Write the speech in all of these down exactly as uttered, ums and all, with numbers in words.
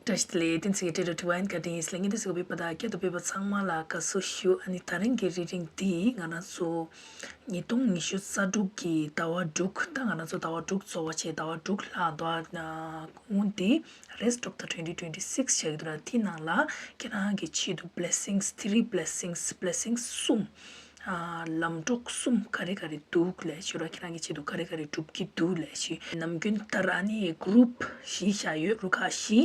བཀྲ་ཤིས་བདེ་ལེགས། བསྟན་འཛིན་གྱི་འཕྲིན་ལས་དྲི་བ་ཡིན། བཀའ་དྲིན་ཡིན་ལ་ངེས་དུ་ཟེར་བའི་པ་ད་སྐད་དུ་བོད་པ་ཚང་མ་ལ་དགའ་བསུ་ཞུ། ཨ་ནི་ད་རིང་གི་རི་ཌིང་འདི་ང་རང་ཚོ་ཉིས་སྟོང་ཉི་ཤུ་རྩ་དྲུག་གི་ཟླ་བ་དྲུག་ད་ང་རང་ཚོ་ཟླ་བ་དྲུག་རྫོགས་པ་བྱས་ཟླ་བ་དྲུག་ལྷག་འདུག་ཨ། འོན་ཏེ་Rest of the twenty twenty-six བྱ་གི་འདུག་ར། དེ་ནང་ལ་ཁྱེད་རང་གི་ཆེད་དུ་blessings, three blessings, blessings གསུམ། ཨ། ལམ་གྲོགས་གསུམ་ག་རེ་ག་རེ་འདུག་ལབ་ཞུ་ར། ཁྱེད་རང་གི་ཆེད་དུ་ག་རེ་ག་རེ་སྒྲུབ་ཀྱི་འདུག་ལབ་ཞུ། ནམ་རྒྱུན་ལྟར་ཨ་ནི་group བཞི་བཞག་ཡོད། རུ་ཁག་བཞི།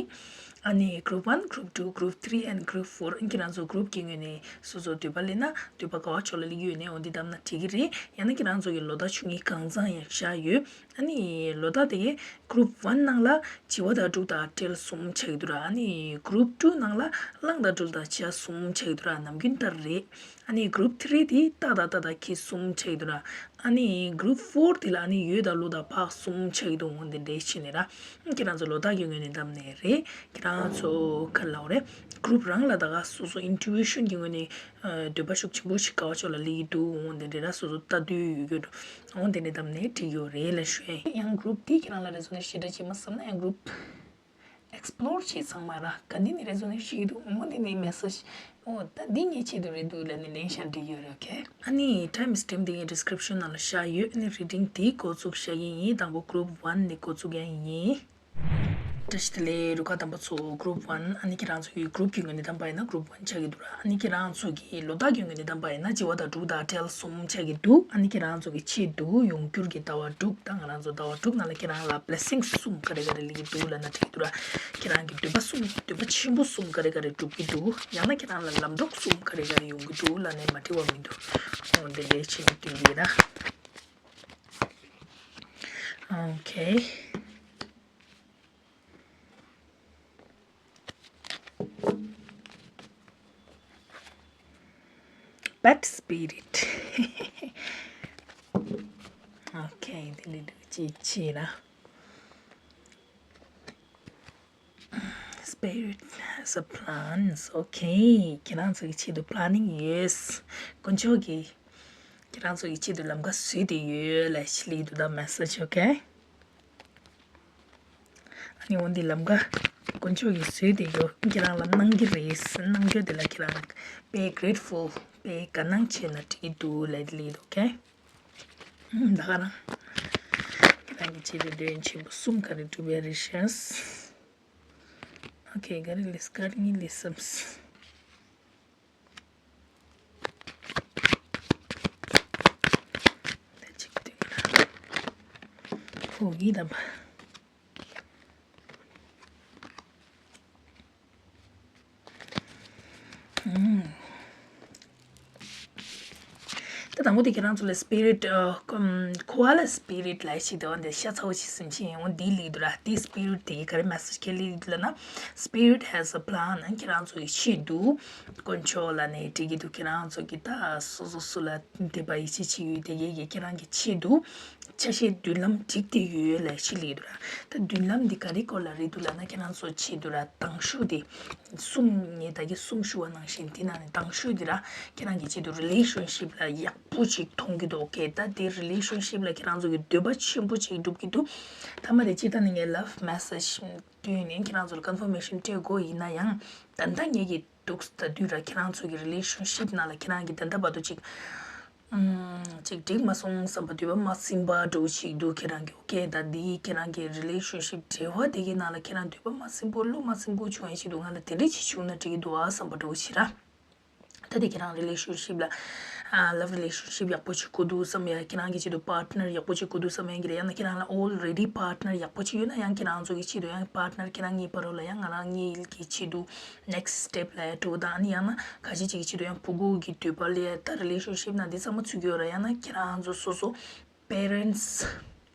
ཨ་ནི་group one, group two, group three and group four ཁྱེད་རང་ཚོ་group གི་ངོས་ནས་སོ་སོ་འདོད་པ་སླེབས་ན་འདོད་པ་ག་བ་ཕྱོགས་ལ་སླེབས་ཀྱི་ཡོད་ནའི་འོ་འདི་བདམས་ན་འགྲིག་གི་རེད། ཡང་ན་ཁྱེད་རང་ཚོ་གི་ལོ་ཟླ་ཆུང་ངུའི་གང་ཚང་ཡང་བཞག་ཡོད། ཨ་ནི་ལོ་ཟླ་དེ་གའི་group one ནང་ལ་བྱི་བ་དང་འབྲུག་དང་སྤྲེལ་གསུམ་ཆགས་ཀྱི་འདུག་ར། ཨ་ནི་group two ནང་ལ་གླང་དང་སྦྲུལ་དང་བྱ་གསུམ་ཆགས་ཀྱི་འདུག་ར། ནམ་རྒྱུན་ལྟར་རེད། ཨ་ནི་group three དེ་སྟག་དང་རྟ་དང་ཁྱི་གསུམ་ཆགས་ཀྱི་འདུག་ར། ཨ་ནི་group four དེ་ལ་ཨ་ནི་འོད་དང་ཀླུ་དང་ཕག་གསུམ་ཆགས་ཀྱི་འདུག་འོ་འདི་འདྲས་བྱས་ནས་ར། ཁྱེད་རང་ཚོ་ལོ་རྟགས་ཀྱི་ངོས་ནས་བདམས་ནས་རེད། ཁྱེད་རང་ཚོ་ག་རེ་ལབ་དགོས་རེད། group རང་ལ་ད་ག་སོ་སོ་intuition གྱི་ངོས་ནས་འདོད་པ་ཤུགས་ཆེན་པོ་ཞིག་ག་བ་ཕྱོགས་ལ་སླེབས་ཀྱི་འདུག་འོ་འདི་འདྲས་ར། སོ་སོ་ལྟ་འདོད་ཡོད་རྒྱུ་འོ་འདི་འདྲས་བདམས་ནས་འགྲིག་ཡོད་རེད་ལབ་ཞུ་ཡ་ཡིན། ཡང་group དེ་ཁྱེད་རང་ལ་resonate ཞེ་དྲག་བྱེད་མ་བསམ་ན་ཡང་group explore བྱེད། ཚང་མ་ར་ག་འདི་ནས་resonate བྱེད་ཀྱི་འདུག་འོ་འདི་ནས་message འོ་ད་འདི་ངའི་ཆེད་དུ་རེད་འདུག་ལབ་ནས་ལེན་ཤག་འགྲིག་ཡོད་རེད། ཨོ་ཁེ། ཨ་ནི་time stamp འདི་ངའི་description ནང་ལ་བཞག་ཡོད། ཨ་ནི་reading འདི་འགོ་བཙུགས་བྱ་ཡིན། ཡིན་དང་པོ་group one ནས་འགོ་བཙུགས་ཡ་ཡིན། བཀྲ་ཤིས་བདེ་ལེགས། རུ་ཁག་དང་པོ་ཚོ་group one ཨ་ནི་ཁྱེད་རང་ཚོ་གི་group གི་ངོས་ནས་བདམས་པ་ཡིན་ན་group one ཆགས་ཀྱི་འདུག་ར། ཨ་ནི་ཁྱེད་རང་ཚོ་གི་ལོ་རྟགས་ཀྱི་ངོས་ནས་བདམས་པ་ཡིན་ན་བྱི་བ་དང་འབྲུག་དང་སྤྲེལ་གསུམ་ཆགས་ཀྱི་འདུག་ཨ་ནི་ཁྱེད་རང་ཚོ་གི་ཆེད་དུ་ཡོང་འགྱུར་གྱི་ཟླ་བ་དྲུག་དང་ང་རང་ཚོ་ཟླ་བ་དྲུག་ནང་ལ་ཁྱེད་རང་ལ་blessings གསུམ་ག་རེ་ག་རེ་སླེབས་ཀྱི་འདུག་ལབ་ན་འགྲིག་གི་འདུག་ར། ཁྱེད་རང་གི་འདོད་པ་གསུམ་འདོད་པ་ཆེན་པོ་གསུམ་ག་རེ་ག་རེ་འགྲུབ་ཀྱི་འདུག་ཡང་ན་ཁྱེད་རང་ལ་ལམ་གྲོགས་གསུམ་ག་རེ་ག་རེ་ཡོང་གི་འདུག་ལབ་ནས་མ་འགྲིག་པ་མི་འདུག་འོ་འདི་འདྲའི་ཆེད་དུ་སྟོན་གྱི་ཡིན་ར། ཨོ་ཁེ། Bad spirit. ཨོ་ཁེ། འདི་ལས་འགྲོ་ཅི་ཆེ་ན། Spirit has a plans. ཨོ་ཁེ། ཁྱེད་རང་ཚོ་གི་ཆེད་དུ་planning ཡོད། དཀོན་མཆོག་གིས་ཁྱེད་རང་ཚོ་གི་ཆེད་དུ་ལམ་ཁ་བཟོས་ཏེ་ཡོད་ལབ་ཞིག་ལི་དུ་ད་message. ཨོ་ཁེ། ཨ་ནི་འོ་འདི་ལམ་ཁ་དཀོན་མཆོག་གིས་བཟོས་ཏེ་ཡོད། ཁྱེད་རང་ལ་གནང་གི་རེད། གནང་རྒྱུ་དེ་ལ་ཁྱེད་རང་དཔེ་grateful དཔེ་དགའ་སྣང་བྱས་ན་འགྲིག་གི་འདུག་ལབ་ལི་དུ། ཨོ་ཁེ། ད་ག་རང་ཁྱེད་རང་གི་ཆེད་དུ་འདོད་ཡོན་ཆེན་པོ་གསུམ་ག་རེ་འགྲུབ་ཡ་རེད་ཤག་ཨོ་ཁེ། ག་རེ་ལས་ག་རེ་ངས་ལས་བསམ། ད་ཅིག་སྟོན་ན། ཨོ་ཡིན་དམ་པ། ད་དང་པོ་དེ་ཁྱེད་རང་ཚོ་ལ་spirit ཨ་ཁོ་ཨ་ལ་spirit ལ་ཞིག་དེ་བ་འདི་ཤ་ཚ་བོ་ཞིག་སེམས་ཅན་ཡོང་འདི་ལི་དུ་ར། དེ་spirit དེ་ག་རེ་message ཁྱེད་ལི་དུ་ལ་ན། Spirit has a plan. ཁྱེད་རང་ཚོ་གི་ཆེད་དུ་དཀོན་མཆོག་ལ་ནས་འགྲིག་གི་འདུག་ཁྱེད་རང་ཚོ་གི་ད་སོ་སོ་སོ་ལ་འདོད་པ་ཡིད་ཆེས་བྱེད་ཡུལ་དེ་གས་ཀྱི་ཁྱེད་རང་གི་ཆེད་དུ་ཆ་ཤས་མདུན་ལམ་བསྒྲིགས་ཏེ་ཡོད་ལ་ཞིག་ལི་དུ་ར། ད་མདུན་ལམ་འདི་ག་རེ་སྐོར་ལ་རེད་འདུག་ལབ་ན་ཁྱེད་རང་ཚོ་ཆེད་དུ་ར་དང་ཤོས་དེ། གསུམ་ངས་ད་གིན་གསུམ་ཞུ་བ་ནང་བཞིན་དེ་ནང་ནས་དང་ཤོས་དེ་ར་ཁྱེད་རང་གི་ཆེད་དུ་relationship ལ་ཡག་པོ་ཅིག་མཐོང་གི་འདུག་ཨོ་ཁེ། ད་དེ་relationship ལ་ཁྱེད་རང་ཚོ་གི་འདོད་པ་ཆེན་པོ་ཅིག་འགྲུབ་ཀྱི་འདུག་མཐའ་མ་དེ་སྤྱིར་བཏང་ནས་ངས་love message བཏོན་ནས་ཁྱེད་རང་ཚོ་ལ་confirmation སྤྲད་དགོས་ཡིན་ན་ཡང་ད་ལྟ་ངེད་ཀྱི་འདུག་ད་དུས་ར་ཁྱེད་རང་ཚོ་གི་relationship ནང་ལ་ཁྱེད་རང་གི་ད་ལྟ་བར་དུ་ཅིག་ཨམ། ཅིག་འགྲིག་མ་སོང་བསམ་པ་འདོད་པ་མ་ཚིམ་པ་འདྲ་བོ་ཅིག་འདུག་ཁྱེད་རང་གི་ཨོ་ཁེ། ད་འདི་ཁྱེད་རང་གི་relationship འབྲེལ་བ་དེ་གའི་ནང་ལ་ཁྱེད་རང་འདོད་པ་མ་ཚིམ་པོ་བློ་མ་ཚིམ་པོ་བྱུང་ཡ་ཞིག་འདུག་ང་ལ་དེ་འདྲ་ཅིག་བྱུང་ན་འགྲིག་གི་འདུག་ཨ་བསམ་པ་འདྲ་བོ་ཅིག་ར། ད་དེ་ཁྱེད་རང་relationship ལ་ཨ་love relationship ཡག་པོ་ཅིག་དགོས་འདུག་བསམ་ཡ། ཁྱེད་རང་གི་ཆེད་དུ་partner ཡག་པོ་ཅིག་དགོས་འདུག་བསམ་ཡ་གི་རེད། ཡང་ན་ཁྱེད་རང་ལ་already partner ཡག་པོ་ཅིག་ཡོད་ན་ཡང་ཁྱེད་རང་ཚོ་གི་ཆེད་དུ་ཡང་partner ཁྱེད་རང་གཉིས་བར་ལ་ཡང་ང་རང་གཉིས་ཀྱི་ཆེད་དུ next step ལ་ཡ་འགྲོ་དང་། ཨ་ནི་ཡང་ན་ཁ་ཤས་ཅིག་གི་ཆེད་དུ་ཡང་ཕྲུ་གུ་གི་འདོད་པ་ལ་ཡ་ད་relationship ནང་འདི་ཚང་མ་ཚུད་ཀྱི་ཡོད་ར། ཡང་ན་ཁྱེད་རང་ཚོ་སོ་སོ་parents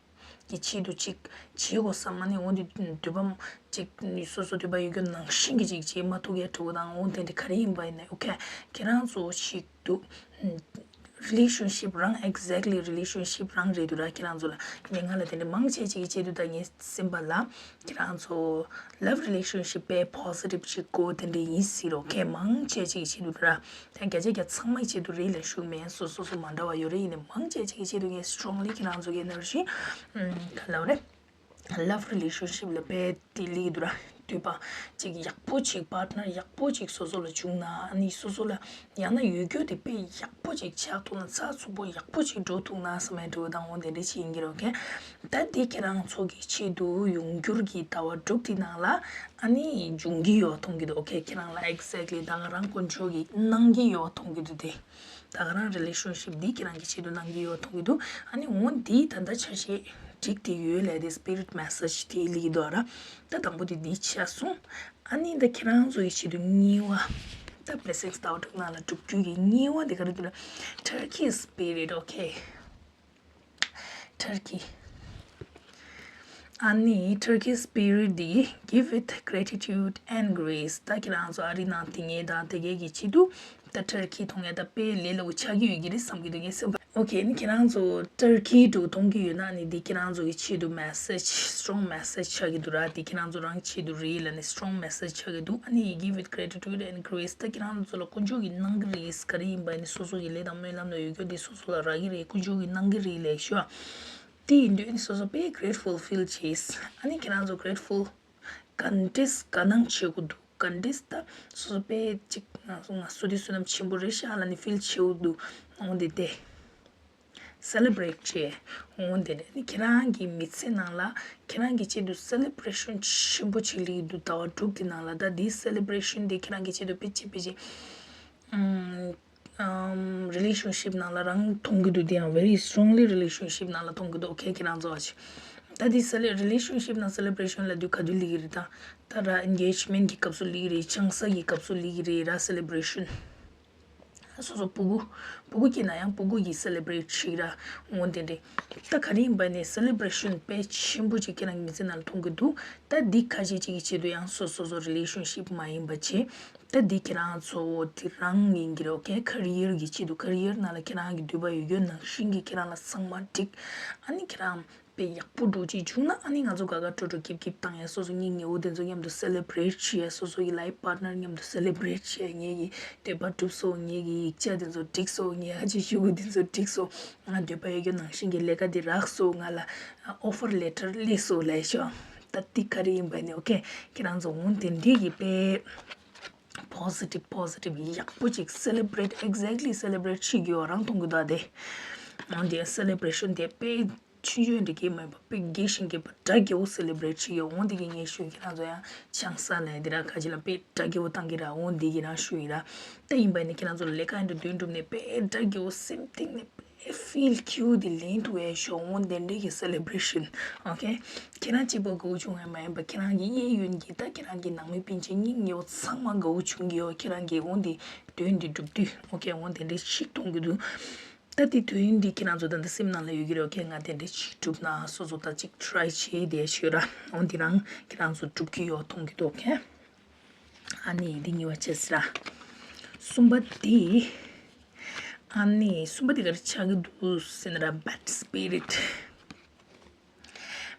གི་ཆེད་དུ་ཅིག་བྱེད་དགོས་བསམ། ཨ་ནི་འོ་འདི་འདོད་པ་ཅིག་སོ་སོ་འདོད་པ་ཡོད་རྒྱུ་ནང་བཞིན་གྱི་ཅིག་བྱེད་མ་ཐུབ་ཡ་འགྲོ་དང་། འོ་དེ་འདྲ་ག་རེ་ཡིན་པ་ཡིན་ནའི་ཨོ་ཁེ། ཁྱེད་རང་ཚོ་ཞིག་འདུག relationship རང་exactly relationship རང་རེད་འདུག་ར། ཁྱེད་རང་ཚོ་ལ་ངས་ང་ལ་དེ་འདྲ་མང་ཆེ་ཅིག་གི་ཆེད་དུ་ད་ངས་སེམས་པ་ལ་ཁྱེད་རང་ཚོ་love relationship དཔེ་positive ཅིག་དགོས་དེ་འདྲ་ཡིན་སྲིད་རོགས་ཁེ། མང་ཆེ་ཅིག་གི་ཆེད་དུ་ར། ད་བརྒྱ་ཆ་བརྒྱ་ཚང་མའི་ཆེད་དུ་རེད་ལབ་ཞུ་མེད། སོ་སོ་སོ་མ་འདྲ་བ་ཡོད་རེད། ཡིན་ནའི་མང་ཆེ་ཅིག་གི་ཆེད་དུ་ངས་strongly ཁྱེད་རང་ཚོ་གི་energy ག་ལབ་རེད། Love relationship ལ་དཔེ་དེ་ལི་འདུག་ར། འདོད་པ་ཅིག་ཡག་པོ་ཅིག་པཱར་ཊི་ནར་ཡག་པོ་ཅིག་སོ་སོ་ལ་བྱུང་ན། ཨ་ནི་སོ་སོ་ལ་ཡང་ན་ཡོད་རྒྱུ་དེ་དཔེ་ཡག་པོ་ཅིག་ཆགས་ཐུབ་ན། ཚགས་ཚུད་པོ་ཡག་པོ་ཅིག་འགྲོ་ཐུབ་ན་བསམ་ཡས་འདྲ་བོ་དང་། འོ་དེ་འདྲ་ཅིག་ཡིན་གྱི་རེད། ཨོ་ཁེ། ད་དེ་ཁྱེད་རང་ཚོ་གི་ཆེད་དུ་ཡོང་འགྱུར་གྱི་ཟླ་བ་དྲུག་དེ་ནང་ལ་ཨ་ནི་འབྱུང་གི་ཡོད་མཐོང་གི་འདུག་ཨོ་ཁེ། ཁྱེད་རང་ལ་ཨེག་ཛེག་ལི་ད་ག་རང་དཀོན་མཆོག་གིས་གནང་གི་ཡོད་མཐོང་གི་འདུག་དེ། ད་ག་རང་རི་ལེ་ཤན་ཤིབ་འདི་ཁྱེད་རང་གི་ཆེད་དུ་གནང་གི་ཡོད་མཐོང་གི་འདུག་ཨ་ནི་འོ་འདི་ད་ལྟ་ཆ་ཤས་འགྲིག་དེ་ཡོད་ལབ་དེ། སི་པི་རིཊ་མེ་སེཇ་དེ་སླེབས་ཀྱི་འདུག་ཨ་ར། ད་དང་པོ་དེ་འདི་ཆ་སོང་། ཨ་ནི་ད་ཁྱེད་རང་ཚོ་ཡི་ཆེད་དུ་གཉིས་པ། ད་བི་ལེ་སིང་སི་ཟླ་བ་དྲུག་ནང་ལ་སྒྲུབ་རྒྱུ་གི་གཉིས་པ་དེ་ག་རེ་འདུག་ལ། Turkey spirit, okay. Turkey. ཨ་ནི་Turkey spirit འདི། Give with gratitude and grace. ད་ཁྱེད་རང་ཚོ་ཨ་རི་ནང་དེ་ངས་དང་དེ་གས་ཀྱི་ཆེད་དུ་ད་Turkey མཐོང་ཡ་ད་དཔེ་ལས་སླ་པོ་ཆགས་ཀྱི་ཡོད་ཀྱི་རེད་བསམ་གྱི་འདུག་ངས་སེམས་པ། ཨོ་ཁེ། ཨ་ནི་ཁྱེད་རང་ཚོ་Turkey འདྲ་བོ་མཐོང་གི་ཡོད་ན་ནི་འདི་ཁྱེད་རང་ཚོ་གི་ཆེད་དུ་མེ་སེཇ། སི་ཊོང་མེ་སེཇ་ཆགས་ཀྱི་འདུག་ར། འདི་ཁྱེད་རང་ཚོ་རང་ཆེད་དུ་རེད་ལབ་ནས་སི་ཊོང་མེ་སེཇ་ཆགས་ཀྱི་འདུག་ཨ་ནི་Give with gratitude and grace. ད་ཁྱེད་རང་ཚོ་ལ་དཀོན་མཆོག་གིས་གནང་གི་རེད། ག་རེ་ཡིན་པ་ནི་སོ་སོ་གི་ལས་དང་སྨོན་ལམ་ལ་ཡོད་རྒྱུ་འདི་སོ་སོ་ལ་རག་གི་རེད། དཀོན་མཆོག་གིས་གནང་གི་རེད་ལབ་ཤོག་དེ་ཡིན་དུས་ཨ་ནི་སོ་སོ་དཔེ་grateful feel བྱེད། ཨ་ནི་ཁྱེད་རང་ཚོ་grateful ག་འདྲས་དགའ་སྣང་བྱེད་དགོས་འདུག་ག་འདྲས་ད་སོ་སོ་དཔེ་ཅིག་ང་ང་བསོད་བདེ་བསོད་ནམས་ཆེན་པོ་རེད་ཤག་ལབ་ནས་ཕིལ་བྱེད་དགོས་འདུག་འོ་དེ་དེ། སེ་ལེ་བྷི་རེཊ་བྱེད། འོ་དེ་ནས་ནི་ཁྱེད་རང་གི་མི་ཚེ་ནང་ལ་ཁྱེད་རང་གི་ཆེད་དུ་སེ་ལེ་བྷི་རེ་ཤན་ཆེན་པོ་ཅིག་སླེབས་ཀྱི་འདུག་ཟླ་བ་དྲུག་གི་ནང་ལ། ད་འདིའི་སེ་ལེ་བྷི་རེ་ཤན་དེ་ཁྱེད་རང་གི་ཆེད་དུ་དཔེ་ཆེ་དཔེ་ཆེ་ཨམ་ཨམ་རི་ལེ་ཤན་ཤིབ་ནང་ལ་རང་མཐོང་གི་འདུག་དེ་ཡང་very strongly relationship ནང་ལ་མཐོང་གི་འདུག་ཨོ་ཁེ། ཁྱེད་རང་ཚོ་ཨ་ཅེ། ད་འདི་སེ་ལེ་རི་ལེ་ཤན་ཤིབ་ནང་སེ་ལེ་བྷི་རེ་ཤན་ལབ་དུས་ག་དུས་སླེབས་ཀྱི་རེད། ད་ད་ར་ཨེན་གེཇ་མེན་ཊི་གི་སྐབས་སུ་སླེབས་ཀྱི་རེད། ཆང་ས་གི་སྐབས་སུ་སླེབས་ཀྱི་རེད་ར། སེ་ལེ་བྷི་རེ་ཤན། སོ་སོ་ཕྲུ་གུ། ཕྲུ་གུ་སྐྱེས་ན་ཡང་ཕྲུ་གུ་ཡིས་སེ་ལེ་བྷི་རེཊ་བྱེད་ར། འོ་དེ་འདྲས། ད་ག་རེ་ཡིན་པ་ནས་སེ་ལེ་བྷི་རེ་ཤན་དཔེ་ཆེན་པོ་ཅིག་ཁྱེད་རང་གི་མི་ཚེ་ནང་ལ་མཐོང་གི་འདུག་ད་འདི་ཁ་ཤས་ཅིག་གི་ཆེད་དུ་ཡང་སོ་སོ་སོ་རི་ལེ་ཤན་ཤིབ་མ་ཡིན་པ་བྱེད། ད་འདི་ཁྱེད་རང་ཚོ་འོ་དེ་རང་ཡིན་གྱི་རེད། ཨོ་ཁེ། ཁེ་རི་ཡར་གི་ཆེད་དུ། ཁེ་རི་ཡར་ནང་ལ་ཁྱེད་རང་གི་འདོད་པ་ཡོད་རྒྱུ་ནང་བཞིན་གྱི་ཁྱེད་རང་ལ་ཚང་མ་འགྲིག་ཨ་ནི་ཁྱེད་རང་དཔེ་ཡག་པོ་འདྲ་བོ་ཅིག་བྱུང་ན། ཨ་ནི་ང་ཚོ་དགའ་དགའ་སྤྲོ་སྤྲོ་སྐྱིད་སྐྱིད་བཏང་ཡ། སོ་སོ་གཉེན་ཉེ་བོ་དེ་ཚོ་མཉམ་དུ་སེ་ལེ་བྷི་རེཊ་བྱེད་ཡ། སོ་སོ་ཡི་ལའིཕ་པཱར་ཊི་ནར་མཉམ་དུ་སེ་ལེ་བྷི་རེཊ་བྱེད་ཡ། ངེད་ཀྱི་འདོད་པ་འགྲུབ་སོང་། ངེད་ཀྱི་ཡིག་ཆ་དེ་ཚོ་འགྲིག་སོང་། ངའི་ཨ་ཅེ་ཤོག་གུ་དེ་ཚོ་འགྲིག་སོང་། ང་འདོད་པ་ཡོད་རྒྱུ་ནང་བཞིན་གྱི་ལས་ཀ་དེ་རག་སོང་། ང་ལ་ཨོ་ཕར་ལེ་ཊར་སླེབས་སོང་ལབ་ཤོག་ད་འདི་ག་རེ་ཡིན་པ་ནི། ཨོ་ཁེ། ཁྱེད་རང་ཚོ་འོ་དེ་འདྲས་ཀྱི་དཔེ་པོ་ཟི་ཊིབ་པོ་ཟི་ཊིབ་ཡག་པོ་ཅིག་སེ་ལེ་བྷི་རེཊ། ཨེག་ཛེག་ལི་སེ་ལེ་བྷི་རེཊ་བྱེད་རྒྱུ་རང་མཐོང་གི་འདུག་ཨ། དེ་འོ་དེ་སེ་ལེ་བྷི་རེ་ཤན་དེ་དཔེ་ཆུང་ཆུང་འདྲ་གི་མ་ཡིན་པ། དཔེ་རྒྱས་ཤིང་རྒྱས་པ་འདྲ་རྒྱས་པོ་སེ་ལེ་བྷི་རེཊ་བྱེད་ཀྱི་ཡོད། འོ་དེ་གི་ངས་ཞུ། ཁྱེད་རང་ཚོ་ཡང་ཆང་ས་ལ་ཡ་དེ་ར་ཁ་ཅིག་ལ་དཔེ་འདྲ་རྒྱས་པོ་བཏང་གི་ར། འོ་དེ་གི་རང་ཞུ་ཡིན་ར། ད་ཡིན་པ་ནི་ཁྱེད་རང་ཚོ་ལས་ཀ་འདྲ་འདོན་གྲུབ་ནས་དཔེ་འདྲ་རྒྱས་པོ་སེམས་གཏིང་ནས་དཔེ་ཕིལ་ཁྱུ་དེ་ལེན་ཐུབ་ཡ་ཤོག་འོ་དེ་འདྲས་ཀྱི་སེ་ལེ་བྷི་རེ་ཤན། ཨོ་ཁེ། ཁྱེད་རང་གཅིག་པོ་དགའ་བོ་བྱུང་ཡ་མ་ཡིན་པ། ཁྱེད་རང་གི་གཡས་གཡོན་གྱི་ད་ཁྱེད་རང་གི་ནང་མི་སྤུན་མཆེད་གཉེན་ཉེ་བོ་ཚང་མ་དགའ་བོ་བྱུང་གི་ཡོད། ཁྱེད་རང་གི་འོ་དེ་དོན་དེ་འགྲུབ་དུས། ཨོ་ཁེ། འོ་དེ་འདྲས་ཞིག་མཐོང་གི་འདུག་ད་དེ་དོན་འདི་ཁྱེད་རང་ཚོ་ད་ལྟ་སེམས་ནང་ལ་ཡོད་ཀྱི་རེད། ཨོ་ཁེ། ང་དེ་འདྲ་ཅིག་གྲུབ་ན་སོ་སོ་ད་ཅིག་ཊི་རའི་བྱེད་བསྡད་ཤོད་ར། འོ་འདི་རང་ཁྱེད་རང་ཚོ་འགྲུབ་ཀྱི་ཡོད་མཐོང་གི་འདུག་ཨོ་ཁེ། ཨ་ནི་འདི་གཉིས་པ་བྱས་ཟེར་ར། གསུམ་པ་འདི། ཨ་ནི་གསུམ་པ་འདི་ག་རེ་ཆགས་ཀྱི་འདུག་ཟེར་ན་ར། བེཌ་སི་པི་རིཊ།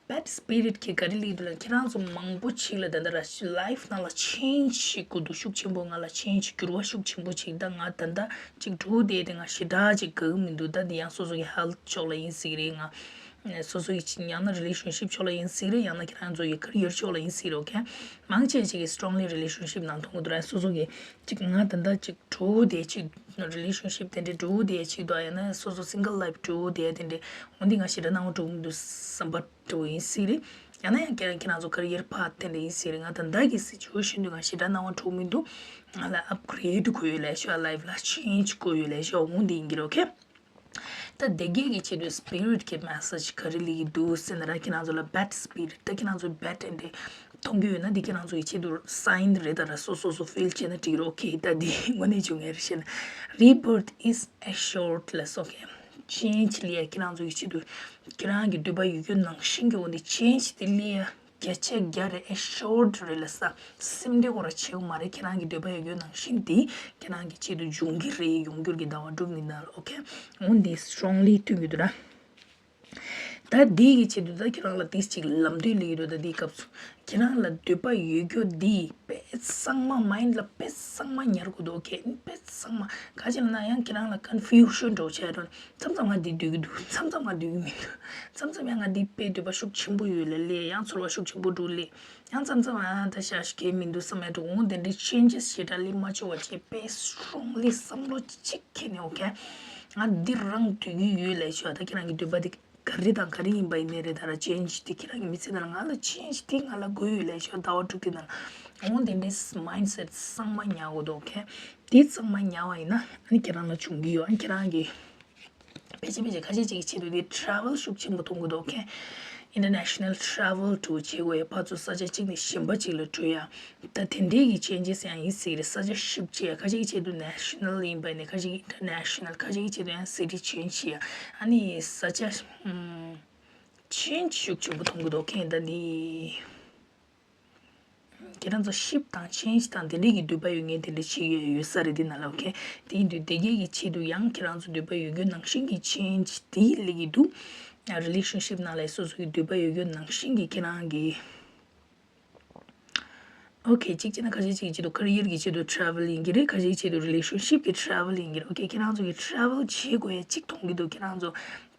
བེཌ་སི་པི་རིཊ་གི་ག་རེ་སླེབས་འདུག་ལབ། ཁྱེད་རང་ཚོ་མང་པོ་ཞིག་ལ་ད་ལྟ་ར་ལའིཕ་ནང་ལ་ཆེན་ཇི་ཞིག་དགོས་འདུག་ཤུགས་ཆེན་པོ། ང་ལ་ཆེན་ཇི་འགྱུར་བ་ཤུགས་ཆེན་པོ་ཞིག་ད་ང་ད་ལྟ་ཅིག་འགྲོ་བསྡད་དེ་ང་ཞེ་དྲག་ཅིག་དགའ་གི་མི་འདུག་ད་འདི་ཡང་སོ་སོ་གི་ཧེལ་ཐི་ཕྱོགས་ལ་ཡིན་སྲིད་ཀྱི་རེད། ང་སོ་སོ་གི་ཡང་ན་རི་ལེ་ཤན་ཤིབ་ཕྱོགས་ལ་ཡིན་སྲིད་ཀྱི་རེད། ཡང་ན་ཁྱེད་རང་ཚོ་གི་ཁེ་རི་ཡར་ཕྱོགས་ལ་ཡིན་སྲིད་ཀྱི་རེད། ཨོ་ཁེ། མང་ཆེ་ཅིག་གི་སི་ཊོང་ལི་རི་ལེ་ཤན་ཤིབ་ནང་མཐོང་གི་འདུག་ར། སོ་སོ་གི་ཅིག་ང་ད་ལྟ་ཅིག་འགྲོ་བསྡད་ཅིག་རི་ལེ་ཤན་ཤིབ་དེ་འདྲའི་འགྲོ་བསྡད་ཅིག་འདུག་ཡང་ན་སོ་སོ་སིང་གལ་ལའིཕ་འགྲོ་བསྡད་དེ་འདྲའི། འོ་འདི་ང་ཞེ་དྲག་སྣང་བ་འགྲོ་གི་མི་འདུག་བསམ་པ་འདྲ་བོ་ཡིན་སྲིད་རེད། ཡང་ན་ཡང་ཁྱེད་རང་ཁྱེད་རང་ཚོ་ཁེ་རི་ཡར་ཕཱཐ་དེ་འདྲ་ཡིན་སྲིད་རེད། ང་ད་ལྟ་གི་སི་ཅུ་ཨེ་ཤན་དུ་ང་ཞེ་དྲག་སྣང་བ་འགྲོ་གི་མི་འདུག་ང་ལ་ཨབ་གྷི་རེཌ་དགོས་ཡོད་ལབ་ཤོག་ལའིཕ་ལ་ཆེན་ཇི་དགོས་ཡོད་ལབ་ཤོག་འོ་འདི་ཡིན་གྱི་རེད། ཨོ་ཁེ། ད་དེ་གས་ཀྱི་ཆེད་དུ་སི་པི་རིཊ་གི་མེ་སེཇ་ག་རེ་སླེབས་ཀྱི་འདུག་ཟེར་ན་ར། ཁྱེད་རང་ཚོ་ལ་བེཌ་སི་པི་རིཊ། ད་ཁྱེད་རང་ཚོ་བེཌ་དེ་འདྲ་མཐོང་གི་ཡོད་ན་འདི་ཁྱེད་རང་ཚོ་ཡི་ཆེད་དུ་སའིན་རེད། ད་ར་སོ་སོ་སོ་ཕིལ་བྱས་ན་འགྲིག་རེད། ཨོ་ཁེ། ད་འདི་དངོས་གནས་བྱུང་ངེས་རེད་ཤེ་ན། Rebirth is assured ལབ་སོང་། ཨོ་ཁེ། ཆེན་ཇི་སླེབས་ཡ་ཁྱེད་རང་ཚོ་ཡི་ཆེད་དུ་ཁྱེད་རང་གི་འདོད་པ་ཡོད་རྒྱུ་ནང་བཞིན་གྱི་འོ་འདི་ཆེན་ཇི་དེ་སླེབས་ཡ་བརྒྱ་ཆ་བརྒྱ་རེད། ཨེ་ཤོར་ཌི་རེད་ལབ་ས། སེམས་ཁྲལ་ཁོ་ར་བྱེད་དགོས་མ་རེད། ཁྱེད་རང་གི་འདོད་པ་ཡོད་རྒྱུ་ནང་བཞིན་དེ་ཁྱེད་རང་གི་ཆེད་དུ་འབྱུང་གི་རེད། ཡོང་འགྱུར་གྱི་ཟླ་བ་དྲུག་གི་ནང་ལ། ཨོ་ཁེ། འོ་འདི་སི་ཊོང་ལི་སྟོན་གྱི་འདུག་ར། ད་འདི་གི་ཆེད་དུ་ད་ཁྱེད་རང་ལ་ཏིས་ཅིག་ལམ་སྟོན་སླེབས་ཀྱི་འདུག་ད་འདིའི་སྐབས་སུ་ཁྱེད་རང་ལ་འདོད་པ་ཡོད་རྒྱུ་འདི་དཔེ་ གཙང་མ་མའིན་ཌི་ལ་དཔེ་གཙང་མ་ཉར་དགོས་འདུག་ཨོ་ཁེ། དཔེ་གཙང་མ་ག་ཅི་ལབ་ན་ཡང་ཁྱེད་རང་ལ་ཀོན་ཕིའུ་ཤན་འདྲ་བོ་ཆགས་འགྲོ། མཚམས་མཚམས་ང་འདི་འདོད་ཀྱི་འདུག་མཚམས་མཚམས་ང་འདི་འདོད་ཀྱི་མི་འདུག་མཚམས་མཚམས་ཡང་ང་འདི་དཔེ་འདོད་པ་ཤུགས་ཆེན་པོ་ཡོད་ལབ་ལབ། ཡང་ཚོར་བ་ཤུགས་ཆེན་པོ་འདུག་ལབ། ཡང་མཚམས་མཚམས་ཨ་ད་ཤ་ཤ་གས་མི་འདུག་བསམ་ཡ་འདྲ་བོ། འོ་དེ་འདྲའི་ཅེན་ཇེས་ཞེ་དྲག་སླེབས་མ་བཅུག་པ་བྱས་དཔེ་སི་ཊོང་ལི་བསམ་བློ་གཅིག་འཁྱེར་ནས་ཨོ་ཁེ། ང་འདི་རང་འདོད་ཀྱི་ཡོད་ལབ་ཤོག་ད་ཁྱེད་རང་གི་འདོད་པ་དེ་ག་རེ་དང་ག་རེ་ཡིན་པ་ཡིན་ནའི་རེད། ད་ར་ཅེན་ཇི་དེ་ཁྱེད་རང་གི་མི་ཚེ་ནང་ལ་ང་ལ་ཅེན་ཇི་དེ་ང་ལ་དགོས་ཡོད་ལབ་ཤོག་ཟླ་བ་དྲུག་དེ་ནང་ལ། འོ་དེ་འདྲའི་མའིན་ཌི་སེ་ཊི་གཙང་མ་ཉར་དགོས་འདུག་ཨོ་ཁེ། དེ་གཙང་མ་ཉར་བ་ཡིན་ན་ཨ་ནི་ཁྱེད་རང་ལ་འབྱུང་གི་ཡོད། ཨ་ནི་ཁྱེད་རང་གི་ཕལ་ཆེར་ཕལ་ཆེར་ཁ་ཤས་ཅིག་གི་ཆེད་དུ་དེ་ཊ་རེ་ཝལ་ཤུགས་ཆེན་པོ་གཏོང་གི་འདུག་ཨོ་ཁེ། ཨིན་ཊར་ནེ་ཤ་ནལ་ཊ་རེ་ཝལ་འདྲ་བོ་བྱེད་དགོས་ཡ། ཕར་ཚུར་ས་ཆ་གཅིག་ནས་གཞན་པ་གཅིག་ལ་འགྲོ་ཡ། ད་དེ་འདྲའི་གི་ཅེན་ཇེས་ཡང་ཡིན་སྲིད་རེད། ས་ཆ་ཤིབ་བྱེད་ཡ། ཁ་ཤས་ཀྱི་ཆེད་དུ་ནེ་ཤ་ནལ་ཡིན་པ་ཡིན་ནའི་ཁ་ཤས་ཀྱི་ཨིན་ཊར་ནེ་ཤ་ནལ། ཁ་ཤས་ཀྱི་ཆེད་དུ་ཡང་སི་ཊི་ཅེན་ཇི་བྱེད་ཡ། ཨ་ནི་ས་ཆ་ཨམ་ཅེན་ཇི་ཤུགས་ཆེན་པོ་གཏོང་གི་འདུག་ཨོ་ཁེ། ད་འདི་ཁྱེད་རང་ཚོ་ཤིབ་དང་ཅེན་ཇི་དང་དེ་འདྲའི་གི་འདོད་པ་ཡོད་མཁན་དེ་འདྲ་ཅིག་ཡོད་ཡོད་ས་རེད་འདི་ནང་ལ། ཨོ་ཁེ། དེ་ཡིན་དུས་དེ་གའི་གི་ཆེད་དུ་ཡང་ཁྱེད་རང་ཚོ་འདོད་པ་ཡོད་རྒྱུ་ནང་བཞིན་གྱི་ཅེན་ཇི་དེ་སླེབས་ཀྱི་འདུག་རི་ལེ་ཤན་ཤིབ་ནང་ལ་སོ་སོ་གི་འདོད་པ་ཡོད་རྒྱུ་ནང་བཞིན་གྱི་ཁྱེད་རང་གི། ཨོ་ཁེ། གཅིག་བྱས་ན་ཁ་ཤས་ཅིག་གི་ཆེད་དུ་ཁེ་རི་ཡར་གྱི་ཆེད་དུ་ཊ་རེ་ཝལ་ཡིན་གྱི་རེད། ཁ་ཤས་ཀྱི་ཆེད་དུ་རི་ལེ་ཤན་ཤིབ་ཀྱི་ཊ་རེ་ཝལ་ཡིན་གྱི་རེད། ཨོ་ཁེ། ཁྱེད་རང་ཚོ་གི་ཊ་རེ་ཝལ་བྱེད་དགོས་ཡ་གཅིག་མཐོང་གི་འདུག་ཁྱེད་རང་ཚོ་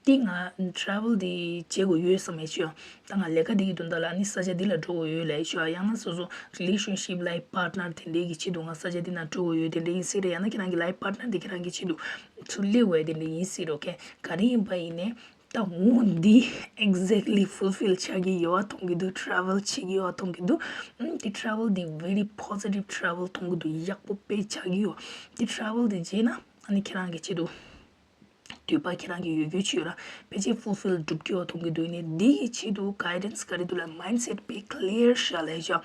འདི་ང་ཊ་རེ་ཝལ་འདི་བྱེད་དགོས་ཡོད་བསམ་ཡ་ཆོ། ད་ང་ལས་ཀ་འདི་གི་དོན་དག་ལ་ནི་ས་ཆ་འདི་ལ་འགྲོ་དགོས་ཡོད་ལབ་ཡ་ཆོ། ཡང་ན་སོ་སོ་རི་ལེ་ཤན་ཤིབ་ལའིཕ་པཱར་ཊི་ནར་དེ་འདྲའི་གི་ཆེད་དུ་ང་ས་ཆ་འདི་ན་འགྲོ་དགོས་ཡོད་དེ་འདྲ་ཡིན་སྲིད་རེད། ཡང་ན་ཁྱེད་རང་གི་ལའིཕ་པཱར་ཊི་ནར་འདི་ཁྱེད་རང་གི་ཆེད་དུ་ཚུར་སླེབས་དགོས་ཡ་དེ་འདྲ་ཡིན་སྲིད་རེད། ཨོ་ཁེ། ག་རེ་ཡིན་པ་ཡིན་ནའི། ད་འོ་འདི་ཨེག་ཛེག་ལི་ཕུལ་ཕིལ་ཆགས་ཀྱི་ཡོད་པ་མཐོང་གི་འདུག་ཊ་རེ་ཝལ་བྱེད་ཀྱི་ཡོད་པ་མཐོང་གི་འདུག་ཨ་འདི་ཊ་རེ་ཝལ་འདི་ཝེ་རི་པོ་ཟི་ཊིབ་ཊ་རེ་ཝལ་མཐོང་གི་འདུག་ཡག་པོ་དཔེ་ཆགས་ཀྱི་ཡོད། འདི་ཊ་རེ་ཝལ་འདི་བྱས་ན་ཨ་ནི་ཁྱེད་རང་གི་ཆེད་དུ་འདོད་པ་ཁྱེད་རང་གི་ཡོད་རྒྱུ་ཆོ་ར་ཕལ་ཆེར་ཕུལ་ཕིལ་འགྲུབ་ཀྱི་ཡོད་པ་མཐོང་གི་འདུག་ནི་འདི་གི་ཆེད་དུ་གའི་ཌེན་སི་ག་རེ་འདུག་ལབ་ན་མའིན་ཌི་སེ་ཊི་དཔེ་ཀི་ལི་ཡར་བཞག་ལབ་ཤག་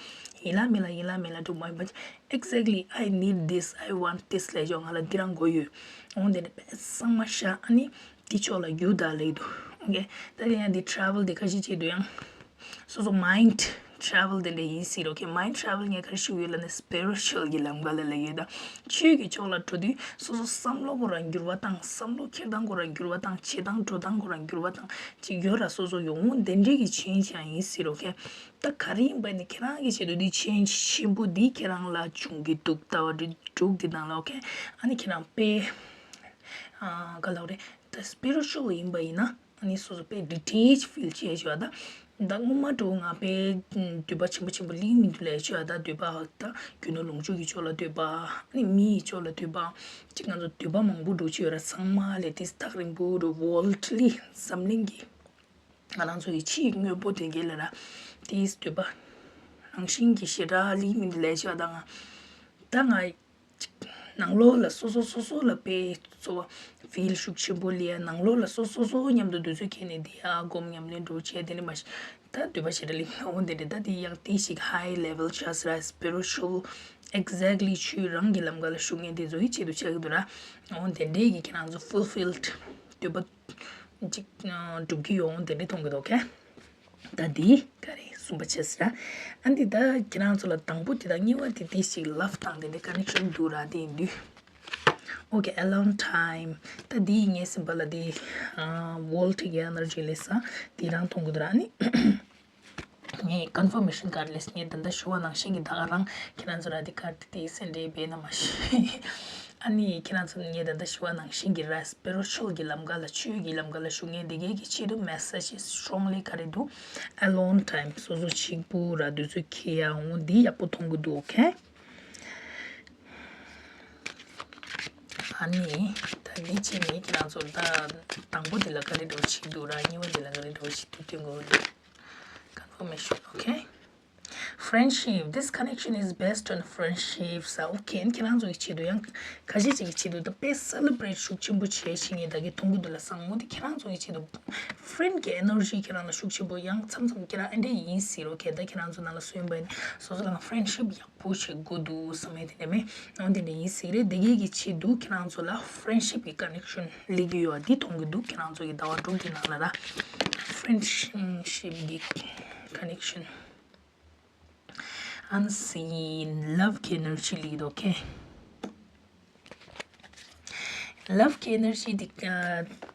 ཡིན་ལ་མིན་ལ་ཡིན་ལ་མིན་ལ་འགྲུབ་མ་ཡིན་པ། Exactly, I need this, I want this ལབ་ཤག་ང་ལ་འདི་རང་དགོས་ཡོད། འོ་འདི་འདྲ་དཔེ་གཙང་མ་བཞག་ཨ་ནི། དེ་ཕྱོགས་ལ་རྒྱུགས་དང་ལེགས་འདུག་ཨོ་ཁེ། ད་དེ་ཡང་དེ་ཊ་རེ་ཝལ་དེ་ཁ་ཤས་ཆེད་དུ་ཡང་སོ་སོ་མའིན་ཌི་ཊ་རེ་ཝལ་དེ་འདྲ་ཡིན་སྲིད་རོ། ཨོ་ཁེ། མའིན་ཌི་ཊ་རེ་ཝལ་ངས་ག་རེ་ཞུ་ཡོད་ལབ་ན་སི་པི་རི་ཅུ་ཨལ་གྱི་ལམ་ཁ་ལ་ལབ་ཡོད། ད་ཆོས་ཀྱི་ཕྱོགས་ལ་འགྲོ་དུས་སོ་སོ་བསམ་བློ་ཁོ་རང་འགྱུར་བ་བཏང་། བསམ་བློ་འཁྱེར་སྟངས་ཁོ་རང་འགྱུར་བ་བཏང་། བྱེད་སྟངས་འགྲོ་སྟངས་ཁོ་རང་འགྱུར་བ་བཏང་ཅིག་ཡོད་ར། སོ་སོ་ཡོང་འོང་དེ་འདྲའི་གི་ཅེན་ཇི་ཡང་ཡིན་སྲིད་རོ། ཨོ་ཁེ། ད་ག་རེ་ཡིན་པ་ནི་ཁྱེད་རང་གི་ཆེད་དུ་འདི་ཅེན་ཇི་ཆེན་པོ་འདི་ཁྱེད་རང་ལ་བྱུང་གི་འདུག་ཟླ་བ་དྲུག་འདི་ནང་ལ། ཨོ་ཁེ། ཨ་ནི་ཁྱེད་རང་དཔེ་ཨ་ག་ལབ་རེད། ད་སི་པི་རི་ཅུ་ཨལ་ཡིན་པ་ཡིན་ན། ཨ་ནི་སོ་སོ་དཔེ་ཌི་ཊེཆ་ཕིལ་བྱས་བྱས་པ་ད། ད་སྔོན་མ་འདྲ་བོ་ང་དཔེ་འདོད་པ་ཆེན་པོ་ཆེན་པོ་སླེབས་མི་འདུག་ལབ་བྱས་པ་ད། འདོད་པ་ད་རྒྱུ་ནོར་ལོངས་སྤྱོད་ཀྱི་ཕྱོགས་ལ་འདོད་པ། ཨ་ནི་མི་ཡི་ཕྱོགས་ལ་འདོད་པ། ཅིག་ང་ཚོ་འདོད་པ་མང་པོ་འདྲ་བོ་ཅིག་ཡོད་ར། ཚང་མ་ལས་དེ་ཐག་རིང་པོ་འདྲ་བོ་ཝོལ་ཌི་ལི་འཛམ་གླིང་གི་ང་རང་ཚོ་ཡི་ཕྱིའི་དངོས་པོ་དེ་གའི་ལ་ར་དེའི་འདོད་པ་རང་བཞིན་གྱིས་ཞེ་དྲག་སླེབས་མི་འདུག་ལབ་བྱས་པ་ད། ང་ད་ང་ཅིག་ནང་ལོགས་ལ་སོ་སོ་སོ་སོ་ལ་དཔེ་ཚོ་ཕིལ་ཤུགས་ཆེན་པོ་སླེབས་ཡ། ནང་ལོགས་ལ་སོ་སོ་སོ་མཉམ་དུ་དུས་ཚོད་འཁྱེར་ནས་འདི་ཡ་སྒོམ་ཉམས་ལེན་འདྲ་བོ་བྱས་དེ་ནི་མ་གཞི་ད་འདོད་པ་ཞེ་དྲག་སླེབས་འོང་དེ་འདྲ། ད་དེ་ཡང་དེ་ཞིག་ཧའི་ལེ་ཝལ་ཆགས་སི་ར། སི་པི་རི་ཅུ་ཨལ་ཨེག་ཛེག་ལི་ཆོས་རང་གི་ལམ་ཁ་ལ་ཞུགས་མཁན་དེ་ཚོ་ཡི་ཆེད་དུ་ཆགས་ཀྱི་འདུག་ར། འོང་དེ་འདྲའི་གི་ཁྱེད་རང་ཚོ་ཕུལ་ཕིལ་འདོད་པ་ཅིག་འགྲུབ་ཀྱི་ཡོང་དེ་འདྲ་མཐོང་གི་འདུག་ཨོ་ཁེ། ད་འདི་ག་རེ་གསུམ་པ་བྱས་ཟེར། ཨ་འདི་ད་ཁྱེད་རང་ཚོ་ལ་དང་པོ་དེ་དང་གཉིས་པ་དེ་དེ་ཞིག་ལབ་སྟངས་དེ་འདྲ་ཀ་ནེག་ཤན་འདུག་ར། དེ་ཡིན་དུས། ཨོ་ཁེ། ཨེ་ལོན་ཊའིམ། ད་འདི་ངའི་སེམས་པ་ལ་དེ་ཝོལ་ཊི་གི་ཨེ་ནར་ཇི་ལས་ས་དེ་རང་མཐོང་གི་འདུག་ར། ཨ་ནི། ངས་ཀོན་ཕར་མེ་ཤན་ག་རེ་ལས་ངས་ད་ལྟ་ཞུ་བ་ནང་བཞིན་གྱི་ད་ག་རང་ཁྱེད་རང་ཚོ་ར་དེ་ག་རེ་དེ་སེ་འདྲེ་བས་ན་མ་ཤེས། ཨ་ནི་ཁྱེད་རང་ཚོ་ངས་ད་ལྟ་ཞུ་བ་ནང་བཞིན་གྱི་ར་སི་པི་རི་ཅུ་ཨལ་གྱི་ལམ་ཁ་ལ་ཆོས་ཀྱི་ལམ་ཁ་ལ་ཞུགས་མཁན་དེ་གས་ཀྱི་ཆེད་དུ་མེ་སེ་ཇི་སི་ཊོང་ལི་ག་རེ་འདུག་ཨེ་ལོན་ཊའིམ། སོ་སོ་གཅིག་པུ་ར་དུས་ཚོད་འཁྱེར་ཡ་འོང་འདི་ཡག་པོ་མཐོང་གི་འདུག་ཨོ་ཁེ། ཨ་ནི་ད་འདི་བྱས་ནས་ཁྱེད་རང་ཚོ་ད་དང་པོ་དེ་ལ་ག་རེ་འདྲ་བོ་བྱེད་འདུག་ར། གཉིས་པ་དེ་ལ་ག་རེ་འདྲ་བོ་བྱེད་འདུག་སྟོན་དགོས་འདུག Confirmation, okay? Friendship. This connection is based on friendship. ས་ཨོ་ཁེ། ཁྱེད་རང་ཚོ་གི་ཆེད་དུ་ཡང་ཁ་ཤས་ཅིག་གི་ཆེད་དུ་ད་དཔེ་སེ་ལེ་བྷི་རེཊ་ཤུགས་ཆེན་པོ་བྱས་ཤིང་ངས་ད་གི་མཐོང་གི་འདུག་ལ། སང་མོ་དེ་ཁྱེད་རང་ཚོ་གི་ཆེད་དུ་ཕྲེན་ཌི་གི་ཨེ་ནར་ཇི་ཁྱེད་རང་ལ་ཤུགས་ཆེན་པོ་ཡང་མཚམས་མཚམས་ཁྱེད་རང་ཨེ་འདྲ་ཡིན་སྲིད་རོ། ཁེ་ད་ཁྱེད་རང་ཚོ་ནང་ལ་སུ་ཡིན་པ་ཡིན་སོ་སོ་ལ་ཕྲེན་ཤིབ་ཡག་པོ་བྱེད་དགོས་འདུག་བསམ་ཡས་དེ་འདྲ་མེད། འོ་དེ་འདྲ་ཡིན་སྲིད་རེད། དེ་གས་ཀྱི་ཆེད་དུ་ཁྱེད་རང་ཚོ་ལ་ཕྲེན་ཤིབ་གི་ཀ་ནེག་ཤན་སླེབས་ཀྱི་ཡོད་པ་འདི་མཐོང་གི་འདུག་ཁྱེད་རང་ཚོ་གི་ཟླ་བ་དྲུག་གི་ནང་ལ་ར་ཕྲེན་ཤིབ་གི་ཀ་ནེག་ཤན། Unseen love གི་ཨེ་ནར་ཇི་ལི་དོ་ཁེ། ལབ་གི་ཨེ་ནར་ཇི་འདི་ད་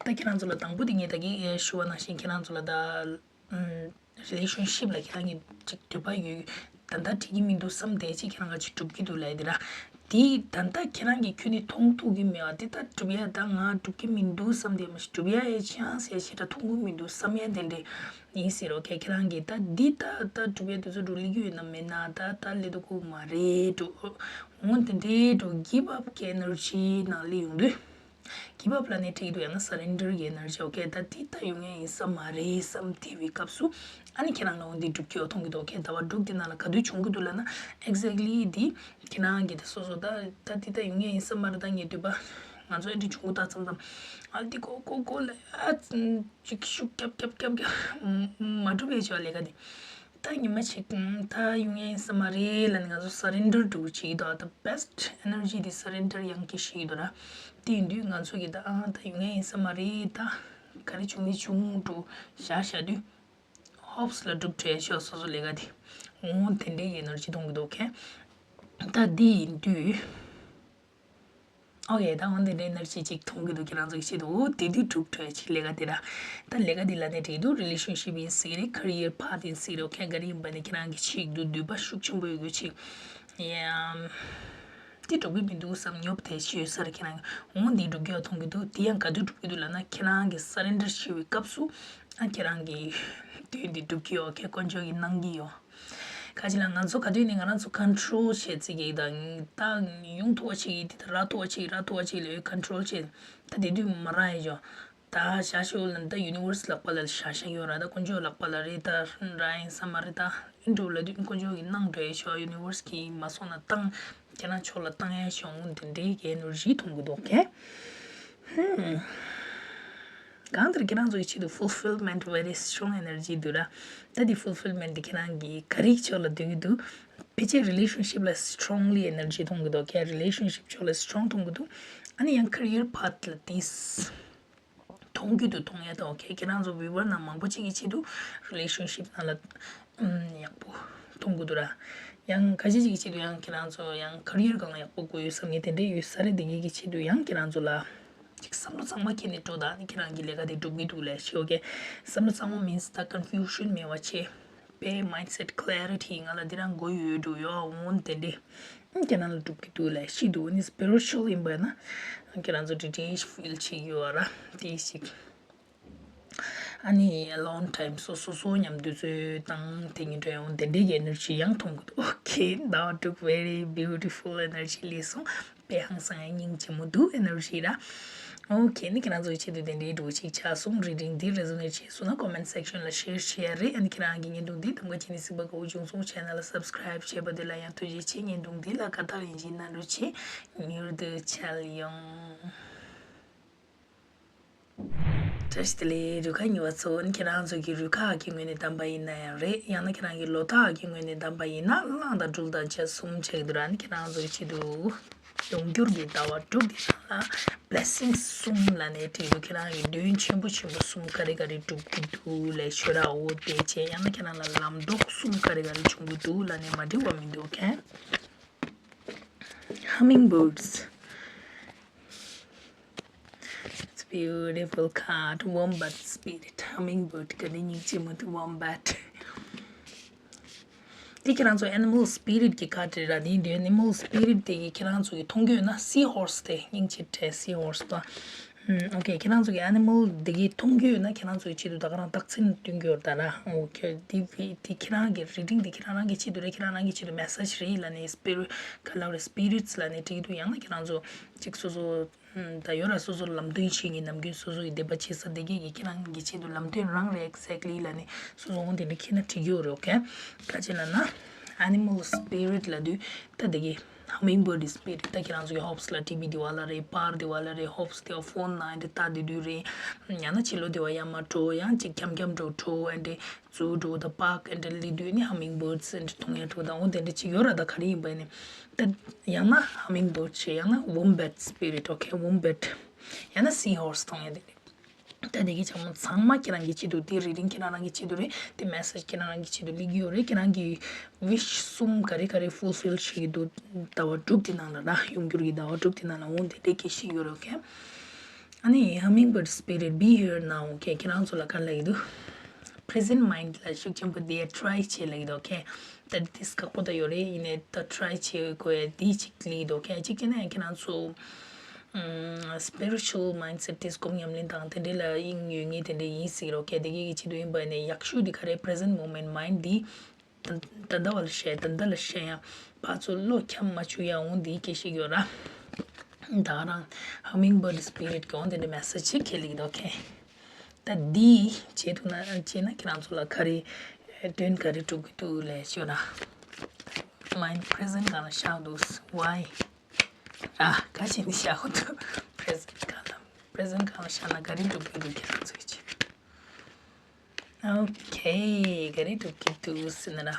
ཁྱེད་རང་ཚོ་ལ་དང་པོ་འདི་ངས་ད་གི་ཞུ་བ་ནང་བཞིན་ཁྱེད་རང་ཚོ་ལ་ད་རི་ལེ་ཤན་ཤིབ་ལ་ཁྱེད་རང་གི་ཅིག་འདོད་པ་ཡོད། ད་ལྟ་འགྲིག་གི་མི་འདུག་བསམ་བསྡད་ཅིག་ཁྱེད་རང་ག་ཅིག་སྒྲུབ་ཀྱི་འདུག་ལབ་ཡ་དེ་ར། དེ་ད་ལྟ་ཁྱེད་རང་གིས་ཁྱོན་ནས་མཐོང་ཐུབ་ཀྱི་མེད་པ་དེ་ད་སྒྲུབ་ཡ་ད་ང་སྒྲུབ་ཀྱི་མི་འདུག་བསམ་བསྡད་མ་ཞིག་སྒྲུབ་ཡ་ཡ་ཅང་ཟེར་ཞེ་དྲག་མཐོང་གི་མི་འདུག་བསམ་ཡ་དེ་འདྲས་ཡིན་ཟེར་རོ། ཁྱེད་ཁྱེད་རང་གིས་ད་འདི་ད་ད་སྒྲུབ་ཡ་དེ་ཚོ་འགྲོ་ལི་རྒྱུ་ཡོད་ན་མེད་ན་ད་ད་ལས་དོ་ཁུག་མ་རེད་འགྲོ། འོ་དེ་འདྲས་འགྲོ་give up གི་energy ནང་སླེབས་ཡོང་དུས། Give up ལབ་ནས་འགྲིག་འདུག་ཡང་ན་surrender གི་energy okay ད་འདི་ད་ཡོང་ཡ་ཡིན་ས་མ་རེད་བསམ་བསྡད་པའི་སྐབས་སུ་ཨ་ནི་ཁྱེད་རང་ལ་འོ་འདི་སྒྲུབ་ཀྱི་ཡོད་མཐོང་གི་འདུག okay ཟླ་བ་དྲུག་འདི་ནང་ལ་ག་དུས་བྱུང་གི་འདུག་ལབ་ན། Exactly འདི་ཁྱེད་རང་གིས་ད་སོ་སོ་ད་ད་འདི་ད་ཡོང་ཡ་ཡིན་ས་མ་རེད། ད་ངས་འདོད་པ་ང་ཚོ་ཨ་འདྲི་བྱུང་གི་ད་མཚམས་མཚམས་ཨ་འདི་གོ་གོ་གོ་ལ་ཨ་ཅིག་ཤུགས་རྒྱབ་རྒྱབ་རྒྱབ་རྒྱབ་མ་འགྲུབ་པའི་ཆོག་ལས་ཀ་འདི། ད་ཉི་མ་ཞིག་ད་ཡོང་ཡ་ཡིན་ས་མ་རེད་ལབ་ནས་ང་ཚོ་surrender འགྲོ་གི་ཆེད་དུ་the best energy དེ་surrender ཡང་གི་ཞིག་འདུག་ར། དེ་ཡིན་དུས་ང་ཚོ་གི་ད་ཨ་ད་ཡོང་ཡ་ཡིན་ས་མ་རེད། ད་ག་རེ་བྱུང་མི་བྱུང་འགྲོ་བཞག་བཞག་དུས་hopes ལ་སྒྲུབ་བྲལ་ཤོག་སོ་སོ་ལས་ཀ་དེ་འོང་དེ་འདྲའི་energy མཐོང་གི་འདུག okay ད་དེ་ཡིན་དུས། Okay ད་འོན་ཏེ་འདྲའི་energy ཅིག་མཐོང་གི་འདུག་ཁྱེད་རང་ཚོ་གི་ཆེད་དུ་འོ་དེ་དུས་གྲུབ་འཕྲོད་ཅིག་ལས་ཀ་དེ་ར། ད་ལས་ཀ་དེ་ལ་ནས་འགྲིག་འདུག relationship ཡིན་སྲིད་རེད། career path ཡིན་སྲིད་རེད། okay ག་རེ་ཡིན་པ་ནས་ཁྱེད་རང་གི་ཆེད་དུ་འདོད་པ་ཤུགས་ཆེན་པོ་ཡོད་དགོས་ཆེད་ཡང་དེ་འགྲོ་གི་མི་འདུག་བསམ་ཉོབ་དེ་ཤི་ཡོད་ས་རེད། ཁྱེད་རང་གི་འོ་འདི་འགྲུབ་ཀྱི་ཡོད་མཐོང་གི་འདུག་དེ་ཡང་ག་དུས་འགྲུབ་ཀྱི་འདུག་ལབ་ན་ཁྱེད་རང་གི་surrender བྱེད་པའི་སྐབས་སུ་ཨ་ཁྱེད་རང་གི་དུས་འདི་འགྲུབ་ཀྱི་ཡོད། okay དཀོན་མཆོག་གི་གནང་གི་ཡོད། ཁ་ཅིག་ལ་ང་ཚོ་ག་དུས་ནས་ང་རང་ཚོ་control བྱེད་རྩིས་ཀྱི་དང་ད་ཡོང་ཐུབ་པ་བྱེད་ཀྱི་དེ་ད་རག་ཐུབ་པ་བྱེད་ཀྱི་རག་ཐུབ་པ་བྱེད་ཀྱི་ལས་control བྱེད་ད་དེ་དུས་མ་རག་ཡ་ཅོ། ད་བྱ་ཤོག་ལ་ད་universe ལག་པ་ལ་བྱ་བྱ་ཡོད་ར། ད་དཀོན་མཆོག་ལག་པ་ལ་རེད། ད་རག་ཡིན་ས་མ་རེད། ད་འགྲོ་ལ་དུས་དཀོན་མཆོག་གིས་གནང་འགྲོ་ཡ་ཤོག universe གིས་མ་སོང་ན་བཏང་ཁྱེད་རང་ཕྱོགས་ལ་བཏང་ཡ་ཤོག་འོང་དེ་འདྲའི་གི་energy མཐོང་གི་འདུག okay གང་ལྟར་ཁྱེད་རང་ཚོ་གི་ཆེད་དུ་fulfillment very strong energy འདུག་ར། ད་འདི་fulfillment འདི་ཁྱེད་རང་གི་ག་རེ་ཕྱོགས་ལ་འདུག་གི་འདུག་ཕལ་ཆེར་relationship ལ་strongly energy མཐོང་གི་འདུག okay relationship ཕྱོགས་ལ་strong མཐོང་གི་འདུག་ཨ་ནི་ཡང་career path ལ་this མཐོང་གི་འདུག་མཐོང་ཡ་ད་okay ཁྱེད་རང་ཚོ་viewer ནང་མང་པོ་ཅིག་གི་ཆེད་དུ་relationship ནང་ལ་ཨམ་ཡག་པོ་མཐོང་གི་འདུག་ར། ཡང་ཁ་ཤས་ཅིག་གི་ཆེད་དུ་ཡང་ཁྱེད་རང་ཚོ་ཡང་career སྒང་ལ་ཡག་པོ་དགོས་ཡོད་བསམ་མཁན་དེ་འདྲས་ཡོད་ས་རེད། དེ་གའི་གི་ཆེད་དུ་ཡང་ཁྱེད་རང་ཚོ་ལ་ཅིག་བསམ་བློ་གཙང་མ་འཁྱེར་ནས་འགྲོ་དང་ནི་ཁྱེད་རང་གི་ལས་ཀ་དེ་སྒྲུབ་གི་འདུག་ལས་ཤེས། okay བསམ་བློ་གཙང་མ་means ད་confusion མེད་པ་བྱེད་པའི་mindset clarity ང་ལ་འདི་རང་དགོས་ཡོད་འགྲོ་ཡོད་འོང་དེ་འདྲས་ཁྱེད་རང་ལ་སྒྲུབ་གི་འདུག་ལས་ཤེས་འདུག་ནི་spiritual ཡིན་པ་ན་ཁྱེད་རང་ཚོ་འདི་འདྲས་feel བྱེད་ཀྱི་ཡོད་ར་དེ་ཞིག་ཨ་ནི་long time སོ་སོ་སོ་མཉམ་དུས་ཚོད་བཏང་དེ་ཉིན་འགྲོ་ཡོང་དེ་འདྲའི་energy ཡང་མཐོང་གི་འདུག okay ཟླ་བ་དྲུག་very beautiful energy སླེབས་སོང་། དཔེ་ཧང་སང་ཡ་སྙིང་རྗེ་མོ་འདུག energy ར། okay ནི་ཁྱེད་རང་ཚོའི་ཆེད་དུ་དེ་འདྲའི་འགྲོ་ཅིག་ཆགས་སོང་། reading འདི་resonate བྱས་སོང་ན་comment section ལ་share བྱེད་ཡ་རེད། ཨ་ནི་ཁྱེད་རང་གི་བརྙན་ཐུང་འདི་གདམ་ག་བྱས་ནས་གཟིགས་པ་དགའ་བོ་བྱུང་སོང་། channel ལ་subscribe བྱས་པ་དེ་ལ་ཡང་ཐུགས་རྗེ་ཆེ། བརྙན་ཐུང་འདི་ལ་དགའ་རྟགས་ཡིན་གཅིག་གནང་རོགས་བྱེད། མྱུར་དུ་མཇལ་ཡོང་། བཀྲ་ཤིས་བདེ་ལེགས། རུ་ཁག་གཉིས་པ་ཚོ་ནི་ཁྱེད་རང་ཚོ་གི་རུ་ཁག་གི་ངོས་ནས་བདམས་པ་ཡིན་ན་ཡང་རེད། ཡང་ན་ཁྱེད་རང་གི་ལོ་རྟགས་ཀྱི་ངོས་ནས་བདམས་པ་ཡིན་ན་གླང་དང་སྦྲུལ་དང་བཅས་གསུམ་ཆགས་ཀྱི་འདུག་ར། ནི་ཁྱེད་རང་ཚོ་གི་ཆེད་དུ་ཡོང་འགྱུར་གྱི་ཟླ་བ་དྲུག་གི་ནང་ལ་blessing གསུམ་ལབ་ནས་བྲིས་འདུག་ཁྱེད་རང་གི་དོན་ཆེན་པོ་ཆེན་པོ་གསུམ་ག་རེ་ག་རེ་འགྲུབ་ཀྱི་འདུག་ལས་ཤོད་ར། འོ་དེ་བྱས་ཡང་ན་ཁྱེད་རང་ལ་ལམ་རྟོགས་གསུམ་ག་རེ་ག་རེ་བྱུང་གི་འདུག་ལབ་ནས་མ་འགྲིག་པ་མི་འདུག་གས། Hummingbirds. It's beautiful card. Wombat spirit. Hummingbird ག་ནི་སྙིང་རྗེ་མོ་འདུག wombat. དེ་ཁྱེད་རང་ཚོ་animal spirit གི་card རེད་ར། དེ་དེ་animal spirit དེ་གི་ཁྱེད་རང་ཚོ་གི་མཐོང་རྒྱུ་ཡོད་ན་seahorse དེ་སྙིང་རྗེ་དྲན་seahorse དང་། ཨོ་ཁེ། ཁྱེད་རང་ཚོ་གི་animal དེ་གི་མཐོང་རྒྱུ་ཡོད་ན་ཁྱེད་རང་ཚོ་གི་ཆེད་དུ་ད་ག་རང་རྟགས་མཚན་སྟོན་རྒྱུ་ཡོད་ད་ན། ཨོ་ཁེ། དེ་དེ་ཁྱེད་རང་གི་reading དེ་ཁྱེད་རང་རང་གི་ཆེད་དུ་རེད། ཁྱེད་རང་རང་གི་ཆེད་དུ་message རེད་ལབ་ནས་spirit ག་ལབ་རེད། spirits ལབ་ནས་བྲིས་འདུག་ཡང་ན་ཁྱེད་རང་ཚོ་གཅིག་སོ་སོ་ད་ཡོད་ར། སོ་སོ་ལམ་སྟོན་བྱེད་མཁན་ནམ་རྒྱུན་སོ་སོ་ཡི་འདོད་པ་བྱེད་ས་དེ་གས་ཀྱི་ཁྱེད་རང་གི་ཆེད་དུ་ལམ་སྟོན་རང་རེད། exactly ལབ་ནས་སོ་སོ་འོང་དེ་འདྲ་ཁྱེད་ན་བྲིས་རྒྱུ་རེད། ཨོ་ཁེ། ག་ཅི་ལབ་ན་animal spirit ལབ་དུས་ད་དེ་གས་hummingbird spirit ད་ཁྱེད་རང་ཚོ་གི་hopes ལ་བྲིས་པའི་དེ་བ་ལ་རེད། པར་དེ་བ་ལ་རེད། hopes དེ་བ་phone ན་འདི་ལྟ་དེ་དུས་རེད། ཡང་ན་ཕྱི་ལོགས་དེ་བ་ཡར་མར་འགྲོ། ཡང་ཅིག་འཁྱམ་འཁྱམ་འགྲོ་འགྲོ་ཨ་འདྲེ། ཛུ་འགྲོ་དང་པཱརྐ་ཨེ་འདྲ་སླེབས་དུས་ནི་ཧ་མིང་བྷར་ཌི་ཨེ་འདྲ་མཐོང་ཡ་འགྲོ་དང་འོ་དེ་འདྲ་ཅིག་ཡོད་ར། ད་ག་རེ་ཡིན་པ་ནི་ད་ཡང་ན་ཧ་མིང་བྷར་ཌི་ཞེས། ཡང་ན་wombat spirit okay wombat ཡང་ན་sea horse མཐོང་ཡ་དེ་རེད། ད་དེ་གི་ཆ་མོ་ཚང་མ་ཁྱེད་རང་གི་ཆེད་དུ། དེ་རི་ཌིང་ཁྱེད་རང་རང་གི་ཆེད་དུ་རེད། དེ་མེ་སེ་ཇི་ཁྱེད་རང་རང་གི་ཆེད་དུ་སླེབས་ཀྱི་ཡོད་རེད། ཁྱེད་རང་གི་ཝིཤ་གསུམ་ག་རེ་ག་རེ་ཧྥུལ་ཕིལ་བྱེད་ཀྱི་འདུག་ཟླ་བ་དྲུག་དེ་ནང་ལ་ར། ཡོང་འགྱུར་གྱི་ཟླ་བ་དྲུག་དེ་ནང་ལ་འོ་དེ་འདྲའི་སྐད་ཆ་ཡོད་རེད། ཨོ་ཁེ། ཨ་ནི་ཧ་མིང་བྷར་ཌི་སི་པི་རིཊ་be here now okay ཁྱེད་རང་ཚོ་ལ་ག་རེ་ལབ་ཀྱི་འདུག present mind ལ་ཤུགས་ཆེན་པོ་དེ་ཊ་རའི་བྱེད་ལབ་ཀྱི་འདུག་ཨོ་ཁེ། ད་འདི་དཀགས་པོ་ད་ཡོད་རེད། ཡིན་ནའི་ད་try བྱེད་དགོས་ཡ་འདི་གཅིག་སླེབས་འདུག་ཁེ། གཅིག་བྱས་ན་ཡང་ཁྱེད་རང་ཚོ་ཨམ་spiritual mindset དེ་སྒོམ་ཉམས་ལེན་དང་དེ་འདྲ་ལ་དབྱིངས་ཡོད་མཁན་དེ་འདྲ་ཡིན་སྲིད་རོགས་ཁེ། དེ་གའི་གི་ཆེད་དུ་ཡིན་པ་ནས་ཡག་ཤོས་འདི་ག་རེ་present moment mind འདི་ད་ད་ལྟ་བ་ལ་བཤད། ད་ལྟ་ལ་བཤད་ཡ་ཕར་ཚུར་བློ་འཁྱམ་མ་བཅུག་ཡ། འོ་འདི་སྐད་ཤེས་ཡོད་ར། ད་རང་hummingbird spirit གི་འོ་དེ་འདྲ་message ཅིག་ཁེ་ལེགས་འདུག་ཁེ། ད་འདི་བྱེད་ཐུབ་ན་བྱས་ན་ཁྱེད་རང་ཚོ་ལ་ག་རེ་དོན་ག་རེ་སྒྲུབ་ཀྱི་འདུག་ལས་ཤོད་ར། mind present གང་ལ་བཞག་འདུག why ར། ག་བྱས་ནས་བཞག་གི་འདུག present གང་ལ། present གང་ལ་བཞག་ན་ག་རེ་སྒྲུབ་ཀྱི་འདུག་ཁྱེད་རང་ཚོ་གི་ཆེད། okay ག་རེ་སྒྲུབ་ཀྱི་འདུག་ཟེར་ན་ར།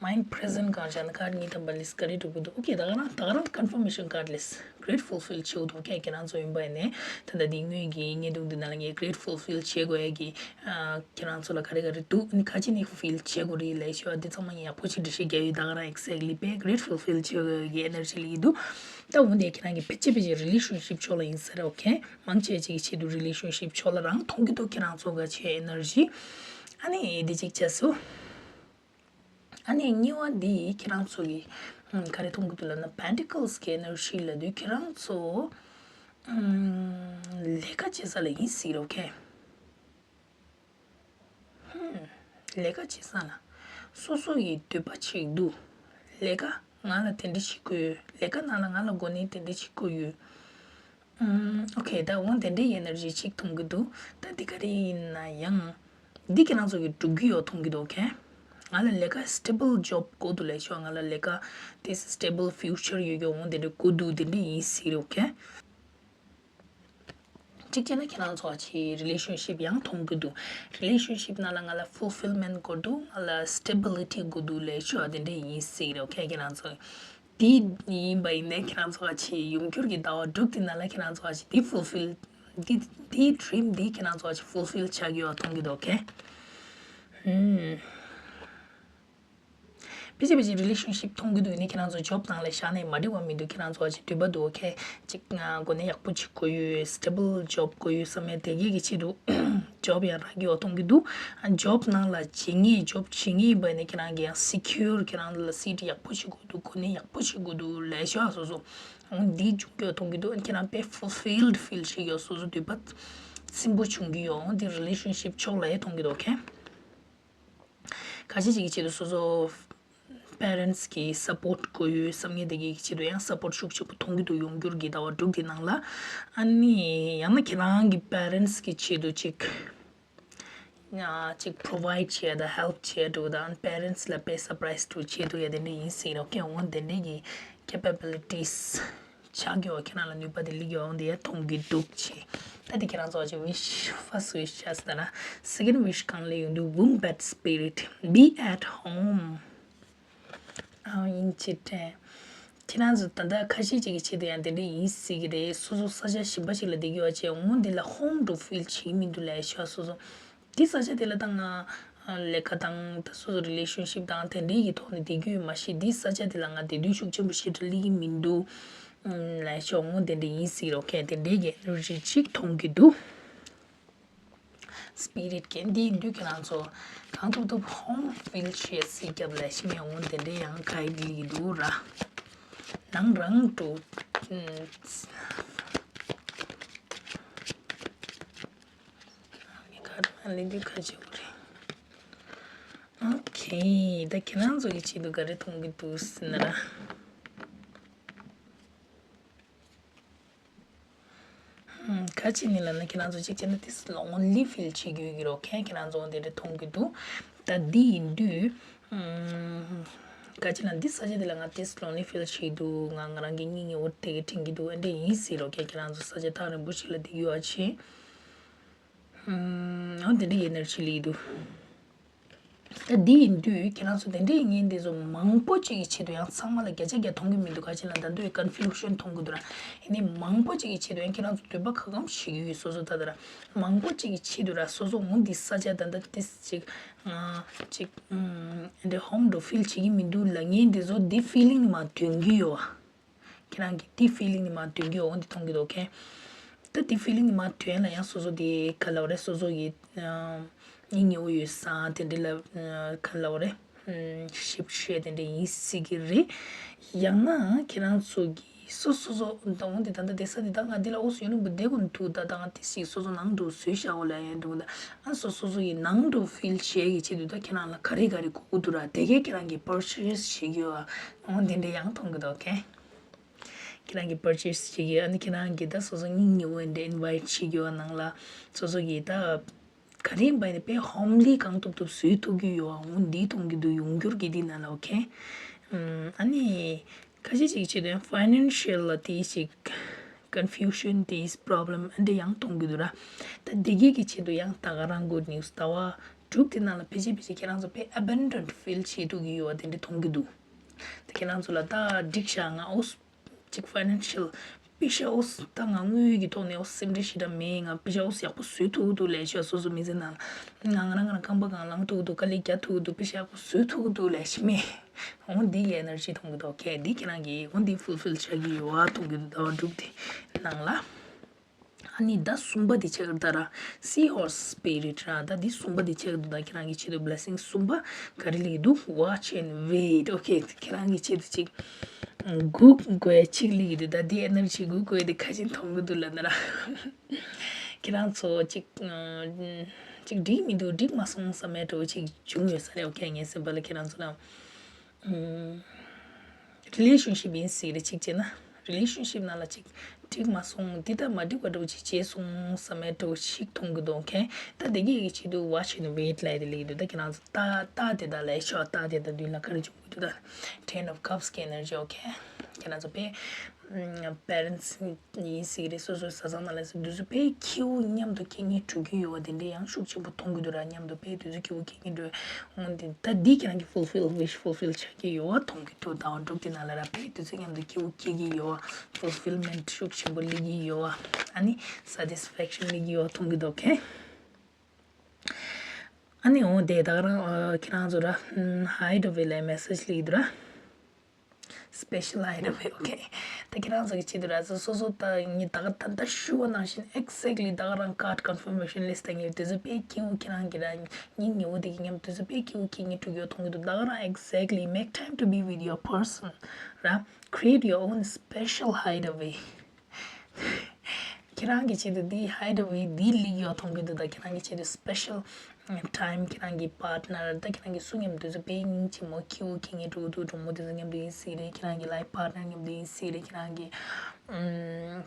mind present གང་བཞག་ན་ཁ་གཉིས་ཐམ་པ་ལས་ག་རེ་སྒྲུབ་ཀྱི་འདུག okay ད་ག་རང་ད་ག་རང་confirmation card ལས་great fulfill བྱེད་འདུག okay ཁྱེད་རང་ཚོ་ཡིན་པ་ཡིན་ནའི་ད་ལྟ་འདི་དངོས་ཀྱི་བརྙན་ཐུང་འདི་ནང་ལ་ངས་great fulfill བྱེད་དགོས་ཡ་གི་ཨ་ཁྱེད་རང་ཚོ་ལ་ག་རེ་ག་རེ་འདུག་ཨ་ནི་ག་ཅི་ནས་feel བྱེད་དགོས་རེད་ལས་ཤོད་འདི་ཚང་མ་ངས་ཡག་པོ་ཅིག་འགྲེལ་བཤད་རྒྱག་ཡོད། ད་ག་རང་exactly དཔེ་great fulfill བྱེད་དགོས་ཡ་གི་energy ལ་ཡིན་འདུག་ད་འོ་འདི་ཁྱེད་རང་གི་ཕལ་ཆེར་ཕལ་ཆེར་relationship ཕྱོགས་ལ་ཡིན་ས་རེད། okay མང་ཆེ་ཅིག་གི་ཆེད་དུ་relationship ཕྱོགས་ལ་རང་མཐོང་གི་འདུག་ཁྱེད་རང་ཚོ་ག་ཆེ་energy ཨ་ནི་འདི་གཅིག་བྱས་སོ། ཨ་ནི་གཉིས་པ་འདི་ཁྱེད་རང་ཚོ་གི་ཨམ་ག་རེ་མཐོང་གི་འདུག་ལབ་ན་Pentacles གི་energy ལབ་དུས་ཁྱེད་རང་ཚོ་ཨམ་ལས་ཀ་བྱེད་ས་ལ་ཡིན་སྲིད་རོགས་ཁེ། ཧུམ། ལས་ཀ་བྱེད་ས་ལ་སོ་སོ་ཡི་འདོད་པ་ཅིག་འདུག་ལས་ཀ་ང་ལ་དེ་འདྲ་བྱེད་དགོས་ཡོད། ལས་ཀ་ནང་ལ་ང་ལ་འགོ་ནས་དེ་འདྲ་བྱེད་དགོས་ཡོད། ཨམ། okay ད་འོ་དེ་འདྲའི་energy ཅིག་མཐོང་གི་འདུག་ད་འདི་ག་རེ་ཡིན་ན་ཡང་འདི་ཁྱེད་རང་ཚོ་གི་སྒྲུབ་ཀྱི་ཡོད་མཐོང་གི་འདུག okay ང་ལ་ལས་ཀ་stable job དགོས་འདུག་ལས་ཤོག་ང་ལ་ལས་ཀ་this stable future ཡོད་ཀྱི་འོ་དེ་འདྲ་དགོས་འདུག་དེ་འདྲ་ཡིན་སྲིད་རེད། okay གཅིག་བྱས་ན་ཁྱེད་རང་ཚོ་ཨ་ཆེ་relationship ཡང་མཐོང་གི་འདུག relationship ནང་ལ་ང་ལ་fulfillment དགོས་འདུག་ང་ལ་stability དགོས་འདུག་ལས་ཤོག་དེ་འདྲ་ཡིན་སྲིད་རེད། okay ཁྱེད་རང་ཚོ་དེ་ཡིན་པ་ཡིན་ནའི་ཁྱེད་རང་ཚོ་ཨ་ཆེ་ཡུམ་གྱུར་གྱི་ཟླ་བ་དྲུག་དེ་ནང་ལ་ཁྱེད་རང་ཚོ་ཨ་ཆེ་དེ་fulfill དེ་དེ་dream དེ་ཁྱེད་རང་ཚོ་ཨ་ཆེ་fulfill བྱ་གི་ཡོད་མཐོང་གི་འདུག okay ཕལ་ཆེར་ཕལ་ཆེར་relationship མཐོང་གི་འདུག་ཡིན་ནའི་ཁྱེད་རང་ཚོ་job ནང་ལ་བཞག་ནས་མ་འགྲིག་པ་མི་འདུག་ཁྱེད་རང་ཚོ་ཨ་ཆེ་འདོད་པ་འདུག okay གཅིག་ང་གོ་གནས་ཡག་པོ་ཅིག་དགོས་ཡོད། stable job དགོས་ཡོད་བསམ་ཡས་དེ་གས་ཀྱི་ཆེད་དུ་job ཡང་རག་གི་ཡོད་མཐོང་གི་འདུག job ནང་ལ་བྱེད་ངེས་job བྱེད་ངེས་ཡིན་པ་ཡིན་ནའི་ཁྱེད་རང་གི་ཡང་secure ཁྱེད་རང་ལ་seat ཡག་པོ་ཞིག་དགོས་འདུག་གོ་གནས་ཡག་པོ་ཞིག་དགོས་འདུག་ལས་ཤོག་སོ་སོ་འོ་འདི་འབྱུང་གི་ཡོད་མཐོང་གི་འདུག་ཁྱེད་རང་དཔེ་fulfilled feel བྱེད་ཀྱི་ཡོད། སོ་སོ་འདོད་པ་སིམ་པོ་བྱུང་གི་ཡོད། འོ་འདི་relationship ཕྱོགས་ལ་ཡང་མཐོང་གི་འདུག okay ཁ་ཤས་ཅིག་གི་ཆེད་དུ་སོ་སོ་parents གི་support དགོས་ཡོད་བསམ་མཁན་དེ་གའི་ཆེད་དུ་ཡང་support ཤུགས་ཆེན་པོ་མཐོང་གི་འདུག་ཡུམ་གྱུར་གྱི་ཟླ་བ་དྲུག་དེ་ནང་ལ། ཨ་ནི་ཡང་ན་ཁྱེད་རང་གི་parents གི་ཆེད་དུ་ཅིག་ཡང་ཅིག་provide བྱེད་དང་help བྱེད་འདུག་དང་parents ལ་དཔེ་surprise འདྲ་བྱེད་འདུག་ཡ་དེ་འདྲ་ཡིན་སྲིད་རོགས། ཁྱེད་འོང་དེ་འདྲ་གི་capabilities བྱ་དགོས་པ་ཁྱེད་རང་ལ་ནུས་པ་དེ་སླེབས་ཡོང་དེ་ཡ་མཐོང་གི་འདུག་ཅེས། ད་དེ་ཁྱེད་རང་ཚོ་ཅིག་wish first wish བྱས་ཟེར་ན། second wish གང་ལས་ཡོང་དུས་wombat spirit be at home ཨང་ཡིན་ཅི་དྲན། ཁྱེད་རང་ཚོ་ད་ལྟ་ཁ་ཤས་ཅིག་གི་ཆེད་དུ་ཡང་དེ་འདྲ་ཡིན་སྲིད་ཀྱི་རེད། སོ་སོ་ས་ཆ་གཞན་པ་ཞིག་ལ་བསྡད་ཀྱི་ཡོད་ཅེས་འོང་དེ་ལ་home འདྲ་feel བྱེད་ཀྱི་མི་འདུག་ལས་ཤོག་སོ་སོ་དེ་ས་ཆ་དེ་ལ་ད་ང་ལས་ཀ་དང་ད་སོ་སོ་relationship དང་དེ་འདྲའི་གི་ཐོག་ནས་བསྡད་རྒྱུ་ཡོད་མ་གཞི་འདི་ས་ཆ་དེ་ལ་ང་བསྡད་དུས་ཤུགས་ཆེན་པོ་ཞེ་དྲག་སླེབས་ཀྱི་མི་འདུག་ལས་ཤོག་འོང་དེ་འདྲ་ཡིན་སྲིད་རོགས། ཁྱེད་དེ་འདྲའི་གི་energy ཅིག་མཐོང་གི་འདུག spirit གན་འདི་ཡིན་དུས་ཁྱེད་རང་ཚོ་གང་ཐུབ་ཐུབ་home feel བྱེད་སྲིད་རྒྱབ་ལས་ཤི་མེད་འོང་དེ་འདྲའི་ཡང་guide ལི་འདུག་ར། ནང་རང་དུ་ཁ་ལེན་དུས་ཁ་ཆེ་བོ་རེད། okay ད་ཁྱེད་རང་ཚོ་གི་ཆེད་དུ་ག་རེ་མཐོང་གི་འདུག་ཟེར་ན་ར། ཁ་ཅིག་ནི་ལབ་ན་ཁྱེད་རང་ཚོ་གཅིག་བྱས་ན་ཏིས་lonely feel བྱེད་ཀྱི་ཡོད་ཀྱི་རོ། ཁྱེད་ཁྱེད་རང་ཚོ་འདི་འདྲ་མཐོང་གི་འདུག་ད་འདི་ཡིན་དུས་ཁ་ཅིག་ལ་འདི་ས་ཆ་འདི་ལ་ང་ཏིས་lonely feel བྱེད་ཀྱི་འདུག་ང་ང་རང་གི་སྙིང་ངི་འོ་དེ་གི་དྲན་གྱི་འདུག་ཨ་འདྲ་ཡིན་སྲིད་རོ། ཁྱེད་ཁྱེད་རང་ཚོ་ས་ཆ་ཐག་རིང་པོ་ཞིག་ལ་བསྡད་ཡོད་ཨ་ཆེ་འོ་འདི་འདྲ་ཡིན་ན་ཆི་ལི་འདུག་ད་འདི་ཡིན་དུས་ཁྱེད་རང་ཚོ་དེ་འདྲའི་ངན་འདི་ཚོ་མང་པོ་ཅིག་གི་ཆེད་དུ་ཡང་ཚང་མ་ལ་བརྒྱ་ཆ་བརྒྱ་མཐོང་གི་མི་འདུག་ག་ཅི་ལ་ད་དུང་confusion མཐོང་གི་འདུག་ར། ཡིན་ནའི་མང་པོ་ཅིག་གི་ཆེད་དུ་ཡང་ཁྱེད་རང་ཚོ་འདོད་པ་ག་གམ་ཞིག་ཡོད་སོ་སོ་ད་ད་ར། མང་པོ་ཅིག་གི་ཆེད་དུ་ར་སོ་སོ་འོ་འདི་ས་ཆ་ད་ད་ཏིས་ཅིག་ང་ཅིག་འདི་home འདྲ་feel བྱེད་ཀྱི་མི་འདུག་ལབ་ངན་འདི་ཚོ་འདི་feeling ནི་མ་ཐོན་གྱི་ཡོད་ཨ། ཁྱེད་རང་གིས་དེ་feeling ནི་མ་ཐོན་གྱི་འོང་དེ་མཐོང་གི་འདུག་ཁེ། ད་དེ་feeling ནི་མ་ཐོན་ལ་ཡང་སོ་སོ་དེ་ག་ལབ་རེད་སོ་སོ་ཡི་ཨམ་ སྙིང་ཉེ་བོ་ཡོད་ས་དེ་འདྲ་ལ་ག་ལབ་རེད། ཞིབ་བཤད་དེ་འདྲ་ཡིན་སྲིད་ཀྱི་རེད། ཡང་ན་ཁྱེད་རང་ཚོ་གི་སོ་སོ་སོ་ད་འོན་ཏེ་ད་ལྟ་བསྡད་ས་འདི་ད་ང་འདི་ལ་འོ་སོ་ཡོང་ནི་བུ་བསྡད་དགོས་འདུག་ད་ད་ང་དེ་ཞིག་སོ་སོ་ནང་དུ་བཟོས་བཞག་འོ་ལ་ཡང་འདུག་ད་ཨ་སོ་སོ་སོ་ཡི་ནང་དུ་ཕིལ་བྱེད་ཀྱི་ཆེད་དུ་ད་ཁྱེད་རང་ལ་ག་རེ་ག་རེ་དགོས་ཀྱི་འདུག་ར། དེ་གས་ཁྱེད་རང་གིས་པར་ཆེ་སི་བྱེད་ཀྱི་ཡོད་ཨ། འོ་འདི་འདྲ་ཡང་མཐོང་གི་འདུག་ཁྱེད་རང་གིས་པར་ཆེ་སི་བྱེད་ཀྱི་ཡོད་ཨ་ནི་ཁྱེད་རང་གིས་ད་སོ་སོ་སྙིང་ཉེ་བོ་འདྲ་ཨིན་ཝའིཊ་བྱེད་ཀྱི་ཡོད་ནང་ལ་སོ་སོ་གིས་ད། ག་རེ་ཡིན་པ་ཡིན་ན་དཔེ་ཧོམ་ལི་གང་ཐུབ་ཐུབ་བཟོས་ཐུབ་ཀྱི་ཡོད་ཨ། འོ་འདི་མཐོང་གི་འདུག་ཡོང་འགྱུར་གྱི་འདི་ནང་ལ། ཨོ་ཁེ། ཨམ། ཨ་ནི་ཁ་ཤས་ཅིག་བྱེད་དོན་ཕའི་ནན་ཤལ་ལ་དེ་ཞིག་ཀོན་ཕིའུ་ཤན་དེ་པོ་རོབ་ལེམ་ཨ་འདྲ་ཡང་མཐོང་གི་འདུག་ར། ད་འདི་གས་ཀྱི་ཆེད་དུ་ཡང་ད་ག་རང་གུཌ་ནིའུ་སི་ཟླ་བ་དྲུག་དེ་ནང་ལ་ཕལ་ཆེར་ཕལ་ཆེར་ཁྱེད་རང་ཚོ་དཔེ་ཨ་བན་ཌན་ཕིལ་བྱེད་ཐུབ་ཀྱི་ཡོད་ཨ་དེ་འདྲ་མཐོང་གི་འདུག་ད་ཁྱེད་རང་ཚོ་ལ་ད་འགྲིག་ཤག་ང་ཨོ་ཅིག་ཕའི་ནན་ཤལ་པེ་ཤ་ཨོ་སི་ད་ང་དངུལ་གྱི་ཐོག་ནས་ཨོ་སེམས་ཁྲལ་ཞེ་དྲག་མེད། ང་པེ་ཤ་ཨོ་སི་ཡག་པོ་བཟོ་ཐུབ་འདུག་ལས་ཤོག་སོ་སོ་མི་ཚེ་ནང་ང་ང་རང་ང་རང་ཁང་པ་གང་བླངས་ཐུབ་འདུག་དཀའ་ལས་རྒྱག་ཐུབ་འདུག་པེ་ཤ་ཡག་པོ་བཟོ་ཐུབ་འདུག་ལས་ཤི་མེད། འོ་འདི་ཡི་ཨེ་ནར་ཇི་མཐོང་གི་འདུག་ཁྱེད་འདི་ཁྱེད་རང་གིས་འོ་འདི་ཕུལ་ཕིལ་བྱ་གི་ཡོད་བ་མཐོང་གི་འདུག་ཟླ་བ་དྲུག་དེ་ནང་ལ། ཨ་ནི་ཟླ་གསུམ་པ་དེ་ཆགས་ཀྱི་འདུག་ད་ར། སི་ཧོར་སི་སི་པི་རི་ཊི་ར། ད་འདི་གསུམ་པ་དེ་ཆགས་ཀྱི་འདུག་ད་ཁྱེད་རང་གི་ཆེད་དུ་བི་ལེ་སིང་གསུམ་པ་ག་རེ་ལེགས་འདུག Watch and wait. ཨོ་ཁེ། ཁྱེད་རང་གི་ཆེད་དུ་ཅིག་སྒུག་དགོས་ཅིག་ལེགས་འདུག་ད་འདི་ཨེ་ནར་ཇི་སྒུག་དགོས་དེ་ཁ་ཅིག་མཐོང་གི་འདུག་ལབ་ན་ར། ཁྱེད་རང་ཚོ་ཅིག་ཅིག་འགྲིག་མི་འདུག་འགྲིག་མ་སོང་བསམ་མེད་འགྲོ་ཅིག་བྱུང་ཡོད་ས་རེད། ཨོ་ཁེ། ངའི་སེམས་པ་ལ་ཁྱེད་རང་ཚོ་ལ། རི་ལེ་ཤན་ཤིབ་ཡིན་སྲིད་རེད། གཅིག་བྱས་ན་རི་ལེ་ཤན་ཤིབ་ནང་ལ་གཅིག་འགྲིག་མ་སོང་། འདི་ལྟར་མ་འགྲིག་པ་འདྲ་བོ་ཅིག་བྱས་སོང་བསམ་པའི་འདྲ་བོ་ཞིག་མཐོང་གི་འདུག་ཁེ། ད་དེ་གའི་ཆེད་དུ་Watch and wait ལབ་དེ་ལེགས་འདུག་ད་ཁྱེད་རང་ཚོ་ལྟ་ལྟ་དེ་དག་ལས་ཤོག་ལྟ་དེ་དག་མདུན་ལ་ག་རེ་བྱུང་གི་འདུག་ད་Ten of Cups གི་ཨེ་ནར་ཇི། ཨོ་ཁེ། ཁྱེད་རང་ཚོ་དཔེ་པེ་རེན་ཊི་སི་ཡིན་སྲིད་རེད། སོ་སོའི་བཟའ་ཚང་ནང་ལ་སོ་དེ་ཚོ་དཔེ་ཁྱེའུ་མཉམ་དུ་ཁེ་ངེ་འགྲོ་གི་ཡོད་པ་དེ་འདྲ་ཡང་ཤུགས་ཆེན་པོ་མཐོང་གི་འདུག་ར། མཉམ་དུ་དཔེ་དེ་ཚོ་ཁྱེའུ་ཁེ་ངེ་འགྲོ། འོན་ཏེ་ད་འདི་ཁྱེད་རང་གི་ཕུལ་ཕིལ་ཝིཤ་ཕུལ་ཕིལ་བྱ་གི་ཡོད་པ་མཐོང་གི་འདུག་ཟླ་བ་དྲུག་དེ་ནང་ལ་ར་དཔེ་དེ་ཚོ་མཉམ་དུ་ཁྱེའུ་ཁེ་གི་ཡོད་པ། ཕུལ་ཕིལ་མེན་ཊི་ཤུགས་ཆེན་པོ་སླེབས་ཀྱི་ཡོད་པ། ཨ་ནི་སེ་ཊིས་ཕེག་ཤན་སླེབས་ཀྱི་ཡོད་པ་མཐོང་གི་འདུག་ཁེ། ཨ་ནི་འོ་དེ་ད་ག་རང་ཨ་ཁྱེད་རང་ཚོ་ར་ཧའི་ཌི་ཝེ་ལ་མེ་སེཇ་སླེབས་ཀྱི་འདུག་ར། སི་པེ་ཤལ་ཧའི་ཌི་ཝེ། ཨོ་ཁེ། ད་ཁྱེད་རང་ཚོ་གི་ཆེད་དུ་ར་ཚོ་སོ་སོ་ད་ངས་ད་ག་ད་ད་ཞུ་བ་ནང་བཞིན་ཨེག་ཛེག་ལི་ད་ག་རང་ཀཱཌ་ཀོན་ཕར་མེ་ཤན་ལིསྟ་ད་ངས་དེ་ཚོ་དཔེ་ཁྱེའུ་ཁྱེད་རང་གི་ར་སྙིང་ཉེ་བོ་དེ་གི་མཉམ་དུ་དེ་ཚོ་དཔེ་ཁྱེའུ་ཁྱེད་ངས་འགྲོ་གི་ཡོད་མཐོང་གི་འདུག་ད་ག་རང་ཨེག་ཛེག་ལི་make time to be with your person ར། Create your own special hideaway. ཁྱེད་རང་གི་ཆེད་དུ་འདི་ཧའི་ཌི་ཝེ་འདི་ལེགས་ཡོད་མཐོང་གི་འདུག་ད་ཁྱེད་རང་གི་ཆེད་དུ་སི་པེ་ཤལ་ཊའིམ་ཁྱེད་རང་གི་པཱར་ཊི་ནར་ད་ཁྱེད་རང་གི་སུ་མཉམ་དུ་དེ་ཚོ་དཔེ་སྙིང་རྗེ་མོ་ཁྱེའུ་ཁྱེད་ངའི་གྲོགས་འདུག་གྲོགས་མོ་དེ་ཚོ་མཉམ་དུ་ཡིན་སྲིད་རེད། ཁྱེད་རང་གི་ལའིཕ་པཱར་ཊི་ནར་མཉམ་དུ་ཡིན་སྲིད་རེད། ཁྱེད་རང་གི་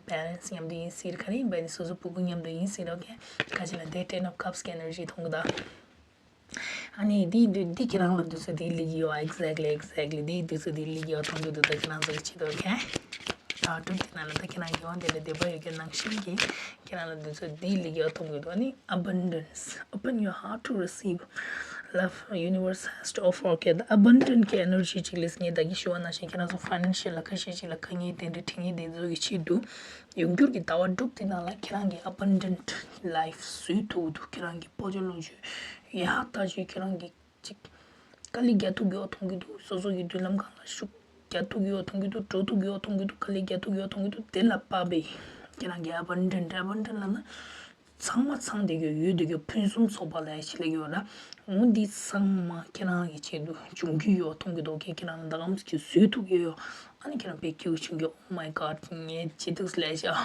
པེ་རེན་ཊི་སི་མཉམ་དུ་ཡིན་སྲིད་རེད། ག་རེ་ཡིན་པ་ཡིན་སོ་སོ་ཕྲུ་གུ་མཉམ་དུ་ཡིན་སྲིད་རེད། ཨོ་ཁེ། ཁ་ཅིག་ལ་དེ་ཊེན་ཨོཕ་ཀབ་སི་གི་ཨེ་ནར་ཇི་མཐོང་གི་འདུག་ཨ་ནི་འདི་འདི་འདི་ཁྱེད་རང་ལ་འདི་ཚོ་འདི་ལེགས་ཡོད། ཨེག་ཛེག་ལི་ཨེག་ཛེག་ལི་འདི་འདི་ཚོ་འདི་ལེགས་ཡོད་མཐོང་གི་འདུག་ད་ཁྱེད་རང་ཚོ་གི་ཆེད་དུ། ཨོ་ཁེ། ད་དྲུག་དེ་ནང་ལ་ད་ཁྱེད་རང་གི་འོ་འདི་ལ་འདོད་པ་ཡོད་མཁན་ནང་བཞིན་གྱི་ཁྱེད་རང་ལ་འདི་ཚོ་འདི་ལེགས་ཡོད་མཐོང་གི་འདུག་ཨ་ནི་abundance, open your heart to receive love universe has to offer. ཨོ་ཁེ། ད་ཨ་བན་ཌན་ཊི་གི་ཨེ་ནར་ཇི་ཅིག་ལས་ངས་ད་གིན་ཞུ་བ་ནང་བཞིན་ཁྱེད་རང་ཚོ་ཕའི་ནན་ཤལ་ལ་ཁ་ཤས་ཅིག་ལ་དཀའ་ངལ་དེ་འདྲ་འཕྲད་མཁན་དེ་ཚོ་གི་ཆེད་དུ། ཡོང་འགྱུར་གྱི་ཟླ་བ་དྲུག་དེ་ནང་ལ་ཁྱེད་རང་གིས་ཨ་བན་ཌན་ཊི་ལའིཕ་བཟོས་ཐུབ་འདུག་ཁྱེད་རང་གི་སྤོ་ཇོ་ལོ་ཇོ་ཡག་ཐག་ཆོད་ཁྱེད་རང་གིས་ཅིག་དཀའ་ལས་རྒྱག་ཐུབ་ཀྱི་ཡོད་མཐོང་གི་འདུག་སོ་སོ་གི་མདུན་ལམ་སྒང་ལ་ཤུགས་རྒྱག་ཐུབ་ཀྱི་ཡོད་མཐོང་གི་འདུག་འགྲོ་ཐུབ་ཀྱི་ཡོད་མཐོང་གི་འདུག་དཀའ་ལས་རྒྱག་ཐུབ་ཀྱི་ཡོད་མཐོང་གི་འདུག་དེ་ལ་དཔག་པའི་ཁྱེད་རང་གི་ཨ་བན་ཌན་ཊི། ཨ་བན་ཌན་ཊི་ལབ་ན་ཚང་མ་ཚང་བསྡད་ཀྱི་ཡོད། ཡོད་བསྡད་ཀྱི་ཕུན་སུམ་ཚོགས་པ་ལབ་ཡ་ཞིག་ལབ་ཀྱི་ཡོད་ར། འོ་འདི་ཚང་མ་ཁྱེད་རང་གི་ཆེད་དུ་འབྱུང་གི་ཡོད་མཐོང་གི་འདུག་ཁྱེད་ཁྱེད་རང་ལ་ད་གམ་ཅིག་བཟོས་ཐུབ་ཀྱི་ཡོད། ཨ་ནི་ཁྱེད་རང་དཔེ་སྐྱིད་པོ་བྱུང་གི། Oh my God, ངས་བྱེད་ཐུབ་ལབ་ཤག་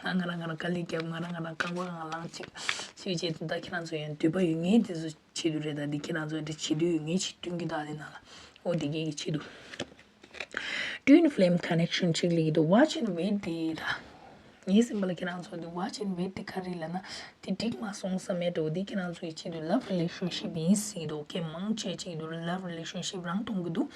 ང་ང་རང་ང་རང་དཀའ་ལས་རྒྱབ། ང་རང་ང་རང་རྐང་པ་ང་ལངས་ཅིག་ཞུ་བྱེད་དུ། ད་ཁྱེད་རང་ཚོ་ཡང་འདོད་པ་ཡོད་མཁན་དེ་ཚོ་ཆེད་དུ་རེད། ད་འདི་ཁྱེད་རང་ཚོ་འདི་བྱེད་འདོད་ཡོད་མཁན་ཞིག་སྟོན་གྱི་ད་དེ་ནང་ལ། འོ་དེ་གས་ཀྱི་ཆེད་དུ། Twin flame connection ཅིག་ལེགས་འདུག Watch and wait དེ་ད། ངའི་སེམས་པ་ལ་ཁྱེད་རང་ཚོ་འདི་Watch and wait དེ་ག་རེ་ལབ་ན། དེ་འགྲིག་མ་སོང་བསམ་མེད་འགྲོ། འདི་ཁྱེད་རང་ཚོ་ཡི་ཆེད་དུ་love relationship ཡིན་སྲིད་འདུག་ཁྱེད་མང་ཆེ་ཆེད་དུ་love relationship རང་མཐོང་གི་འདུག་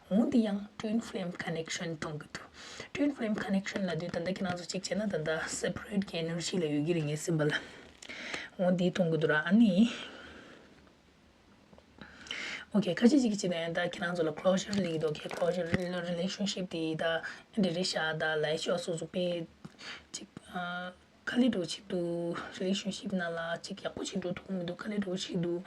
འོ་འདི་ཡང་twin flame connection མཐོང་གི་འདུག Twin flame connection ལབ་དུས་ད་ལྟ་ཁྱེད་རང་ཚོ་གཅིག་བྱས་ན་ད་ལྟ་separate གི་energy ལ་ཡོད་ཀྱི་རེད་ངའི་སེམས་པ་ལ། འོ་འདི་མཐོང་གི་འདུག་ར། ཨ་ནི། ཨོ་ཁེ། ཁ་ཅིག་ཅིག་གིས་བྱས་ན་ཡང་ད་ཁྱེད་རང་ཚོ་ལ་closure ལེགས་འདུག་ཁེ། closure relationship དེ་ད་འདི་རེད་ཤག་ད་ལབ་ཤོག་སོ་སོ་དཔེ་ཅིག་ཨ་ དཀའ་ལས་འདྲ་བོ་ཅིག་འདུག་རི་ལེ་ཤན་ཤིབ་ནང་ལ་ཅིག་ཡག་པོ་ཅིག་འགྲོ་ཐུབ་ཀྱི་མི་འདུག་དཀའ་ལས་འདྲ་བོ་ཅིག་འདུག་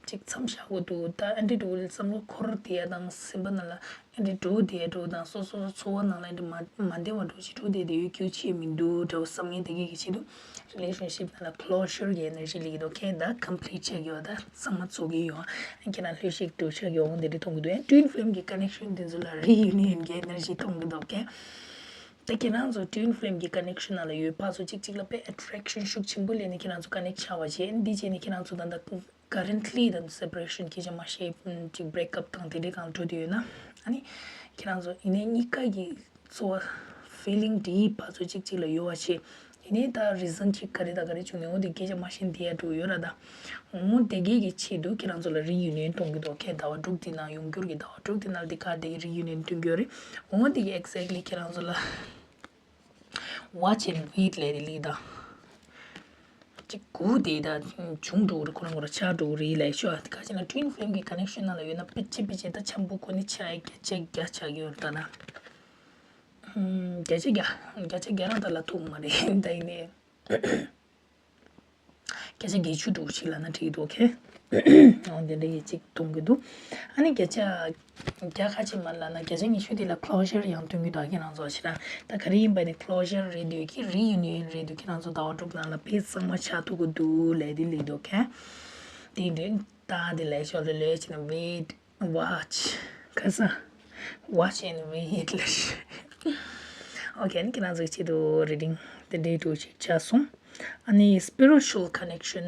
ཅིག་མཚམས་བཞག་དགོས་འདུག་ད་ཨ་འདྲ་འདྲ་བོ་ལ་བསམ་བློ་འཁོར་བསྡད་ཡ་དང་སེམས་པ་ནང་ལ་ཨ་འདྲ་འགྲོ་བསྡད་ཡ་འདྲ་བོ་དང་སོ་སོ་འཚོ་བ་ནང་ལ་ཨ་འདྲ་མ་མ་བདེ་བ་འདྲ་བོ་ཅིག་འགྲོ་བསྡད་དེ་ཡོད་རྒྱུ་ཅིག་མི་འདུག་འདྲ་བོ་བསམ་མཁན་དེ་གས་ཀྱི་ཆེད་དུ་རི་ལེ་ཤན་ཤིབ་ནང་ལ་ཁི་ལོ་ཞར་གྱི་ཨེ་ནར་ཇི་སླེབས་ཀྱི་འདུག་ཁྱེད་ད་ཀམ་པི་ལིཊ་བྱེད་ཀྱི་ཡོད། ད་ཚང་མ་རྫོགས་ཀྱི་ཡོད། ཁྱེད་རང་ལྷོད་ཤིག་འགྲོ་ཤག་ཡོང་དེ་འདྲ་མཐོང་གི་འདུག་ཨ་ནི་ཊུ་ཡིན་ཕི་ལེམ་གྱི་ཀ་ནེག་ཤན་དེ་ཚོ་ལ་རི་ཡུ་ནི་ཡན་གྱི་ཨེ་ནར་ཇི་མཐོང་གི་འདུག་ཁྱེད། ད་ཁྱེད་རང་ཚོ་ཊུ་ཡིན་ཕི་ལེམ་གྱི་ཀ་ནེག་ཤན་ནང་ལ་ཡོད་པ་ཚོ་གཅིག་གཅིག་ལ་དཔེ་ཨེ་ཊེག་ཤན་ཤུགས་ཆེན་པོ་སླེབས་ནས་ཁྱེད་རང་ཚོ་ཀ་ནེག་ཆགས་པ་བྱས། འདི་བྱས་ནས་ཁྱེད་རང་ཚོ་ད་ལྟ་ཀ་རེན་ཊི་ལི་ད་ལྟ་སེ་པ་རེ་ཤན་སྐད་ཆ་མ་བཤད་ཅིག་བྷི་རེག་ཨབ་དང་དེ་འདྲའི་སྒང་འགྲོ་དུས་ཡོད་ན། ཨ་ནི་ཁྱེད་རང་ཚོ་ཡིན་ནའི་གཉིས་ཀ་གི་ཚོར་བ་ཕི་ལིང་འདྲེས་པ་ཚོ་གཅིག་གཅིག་ལ་ཡོད་པ་བྱས། ཡིན་ནའི་ད་རི་ཛན་གཅིག་ག་རེ་དང་ག་རེ་བྱུང་ནས་འོ་དེ་སྐད་ཆ་མ་བཤད་འདི་ཡ་འགྲོ་ཡོད་ར། ད་འོ་དེ་གས་ཀྱི་ཆེད་དུ་ཁྱེད་རང་ཚོ་ལ་རི་ཡུ་ནི་ཡན་གཏོང་གི་འདུག་ཁྱེད་ཟླ་བ་དྲུག་དེ་ནང་ཡོང་རྒྱུར་གྱི་ཟླ་བ་དྲུག་དེ་ནང་འདི་ག་དེ་གི་རི་ཡུ་ནི་ཡན་སྟོན་གྱི་ཡོད་རེད། འོ་དེ་གི་ཨེག་ཛེག་ལི་ཁྱེད་རང་ཚོ་ལ་Watch and wait ལབ་དེ་ལིག་དང་། ཅིག་སྒུག་དེ་ད་བྱུང་འགྲོ་གི་རེད། ཁོ་རང་ཁོ་རང་ཆགས་འགྲོ་གི་རེད་ལབ་ཤོག་ཨ་དེ་ག་ཅིག་ན་ཊུ་ཡིན་ཕི་ལེམ་གྱི་ཀ་ནེག་ཤན་ནང་ལ་ཡོད་ན་ཕལ་ཆེར་ཕལ་ཆེར་ད་འཆམ་པོ་ཁོ་ནི་ཆགས་ཡ་བརྒྱ་ཆ་བརྒྱ་ཆགས་ཀྱི་ཡོད་རེད་ད་ན། ཨུམ། བརྒྱ་ཆ་བརྒྱ། བརྒྱ་ཆ་བརྒྱ་རང་ད་ལབ་ཐུབ་མ་རེད་ད་ཡིན་ནའི། བརྒྱ་ཆ་བརྒྱད་ཅུ་འདྲ་བོ་ཞིག་ལབ་ན་འགྲིག་གི་འདུག་ཨོ་ཁེ། འོ་དེ་འདྲ་ཡི་གཅིག་མཐོང་གི་འདུག་ཨ་ནི་བརྒྱ་ཆ་བརྒྱ་ཁ་ཅིག་མ་ལབ་ན་བརྒྱ་ཆ་ཉི་ཤུ་དེ་ལ་ཁི་ལོ་ཞར་ཡང་སྟོན་གྱི་འདུག་ཁྱེད་རང་ཚོ་ཞེ་དྲག་ད་ག་རེ་ཡིན་པ་ནི་ཁི་ལོ་ཞར་རེད་འདུག་གི་རི་ཡུ་ནི་ཡན་རེད་འདུག་ཁྱེད་རང་ཚོ་ཟླ་བ་དྲུག་ནང་ལ་དཔེ་གཙང་མ་ཆགས་ཐུབ་ཀྱི་འདུག་ལབ་དེ་ལབ་འདུག་ཨོ་ཁེ། དེ་ཡིན་དུས་ད་དེ་ལབ་ཤོག་ལེ་ལོས་བྱས་ན་wait Watch. ཁ་སང་། Watch and wait ལབ་ཤག་ཨོ་ཁེ། ཨ་ནི་ཁྱེད་རང་ཚོའི་ཆེད་དུ་རི་ཌིང་དེ་འདྲའི་འདྲ་བོ་ཅིག་བྱས་སོང་། ཨ་ནི་spiritual connection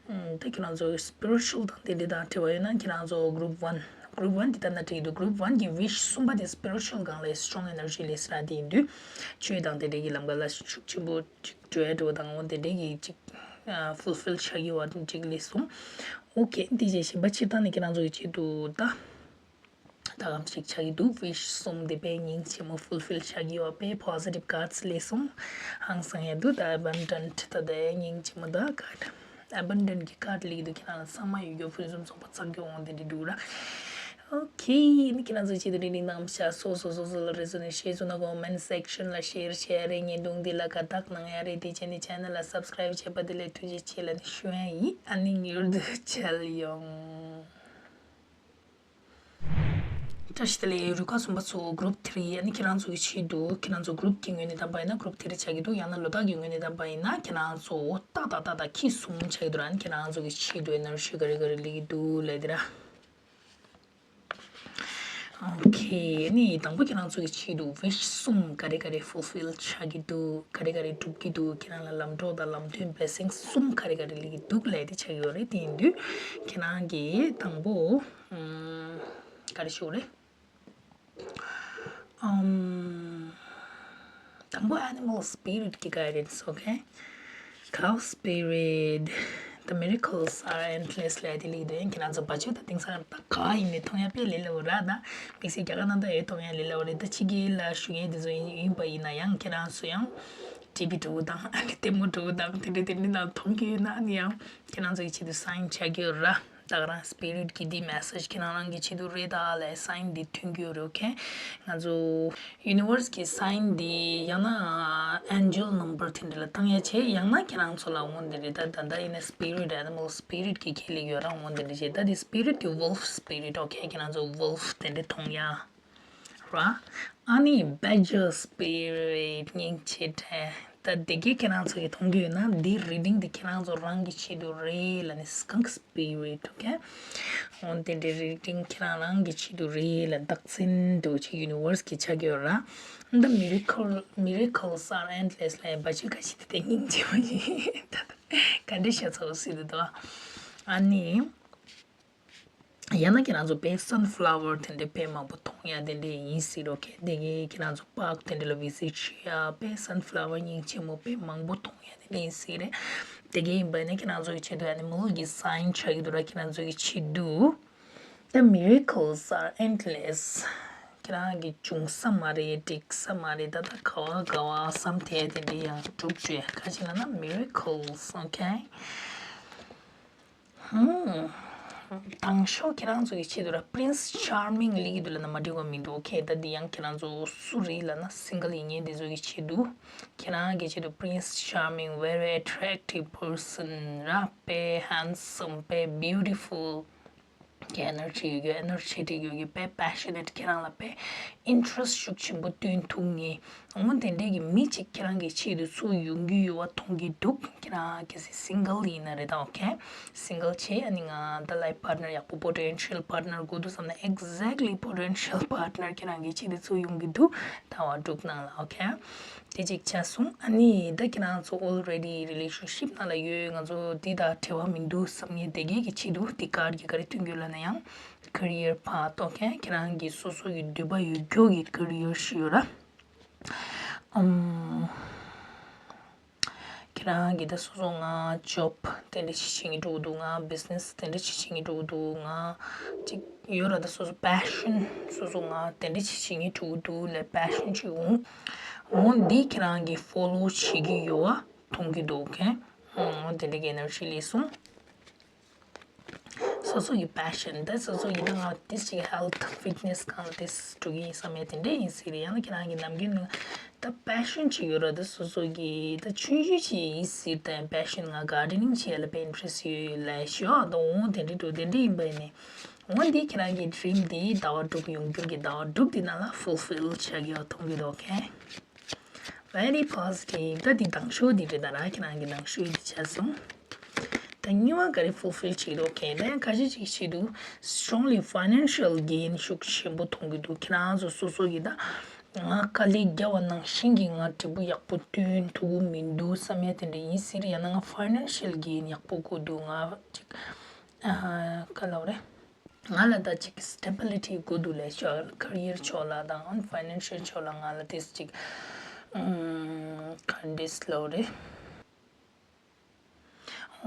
ཨམ། ད་ཁྱེད་རང་ཚོ་spiritual དང་དེ་འདྲ་དང་འབྲེལ་བ་ཡོད་ན་ཁྱེད་རང་ཚོ་group one group one དེ་ལྟར་ན་འགྲིག་འདུག group one གི་wish གསུམ་པ་དེ་spiritual སྒང་ལ་strong energy སླེབས་ས་ར། དེ་ཡིན་དུས་ཆོས་དང་དེ་འདྲའི་གི་ལམ་ཁ་ལ་ཤུགས་ཆེན་པོ་ཅིག་འགྲོ་ཡ་འགྲོ་བ་དང་འོ་དེ་འདྲའི་གི་ཅིག་ཨ། fulfill བྱ་གི་ཡོད་པ་ཅིག་སླེབས་སོང་། ཨོ་ཁེ། འདི་བྱས་གཞན་པ་སྤྱིར་བཏང་ནས་ཁྱེད་རང་ཚོ་གི་ཆེད་དུ་ད། ད་གམ་ཞིག་ཆགས་ཀྱི་འདུག wish གསུམ་དེ་དཔེ་སྙིང་རྗེ་མོ་fulfill བྱ་གི་ཡོད་པ་དཔེ་positive cards སླེབས་སོང་། ཧང་སང་ཡ་འདུག་ད་abundant ད་ད་སྙིང་རྗེ་མོ་ད་card abundant གི་card སླེབས་ཀྱི་འདུག་ཁྱེད་རང་ཚང་མ་ཡོད་རྒྱུ་ཕུན་སུམ་ཚོགས་པ་ཚང་གི་འོང་དེ་འདྲ་འདུག་ར། ཨོ་ཁེ། ཨ་ནི་ཁྱེད་རང་ཚོ་ཆེད་དུ་རི་ཌིང་གནང་བཞག་སོ་སོ་སོ་སོ་ལ་རེ་ཟུང་ནས་ཤེས་སོང་ན་comment section ལ་share བྱེད་ཡ་རེད། བརྙན་ཐུང་འདི་ལ་དགའ་རྟགས་གནང་ཡ་རེད། དེ་བྱས་ནས་channel ལ་subscribe བྱས་པ་དེ་ལ་ཐུགས་རྗེ་ཆེ་ལབ་ནས་ཞུ་ཡ་ཡིན། ཨ་ནི་མྱུར་དུ་མཇལ་ཡོང་། བཀྲ་ཤིས་བདེ་ལེགས། རུས་ཁག་གསུམ་པ་ཚོ་group three ཨ་ནི་ཁྱེད་རང་ཚོ་གི་ཆེད་དུ་ཁྱེད་རང་ཚོ་group གི་ངོས་ནས་བདམས་པ་ཡིན་ན་group three ཆགས་ཀྱི་འདུག་ཡང་ན་ལོ་རྟགས་ཀྱི་ངོས་ནས་བདམས་པ་ཡིན་ན་ཁྱེད་རང་ཚོ་ཏག་ཏག་ཏག་ཏག་ཁྱི་གསུམ་ཆགས་ཀྱི་འདུག་ཨ་ནི་ཁྱེད་རང་ཚོ་གི་ཆེད་དུ་energy ག་རེ་ག་རེ་སླེབས་ཀྱི་འདུག་ལབ་དེ་ར། ཨོ་ཁེ། ཨ་ནི་དང་པོ་ཁྱེད་རང་ཚོ་གི་ཆེད་དུ་wish གསུམ་ག་རེ་ག་རེ་fulfill ཆགས་ཀྱི་འདུག་ག་རེ་ག་རེ་འགྲུབ་ཀྱི་འདུག་ཁྱེད་རང་ལ་ལམ་གྲོགས་དང་ལམ་སྟོན་blessing གསུམ་ག་རེ་ག་རེ་སླེབས་ཀྱི་འདུག་ལབ་དེ་ཆགས་ཀྱི་ཡོད་རེད། དེ་ཡིན་དུས་ཁྱེད་རང་གིས་དང་པོ་ཨམ། ག་རེ་ཞུ་དགོས་རེད། ཨམ། དང་པོ་animal spirit གི་guidance, okay? Cow spirit, the miracles are endless ལབ་དེ་སླེབས་འདུག་ཁྱེད་རང་ཚོ་བ་ཅོ་དང་དེང་སང་ད་ག་ཡིན་ནའི་མཐོང་ཡ་དཔེ་ལས་སླ་པོ་རེད་ད། དམིགས་བསལ་རྒྱ་གར་ནང་ད་ཡོད་མཐོང་ཡ་ལས་སླ་པོ་རེད། ད་ཕྱི་རྒྱལ་ལ་བཞུགས་མཁན་དེ་ཚོ་ཡིན་ཡིན་པ་ཡིན་ན་ཡང་ཁྱེད་རང་ཚོ་ཡང་ཊི་བི་འདྲ་བོ་དང་ཨ་ནི་ལྟད་མོ་འདྲ་བོ་དང་དེ་འདྲ་དེ་འདྲ་ནང་མཐོང་གི་ཡོད་ན་ཨ་ནི་ཡང་ཁྱེད་རང་ཚོ་གི་ཆེད་དུ་sign ཆགས་ཀྱི་ཡོད་རེད། ད་ག་རང་spirit གི་འདི་message ཁྱེད་རང་རང་གི་ཆེད་དུ་རེད་ད་ལབ་sign འདི་ཐོན་གྱི་ཡོད་རེད། ཨོ་ཁེ། ང་ཚོ་universe གི་sign འདི་ཡང་ན་angel number དེ་འདྲ་ལ་བཏང་ཡ་བྱས། ཡང་ན་ཁྱེད་རང་ཚོ་ལ་འོ་འདི་རེད། ད་ད་ད་ཡིན་ན་spirit animal spirit གི་ཁས་ལེན་ཡོད་ར། འོ་འདི་འདྲ་བྱས། ད་འདི་spirit འདི་wolf spirit, ཨོ་ཁེ། ཁྱེད་རང་ཚོ་wolf དེ་འདྲ་མཐོང་ཡ། ར། ཨ་ནི་badger spirit སྙིང་རྗེ་དྲན། ད་དེ་གས་ཁྱེད་རང་ཚོ་གིས་མཐོང་གི་ཡོད་ན་འདི་reading འདི་ཁྱེད་རང་ཚོ་རང་གི་ཆེད་དུ་རེད་ལབ་ནས་skunk spirit, okay? འོན་ཏེ་འདི་reading ཁྱེད་རང་རང་གི་ཆེད་དུ་རེད་ལབ་རྟགས་མཚན་འདྲ་བོ་ཅིག་universe གིས་ཆགས་ཀྱི་ཡོད་ར། ད་miracle, miracles are endless ལབ་ཡ་བ་ཅོ་ཁ་ཤས་དེ་དེ་སྙིང་རྗེ་མོ་ཡིན། ད་ད་ག་འདྲ་བཤད་ཚོད་སྲིད་འདུག་ཨ་ནི། ཡང་ན་ཁྱེད་རང་ཚོ་དཔེ་sunflower དེ་འདྲ་དཔེ་མང་པོ་མཐོང་ཡ་དེ་འདྲ་ཡིན་སྲིད། ཨོ་ཁེ། དེ་གས་ཁྱེད་རང་ཚོ་park དེ་འདྲ་ལ་visit བྱེད་ཡ་དཔེ་sunflower སྙིང་རྗེ་མོ་དཔེ་མང་པོ་མཐོང་ཡ་དེ་འདྲ་ཡིན་སྲིད་རེད། དེ་གས་ཡིན་པ་ཡིན་ན་ཁྱེད་རང་ཚོ་གི་ཆེད་དུ་animal གི་sign ཆགས་ཀྱི་འདུག་ར། ཁྱེད་རང་ཚོ་གི་ཆེད་དུ། The miracles are endless. ཁྱེད་རང་གི་འབྱུང་ས་མ་རེད། འགྲིག་ས་མ་རེད། ད་ལྟ་ག་བ་ག་བ་བསམ་དེ་དེ་འདྲ་ཡང་འགྲུབ་བཅུག་ཡ། ག་ཅི་ལབ་ན་miracles, okay? ཧུམ། དང་ཤོས་ཁྱེད་རང་ཚོ་གི་ཆེད་དུ་ར་Prince Charming ལི་གི་དུ་ལ་ན་མ་འགྲིག་པ་མི་འདུག་ཁེ་ད་འདི་ཡང་ཁྱེད་རང་ཚོ་སུ་རེད་ལ་ན་single ཡིན་ངེས་འདི་ཚོ་གི་ཆེད་དུ། ཁྱེད་རང་གི་ཆེད་དུ་Prince Charming, very attractive person ར་དཔེ་handsome, དཔེ་beautiful གི་energy ཡོད་རྒྱུ། energetic ཡོད་རྒྱུ། དཔེ་passionate ཁྱེད་རང་ལ་དཔེ་interest ཤུགས་ཆེན་པོ་སྟོན་ཐུབ་ངེས། འོ་དེ་འདྲས་ཀྱི་མི་གཅིག་ཁྱེད་རང་གི་ཆེད་དུ་ཚུར་ཡོང་གི་ཡོད་པ་མཐོང་གི་འདུག་ཁྱེད་རང་གལ་སྲིད་single ཡིན་ན་རེད་ད། okay, single བྱས་ཨ་ནི་ང་ད་life partner ཡག་པོ་potential partner དགོས་འདུག་བསམ་ན་exactly potential partner ཁྱེད་རང་གི་ཆེད་དུ་ཚུར་ཡོང་གི་འདུག་ཟླ་བ་དྲུག་ནང་ལ། okay, དེ་གཅིག་ཆགས་སོང་། ཨ་ནི་ད་ཁྱེད་རང་ཚོ་already relationship ནང་ལ་ཡོད། ང་ཚོ་འདི་དང་འབྲེལ་བ་མི་འདུག་བསམ་མཁན་དེ་གས་ཀྱི་ཆེད་དུ་འདི་card གི་ག་རེ་སྟོན་རྒྱུ་ལབ་ན་ཡང་career path། okay, ཁྱེད་རང་གི་སོ་སོ་གི་འདོད་པ་ཡོད་རྒྱུ་གི་career ཞིག་ཡོད་ར། ཨམ། ཁྱེད་རང་གི་ད་སོ་སོ་ང་job དེ་འདྲ་ཞིག་བྱེད་ཀྱི་འགྲོ་གི་འདུག་ང་business དེ་འདྲ་ཞིག་བྱེད་ཀྱི་འགྲོ་གི་འདུག་ང་ཅིག་ཡོད་ར། ད་སོ་སོ་passion སོ་སོ་ང་དེ་འདྲ་ཞིག་བྱེད་ཀྱི་འགྲོ་གི་འདུག་ལས་passion ཅིག་འོང་། འོ་འདི་ཁྱེད་རང་གི་follow བྱེད་ཀྱི་ཡོད་པ་མཐོང་གི་འདུག okay, འོ་དེ་འདྲ་གི་energy སླེབས་སོང་། སོ་སོ་གི་passion ད་སོ་སོ་གི་ད་ང་this ཅིག་health fitness གང་ལ་this འགྲོ་གི་ཡིན་བསམ་ཡས་དེ་འདྲས་ཡིན་སྲིད་རེད། ཡང་ན་ཁྱེད་རང་གི་ནམ་རྒྱུན་ནང་ད་passion ཅིག་ཡོད་ར། ད་སོ་སོ་གི་ད་ཆུང་ཆུང་ཅིག་ཡིན་སྲིད་ད་passion ང་gardening བྱེད་ཡ་ལ་དཔེ་interest ཡོད་ལབ་ཤོག་ད་འོ་དེ་འདྲས་འགྲོ་དེ་འདྲས་ཡིན་པ་ཡིན་ནས། འོ་འདི་ཁྱེད་རང་གི་dream འདི་ཟླ་བ་དྲུག་ཡོང་འགྱུར་གྱི་ཟླ་བ་དྲུག་འདི་ནང་ལ་fulfill བྱ་གི་ཡོད་མཐོང་གི་འདུག okay, very positive ད་འདི་དང་ཤོས་འདི་རེད་ད་ར། ཁྱེད་རང་གི་དང་ཤོས་འདི་ཆགས་སོང་། ད་གཉིས་པ་ག་རེ་fulfill བྱེད་འདུག okay, ད་ཡང་ཁ་ཤས་ཅིག་བྱེད་འདུག strongly financial gain ཤུགས་ཆེན་པོ་མཐོང་གི་འདུག་ཁྱེད་རང་ཚོ་སོ་སོ་གི་ད་ང་དཀའ་ལས་བརྒྱབ་པ་ནང་བཞིན་གྱི་ང་འབྲས་བུ་ཡག་པོ་སྟོན་ཐུབ་ཀྱི་མི་འདུག་བསམ་ཡ་དེ་འདྲ་ཡིན་སྲིད་རེད། ཡང་ན་ང་financial gain ཡག་པོ་དགོས་འདུག་ང་ཅིག་ཨ་ག་ལབ་རེད། ང་ལ་ད་ཅིག་stability དགོས་འདུག་ལས་ཤོག career ཕྱོགས་ལ་དང་financial ཕྱོགས་ལ་ང་ལ་this ཅིག་ཨམ་ག་འདྲས་ལབ་རེད།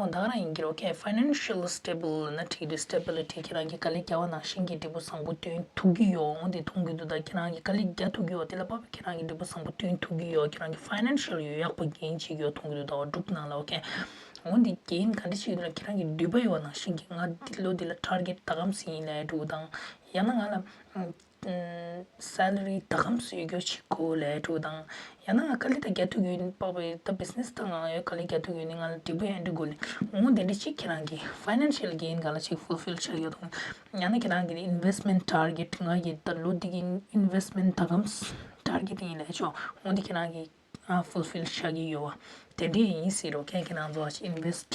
འོ་ད་ག་རང་ཡིན་གྱི་རེད། okay, financial stable ན་འགྲིག་འདུག stability ཁྱེད་རང་གི་དཀའ་ལས་བརྒྱབ་པ་ནང་བཞིན་གྱི་འབྲས་བུ་བཟང་པོ་སྟོན་ཐུབ་ཀྱི་ཡོད། འོ་འདི་མཐོང་གི་འདུག་ད་ཁྱེད་རང་གི་དཀའ་ལས་རྒྱག་ཐུབ་ཀྱི་ཡོད། དེ་ལ་དཔག་པའི་ཁྱེད་རང་གི་འབྲས་བུ་བཟང་པོ་སྟོན་ཐུབ་ཀྱི་ཡོད། ཁྱེད་རང་གི་financial ཡོད་ཡག་པོ་gain བྱེད་ཀྱི་ཡོད་མཐོང་གི་འདུག་ཟླ་བ་དྲུག་ནང་ལ། okay, འོ་འདི་gain ག་འདྲ་བྱེད་ཀྱི་འདུག་ལ་ཁྱེད་རང་གི་འདོད་པ་ཡོད་པ་ནང་བཞིན་གྱི་ང་འདི་ལོ་འདི་ལ་target ད་གམ་ཟིན་ཡིན་ལས་འགྲོ་དང་ཡང་ན་ང་ལ་salary ད་གམ་ཟིན་ཡོད་ཅིག་གོ་ལས་འགྲོ་དང་ཡང་ན་ང་དཀའ་ལས་ད་རྒྱག་ཐུབ་ཀྱི་ཡོད་པ་བས་ད་business ད་ང་ཡོད་དཀའ་ལས་རྒྱག་ཐུབ་ཀྱི་ཡོད་ནི་ང་ལ་འདི་པོ་ཡང་འདྲི་དགོས་ལས་འོ་འདི་འདྲ་ཅིག་ཁྱེད་རང་གི་financial gain ག་ལ་ཅིག་fulfill བྱ་ཡོད་དང་ཡང་ན་ཁྱེད་རང་གི་investment target ང་གི་ད་ལོ་འདི་གི་investment ད་གམ་target ཡིན་ལས་ཆོག་འོ་འདི་ཁྱེད་རང་གི་ཨ་fulfill བྱ་གི་ཡོད་པ་དེ་འདྲས་ཡིན་སྲིད་རོ། ཁྱེད་ཁྱེད་རང་ཚོ་ཨ་ཅེ་investment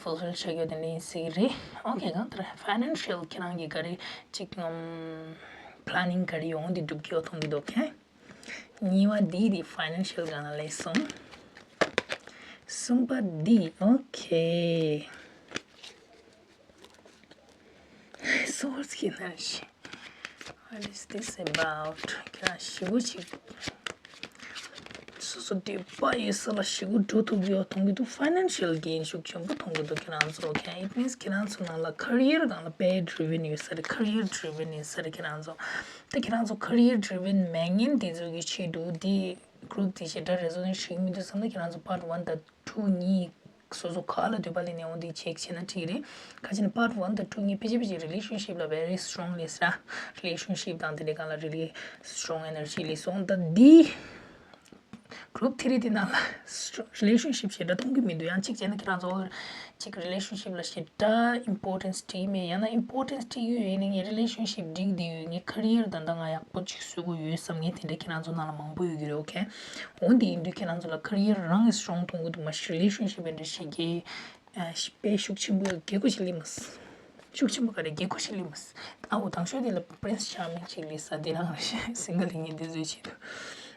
fulfill བྱ་གི་ཡོད་དེ་འདྲས་ཡིན་སྲིད་རེད། okay གང་ལྟར་financial ཁྱེད་རང་གི་ག་རེ་ཅིག་ཨམ་planning ག་རེ་ཡོང་འདི་སྒྲུབ་ཀྱི་ཡོད་མཐོང་གི་འདུག okay གཉིས་པ་འདི་དེ་financial སྒང་ལ་སླེབས་སོང་། གསུམ་པ་འདི། okay Source གི་ནང་བཞིན། What is this about? ཁྱེད་རང་ཞི་བོ་ཅིག་སོ་སོ་འདོད་པ་ཡོད་ས་ལ་ཞི་བོ་འགྲོ་ཐུབ་ཡོད་མཐོང་གི་འདུག financial gain ཤུགས་ཆེན་པོ་མཐོང་གི་འདུག་ཁྱེད་རང་ཚོ། okay, it means ཁྱེད་རང་ཚོ་ནང་ལ་career སྒང་ལ་དཔེ་driven ཡོད་ས་རེད། career driven ཡོད་ས་རེད་ཁྱེད་རང་ཚོ། ད་ཁྱེད་རང་ཚོ་career driven མེད་མཁན་དེ་ཚོ་གི་ཆེད་དུ་འདི་group དེ་ཞེ་དྲག་resonate བྱེད་ཀྱི་མི་འདུག་བསམ་ན་ཁྱེད་རང་ཚོ་part one དང་two གཉིས། སོ་སོ་ག་ལ་འདོད་པ་ལས་ནས་འོང་དེ་check བྱས་ན་འགྲིག་རེད། ག་ཅི་ན་part one དང་two གཉིས་ཕལ་ཆེར་ཕལ་ཆེར་relationship ལ་very strongly ས་relationship དང་དེ་འདྲའི་སྒང་ལ་really strong energy སླེབས་སོང་། ད་འདི་group three དེ་ནང་ལ་relationship ཞེ་དྲག་མཐོང་གི་མི་འདུག་ཡང་གཅིག་བྱས་ན་ཁྱེད་རང་ཚོ་གཅིག་relationship ལ་ཞེ་དྲག་importance སྤྲད་མེད། ཡང་ན་importance སྤྲད་ཡོད་ཡིན་ན་ངའི་relationship འགྲིག་བསྡད་ཡོད། ངའི་career ད་ལྟ་ང་ཡག་པོ་ཅིག་བཟོ་དགོས་ཡོད་བསམ་མཁན་དེ་འདྲ་ཁྱེད་རང་ཚོ་ནང་ལ་མང་པོ་ཡོད་ཀྱི་རེད། okay འོ་འདི་ཡིན་དུས་ཁྱེད་རང་ཚོ་ལ་career རང་གི་strong མཐོང་གི་འདུག་མ་གཞི་relationship འདི་འདྲ་ཞིག་གི་ཨ་ཞི་དཔེ་ཤུགས་ཆེན་པོ་རྒྱལ་སྒོ་ཞིག་སླེབས་མ་སོང་། ཤུགས་ཆེན་པོ་ག་རེ་རྒྱལ་སྒོ་ཞིག་སླེབས་མ་སོང་། ཨ་འོ་དང་ཤོས་དེ་ལ་Prince Charming ཅིག་སླེབས་ས་དེ་རང་རེད། single ཡིན་མཁན་དེ་ཚོའི་ཆེད་དུ།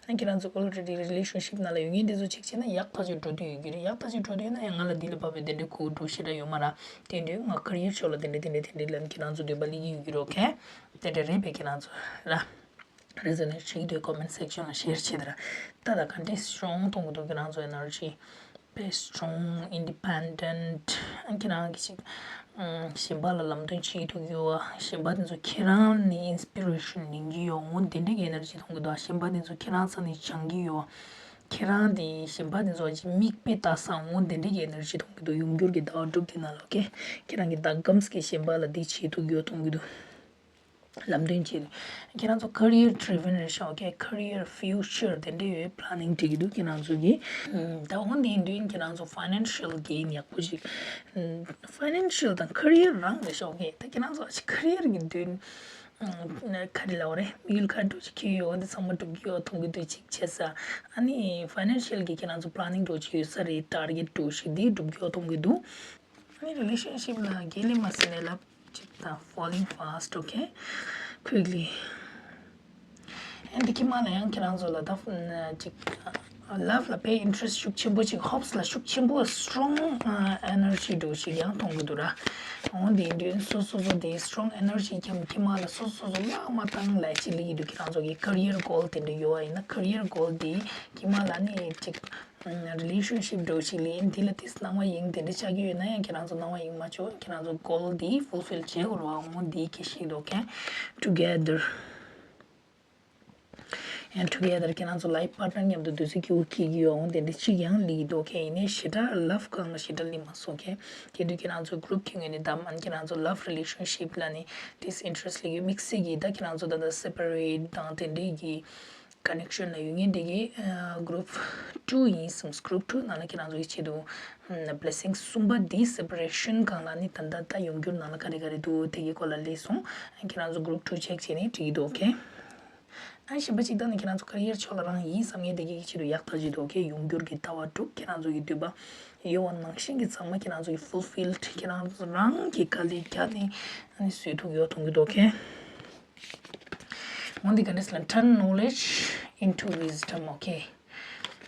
ཨ་ཁྱེད་རང་ཚོ་already relationship ནང་ལ་ཡོད་མཁན་དེ་ཚོ་ཅིག་བྱས་ན་ཡག་ཐག་ཆོད་འགྲོ་འདོད་ཡོད་ཀྱི་རེད། ཡག་ཐག་ཆོད་འགྲོ་འདོད་ན་ཡང་ང་ལ་འདི་ལ་བབས་པའི་དེ་འདྲའི་གོ་འགྲོ་ཞེ་དྲག་ཡོད་མ་རེད། དེ་འདྲའི་ང་career ཕྱོགས་ལ་དེ་འདྲ་དེ་འདྲ་དེ་འདྲ་ལབ་ཁྱེད་རང་ཚོ་འདོད་པ་སླེབས་ཀྱི་ཡོད་ཀྱི་རེད། okay དེ་འདྲ་རེད་པས་ཁྱེད་རང་ཚོ་ར། resonate བྱེད་ཀྱི་འདུག་comment section ལ་share བྱེད་དེ་ར། ད་ད་ག་འདྲས་strong མཐོང་གི་འདུག་ཁྱེད་རང་ཚོ་energy དཔེ་strong independent ཁྱེད་རང་གི་ཅིག་གཞན་པ་ལ་ལམ་སྟོན་བྱེད་ཀྱི་འདུག་ཡོད། གཞན་པ་དེ་ཚོ་ཁྱེད་རང་ནས་inspiration ལེན་གྱི་ཡོད། འོ་དེ་འདྲས་ཀྱི་energy མཐོང་གི་འདུག་གཞན་པ་དེ་ཚོ་ཁྱེད་རང་ས་ནས་སྦྱང་གི་ཡོད། ཁྱེད་རང་དེ་གཞན་པ་དེ་ཚོ་ཅིག་མིག་དཔེ་ལྟ་སང་འོ་དེ་འདྲའི་གི་ཨེ་ནར་ཇི་མཐོང་གི་འདུག་ཡོང་འགྱུར་གྱི་ཟླ་བ་དྲུག་དེ་ནང་ལ། ཨོ་ཁེ། ཁྱེད་རང་གི་ཟླ་གམ་གི་གཞན་པ་ལ་དེ་བྱེད་ཐུབ་ཡོད་མཐོང་གི་འདུག་ལམ་སྟོན་བྱེད་དུས། ཁྱེད་རང་ཚོ་career driven རེད་ཤག་ཨོ་ཁེ། career future དེ་འདྲ་ཡོད་planning བྱེད་ཀྱི་འདུག་ཁྱེད་རང་ཚོ་གི། ད་འོ་དེ་ཡིན་དུས་ཁྱེད་རང་ཚོ་financial gain ཡག་པོ་ཅིག financial དང་career རང་རེད་ཤག་ཨོ་ཁེ། ད་ཁྱེད་རང་ཚོ་career གི་དོན། ག་རེ་ལབ་དགོས་རེད། དམིགས་ཡུལ་ག་འདྲ་ཅིག་འཁྱེར་ཡོད་འོ་དེ་ཚང་མ་འགྲུབ་ཀྱི་ཡོད་མཐོང་གི་འདུག་ཅིག་བྱས་ཙང་ཨ་ནི་financial གི་ཁྱེད་རང་ཚོ་planning འདྲ་ཅིག་ཡོད་ས་རེད། target འདྲ་ཞིག་དེ་འགྲུབ་ཀྱི་ཡོད་མཐོང་གི་འདུག་ཨ་ནི་relationship ལ་རྒྱུན་ལས་མ་ཟིན་ནས་ལབ་ཅིག་དང་falling fast okay quickly and ཁྱི་མ་ལ་ཡང་ཁྱེད་རང་ཚོ་ལ་ད་ཅིག love ལ་དཔེ་interest ཤུགས་ཆེན་པོ་ཅིག hopes ལ་ཤུགས་ཆེན་པོ strong energy འདྲ་ཞིག་ཡང་མཐོང་གི་འདུག་ར། འོ་དེ་འདྲའི་སོ་སོ་སོ་དེ་strong energy འཁྱམ་ཁྱི་མ་ལ་སོ་སོ་སོ་བརླག་མ་བཏང་ལ་ཅི་ལི་ཡི་འདུག་ཁྱེད་རང་ཚོ་གི་career goal དེ་འདྲ་ཡོད་པ་ཡིན་ན་career goal དེ་ཁྱི་མ་ལ་ནི་ཅིག relationship འདྲ་ཞིག་ལེན་དེ་ལ་དེ་སྣང་བ་ཡིན་དེ་འདྲ་ཆགས་ཀྱི་ཡོད་ན་ཡང་ཁྱེད་རང་ཚོ་སྣང་བ་ཡིན་མ་ཆོག་ཁྱེད་རང་ཚོ་goal དེ་fulfill བྱེད་དགོས་ར། འོ་དེ་ཁྱི་ཞིག་འདུག okay together and together ཁྱེད་རང་ཚོ་life partner མཉམ་དུ་དུས་ཚོད་སྐྱིད་པོ་སྐྱེལ་གྱི་ཡོད་འོང་དེ་འདྲ་གཅིག་ཡང་ལི་འདུག okay ཡིན་ནའི་ཞེ་དྲག་love སྒང་ལ་ཞེ་དྲག་ལི་མ་སོང་okay དེ་དུས་ཁྱེད་རང་ཚོ་group གི་ངོས་ནས་བདམས་ཨ་ནི་ཁྱེད་རང་ཚོ་love relationship ལ་ནི་disinterest ལི་ཡོད་དམིགས་བསལ་གྱི་ད་ཁྱེད་རང་ཚོ་ད་ལྟ་separate དང་དེ་འདྲའི་གི་connection ལ་ཡོད་ངེས་དེ་གི་group two ཡིན་སམ། group two ནང་ལ་ཁྱེད་རང་ཚོ་གི་ཆེད་དུ་blessing གསུམ་པ་འདི་separation སྒང་ལ་ནི་ད་ལྟ་ད་ཡོང་འགྱུར་ནང་ལ་ག་རེ་ག་རེ་འདུག་དེ་གི་སྐོར་ལ་ལས་སོང་ཁྱེད་རང་ཚོ་group two check བྱས་ནས་འགྲིག་གི་འདུག okay ཨ་གཞན་པ་གཅིག་ད་ནི་ཁྱེད་རང་ཚོ་career ཕྱོགས་ལ་རང་ཡིན་བསམ་ངེས་དེ་གི་ཆེད་དུ་ཡག་ཐག་ཆོད་འདུག okay ཡོང་འགྱུར་གྱི་ཟླ་བ་དྲུག་ཁྱེད་རང་ཚོ་གི་འདོད་པ་ཡོད་པ་ནང་བཞིན་གྱི་ཚང་མ་ཁྱེད་རང་ཚོ་གི་fulfilled ཁྱེད་རང་ཚོ་རང་གི་དཀའ་ལས་རྒྱག་ནས་ཨ་ནི་བཟོ་ཐུབ་ཡོད་མཐོང་གི་འདུག okay འོན་ཏེ་ག་འདྲས་ལ་turn knowledge into wisdom okay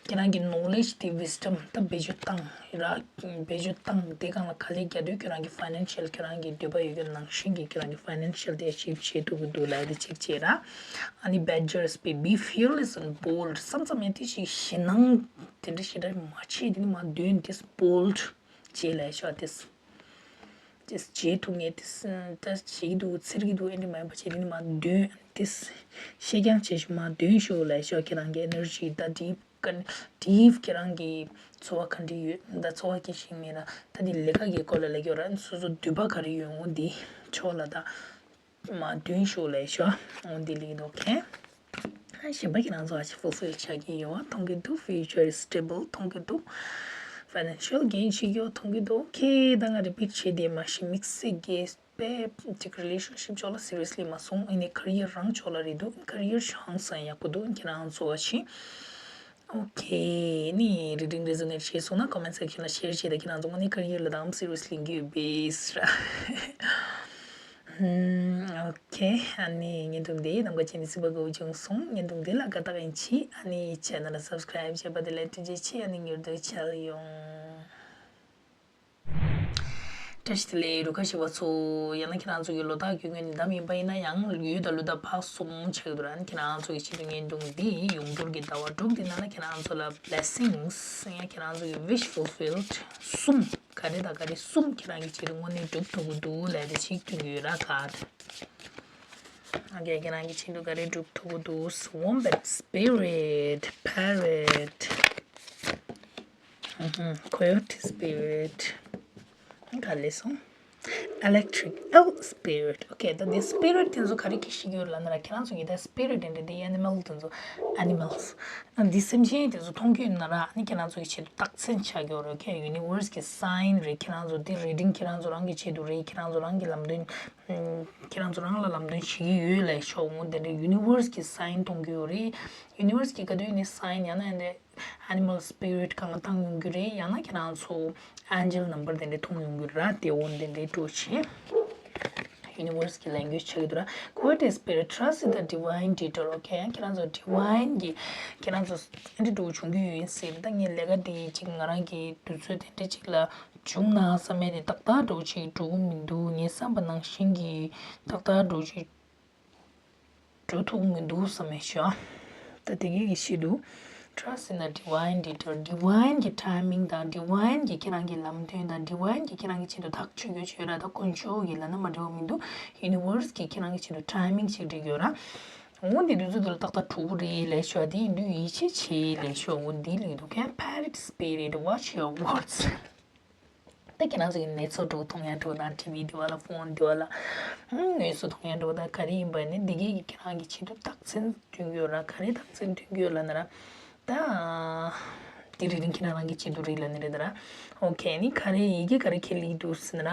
ཁྱེད་རང་གི་knowledge དེ་wisdom ད་བེད་སྤྱོད་བཏང་ར། བེད་སྤྱོད་བཏང་དེ་སྒང་ལ་ག་ལས་རྒྱག་དུས་ཁྱེད་རང་གི་financial ཁྱེད་རང་གི་འདོད་པ་ཡོད་རྒྱུ་ནང་བཞིན་གྱི་ཁྱེད་རང་གི་financial དེ་achieve བྱེད་ཐུབ་ཀྱི་འདུག་ལབ་དེ་ཅིག་བྱས་ར། ཨ་ནི་badgers be be fearless and bold བསམ་ཙམ་ཡང་དེ་ཞིག་ཞེད་སྣང་དེ་འདྲ་ཞེ་དྲག་མ་བྱེད་དེ་ནི་མ་འདོན་དེ་bold བྱེད་ལབ་ཤོག་དེ། དེ་བྱེད་ཐུབ་ངེས་དེ་ད་བྱེད་ཀྱི་འདུག་འཚེར་གྱི་འདུག་ཨེ་འདྲ་མ་ཡིན་པ་བྱེད་དེ་ནི་མ་འདོན་དེ། བཤད་རྐྱང་བྱེད་ཤོག་མ་འདོན་ཤོག་ལབ་ཤོག་ཁྱེད་རང་གི་energy ད་deep ཀ་deep ཁྱེད་རང་གི་ཚོར་བ་ག་འདྲ་ཡོད་ད་ཚོར་བ་སྐྱེ་ཤེས་མེད་ན་ད་དེ་ལས་ཀ་གི་སྐོར་ལ་ལབ་ཀྱི་ཡོད་ར། སོ་སོ་འདོད་པ་ག་རེ་ཡོད་འོ་འདི་ཕྱོགས་ལ་ད་མ་འདོན་ཤོག་ལབ་ཤོག་འོ་འདི་ལས་འདུག་okay གཞན་པ་ཁྱེད་རང་ཚོ་ཨ་ཅེ་fulfill བྱ་གི་ཡོད་མཐོང་གི་འདུག future is stable མཐོང་གི་འདུག financial gain བྱེད་ཀྱི་ཡོད་མཐོང་གི་འདུག okay ད་ང་repeat བྱེད་དེ་མ་གཞི་དམིགས་བསལ་གྱི་དཔེ་ཅིག་relationship ཕྱོགས་ལ་seriously མ་སོང་ཨ་ནི་career རང་ཕྱོགས་ལ་རེད་འདུག career ཧང་སང་ཡག་པོ་འདུག་ཁྱེད་རང་ཚོ་བ་ཆེ། okay ནི་reading resonate བྱས་སོང་ན་comment section ལ་share བྱས་ད་ཁྱེད་རང་ཚོ་ངོ་ནི་career ལ་དང་seriously འགྱོད་པས་ར། okay ཨ་ནི་བརྙན་ཐུང་འདི་ནམ་མཁའ་ཅན་ནི་སྲིད་པ་དགའ་བོ་བྱུང་སོང་། བརྙན་ཐུང་འདི་ལ་དགའ་རྟགས་ཡིན་གྱིས་ཨ་ནི་channel ལ་subscribe བྱས་པ་དེ་ལ་ཐུགས་རྗེ་ཆེ། ཨ་ནི་མྱུར་དུ་མཇལ་ཡོང་། བཀྲ་ཤིས་བདེ་ལེགས་རུ་ཁ་ཤི་བ་ཚོ། ཡང་ན་ཁྱེད་རང་ཚོ་གི་ལོ་རྟགས་རྒྱུས་ངོས་ནས་འདམ་ཡིན་པ་ཡིན་ན་ཡང་ཡུལ་དང་ལོ་རྟགས་ཕག་གསུམ་ཆགས་འདུག་ར། ཁྱེད་རང་ཚོ་གི་ཆེད་དུ་བརྙན་ཐུང་འདི་ཡོང་འགྱུར་གྱི་ཟླ་བ་དྲུག་འདི་ནང་ལ་ཁྱེད་རང་ཚོ་ལ་blessings ཡང་ཁྱེད་རང་ཚོ་གི་wish fulfilled གསུམ་ག་རེ་དང་ག་རེ་གསུམ་ཁྱེད་རང་གི་ཆེད་དུ་དངོས་གནས་འགྲུབ་ཐུབ་ཀྱི་འདུག་ལབ་དེ་ཞིག་སྟོན་གྱི་ཡོད་ར་ཁ། ཨ་ཁེ་ཁྱེད་རང་གི་ཆེད་དུ་ག་རེ་འགྲུབ་ཐུབ་ཀྱི་འདུག wombat spirit parrot ཨུ་ཧུམ། coyote spirit ག་ལས་སོང་། electric eel spirit okay ད་འདི་spirit དེ་ཚོ་ག་རེ་གི་ཞིག་ཡོད་ལབ་ན་ར་ཁྱེད་རང་ཚོ་གི་ད་spirit དེ་འདྲ་དེ་animal དེ་ཚོ་animals འདི་སེམས་ཅན་དེ་ཚོ་མཐོང་གི་ཡོད་ན་ར་ཨ་ནི་ཁྱེད་རང་ཚོ་གི་ཆེད་དུ་རྟགས་མཚན་ཆགས་ཀྱི་ཡོད་རེད། okay universe གི་sign རེད། ཁྱེད་རང་ཚོ་འདི་reading ཁྱེད་རང་ཚོ་རང་གི་ཆེད་དུ་རེད། ཁྱེད་རང་ཚོ་རང་གི་ལམ་སྟོན་ཁྱེད་རང་ཚོ་རང་ལ་ལམ་སྟོན་བྱེད་ཀྱི་ཡོད་ལབ་ཤོག་འོ་དེ་འདྲའི་universe གི་sign མཐོང་གི་ཡོད་རེད། universe གི་ག་དུས་ནས་sign ཡང་ན་ཡང་དེ་animal spirit གང་ལ་བཏང་ཡོང་རྒྱུ་རེད། ཡང་ན་ཁྱེད་རང་ཚོ་angel number དེ་འདྲ་མཐོང་ཡོང་རྒྱུ་ར། དེ་འོ་དེ་འདྲའི་འགྲོ་བྱེད། universe གི་language ཆགས་ཀྱི་འདུག་ར། coyote spirit trust in the divine dictator okay ཁྱེད་རང་ཚོ་divine གི་ཁྱེད་རང་ཚོ་ཨ་འདྲ་འགྲོ་བྱུང་གི་ཡོད་ཡིན་ཟེར། ད་ངས་ལས་ཀ་འདི་ཅིག་ང་རང་གི་དུས་ཚོད་དེ་འདྲ་ཅིག་ལ་བྱུང་ན་བསམ་མེད་དེ་ཏག་ཏག་འགྲོ་ཅིག་འགྲོ་གི་མི་འདུག་ངས་བསམ་པ་ནང་བཞིན་གྱི་ཏག་ཏག་འགྲོ་ཅིག་འགྲོ་ཐུབ་མི་འདུག་བསམ་མེད་ཤོག་ད་དེ་གའི་གི་ཤི་འདུག trust in the divine dictator divine གི་timing དང་divine གི་ཁྱེད་རང་གི་ལམ་སྟོན་དང་divine གི་ཁྱེད་རང་གི་ཆེད་དུ་ཐག་གཅོད་རྒྱུ་བྱོས་ར། ད་དཀོན་མཆོག་གི་ལ་ན་མ་འདྲ་བ་མི་འདུག universe གི་ཁྱེད་རང་གི་ཆེད་དུ་timing ཞིག་སྒྲིག་ཡོད་ར། འོ་འདི་དུས་ཚོད་དུ་ལ་ཏག་ཏག་གྲུབ་རེད་ལས་ཤོག་དེ་ཡིན་དུས་ཡིད་ཆེས་བྱེད་ལས་ཤོག་འོ་འདི་ལས་འདུག་ག Pirate Spirit, watch your words. ད་ཁྱེད་རང་ཚོ་གི་ནེ་ཚོ་འགྲོ་མཐོང་ཡ་འགྲོ་ན་ཊི་ཝི་འདི་བ་ལ་ཕོན་འདི་བ་ལ་ངོས་སུ་མཐོང་ཡ་འགྲོ་ད་ག་རེ་ཡིན་པ་ནི་འདི་གས་ཀྱི་ཁྱེད་རང་གི་ཆེད་དུ་རྟགས་མཚན་སྟོན་གྱི་ཡོད་ར། ག་རེ་རྟགས་མཚན་སྟོན་གྱི་ཡོད་ལ་ན་ར། ད་དེ་རེ་རིང་ཁྱེད་རང་རང་གི་ཆེད་དུ་རེད་ལ་ནི་རེད་ད་ར། ཨོ་ཁེ་ནི་ག་རེ་ཡི་གེ་ག་རེ་ཁྱེར་ལི་འདུག་ཟེར་ན་ར།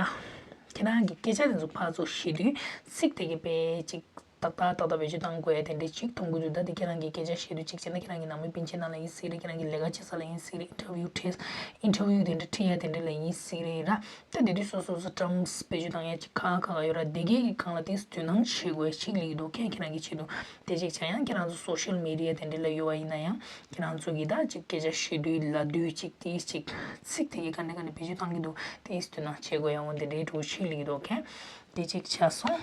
ཁྱེད་རང་གི་སྐད་ཆ་དེ་ཚོ་ཕར་ཚུར་བཤད་དུས་ཚིག་དེ་གི་དཔེ་ཅིག་ཏག་ཏག་ཏག་ཏག་བེད་སྤྱོད་བཏང་དགོས་ཡ་དེ་འདྲས་ཅིག་མཐོང་གི་འདུག་ད་དེ་ཁྱེད་རང་གིས་སྐད་ཆ་བཤད་དུས་གཅིག་བྱས་ན་ཁྱེད་རང་གི་ནང་མི་སྤུན་མཆེད་ནང་ལ་ཡིན་སྲིད་རེད། ཁྱེད་རང་གི་ལས་ཀ་བྱེད་ས་ལ་ཡིན་སྲིད་རེད། ཨིན་ཊར་བིའུ་ཁྲིད་ཨིན་ཊར་བིའུ་དེ་འདྲ་ཁྲིད་ཡ་དེ་འདྲ་ལ་ཡིན་སྲིད་རེད་ར། ད་དེ་དུས་སོ་སོ་སོ་ཊརམ་སི་བེད་སྤྱོད་བཏང་ཡ་ཅིག་ཁག་ཁག་ཡོད་ར། དེ་གས་ཀྱི་སྒང་ལ་དེ་དོ་སྣང་བྱེད་དགོས་ཡ་ཅིག་ལ་ཡིན་འདུག་ཁྱེད་ཁྱེད་རང་གི་ཆེད་དུ་དེ་ཅིག་བྱ་ཡང་ཁྱེད་རང་ཚོ་སོ་ཤལ་མི་ཌི་ཡ་དེ་འདྲ་ལ་ཡོད་པ་ཡིན་ན་ཡང་ཁྱེད་རང་ཚོ་གིས་ད་ཅིག་སྐད་ཆ་བཤད་དུས་ལབ་དུས་ཅིག་དེ་ཅིག་ཚིག་དེ་གས་ག་འདྲ་ག་འདྲ་བེད་སྤྱོད་བཏང་གི་འདུག་དེ་དོ་སྣང་བྱེད་དགོས་ཡ་འོ་དེ་འདྲའི་འགྲོ་ཅིག་ལ་ཡིན་འདུག་ཁྱེད་དེ་ཅིག་བྱ་སོང་།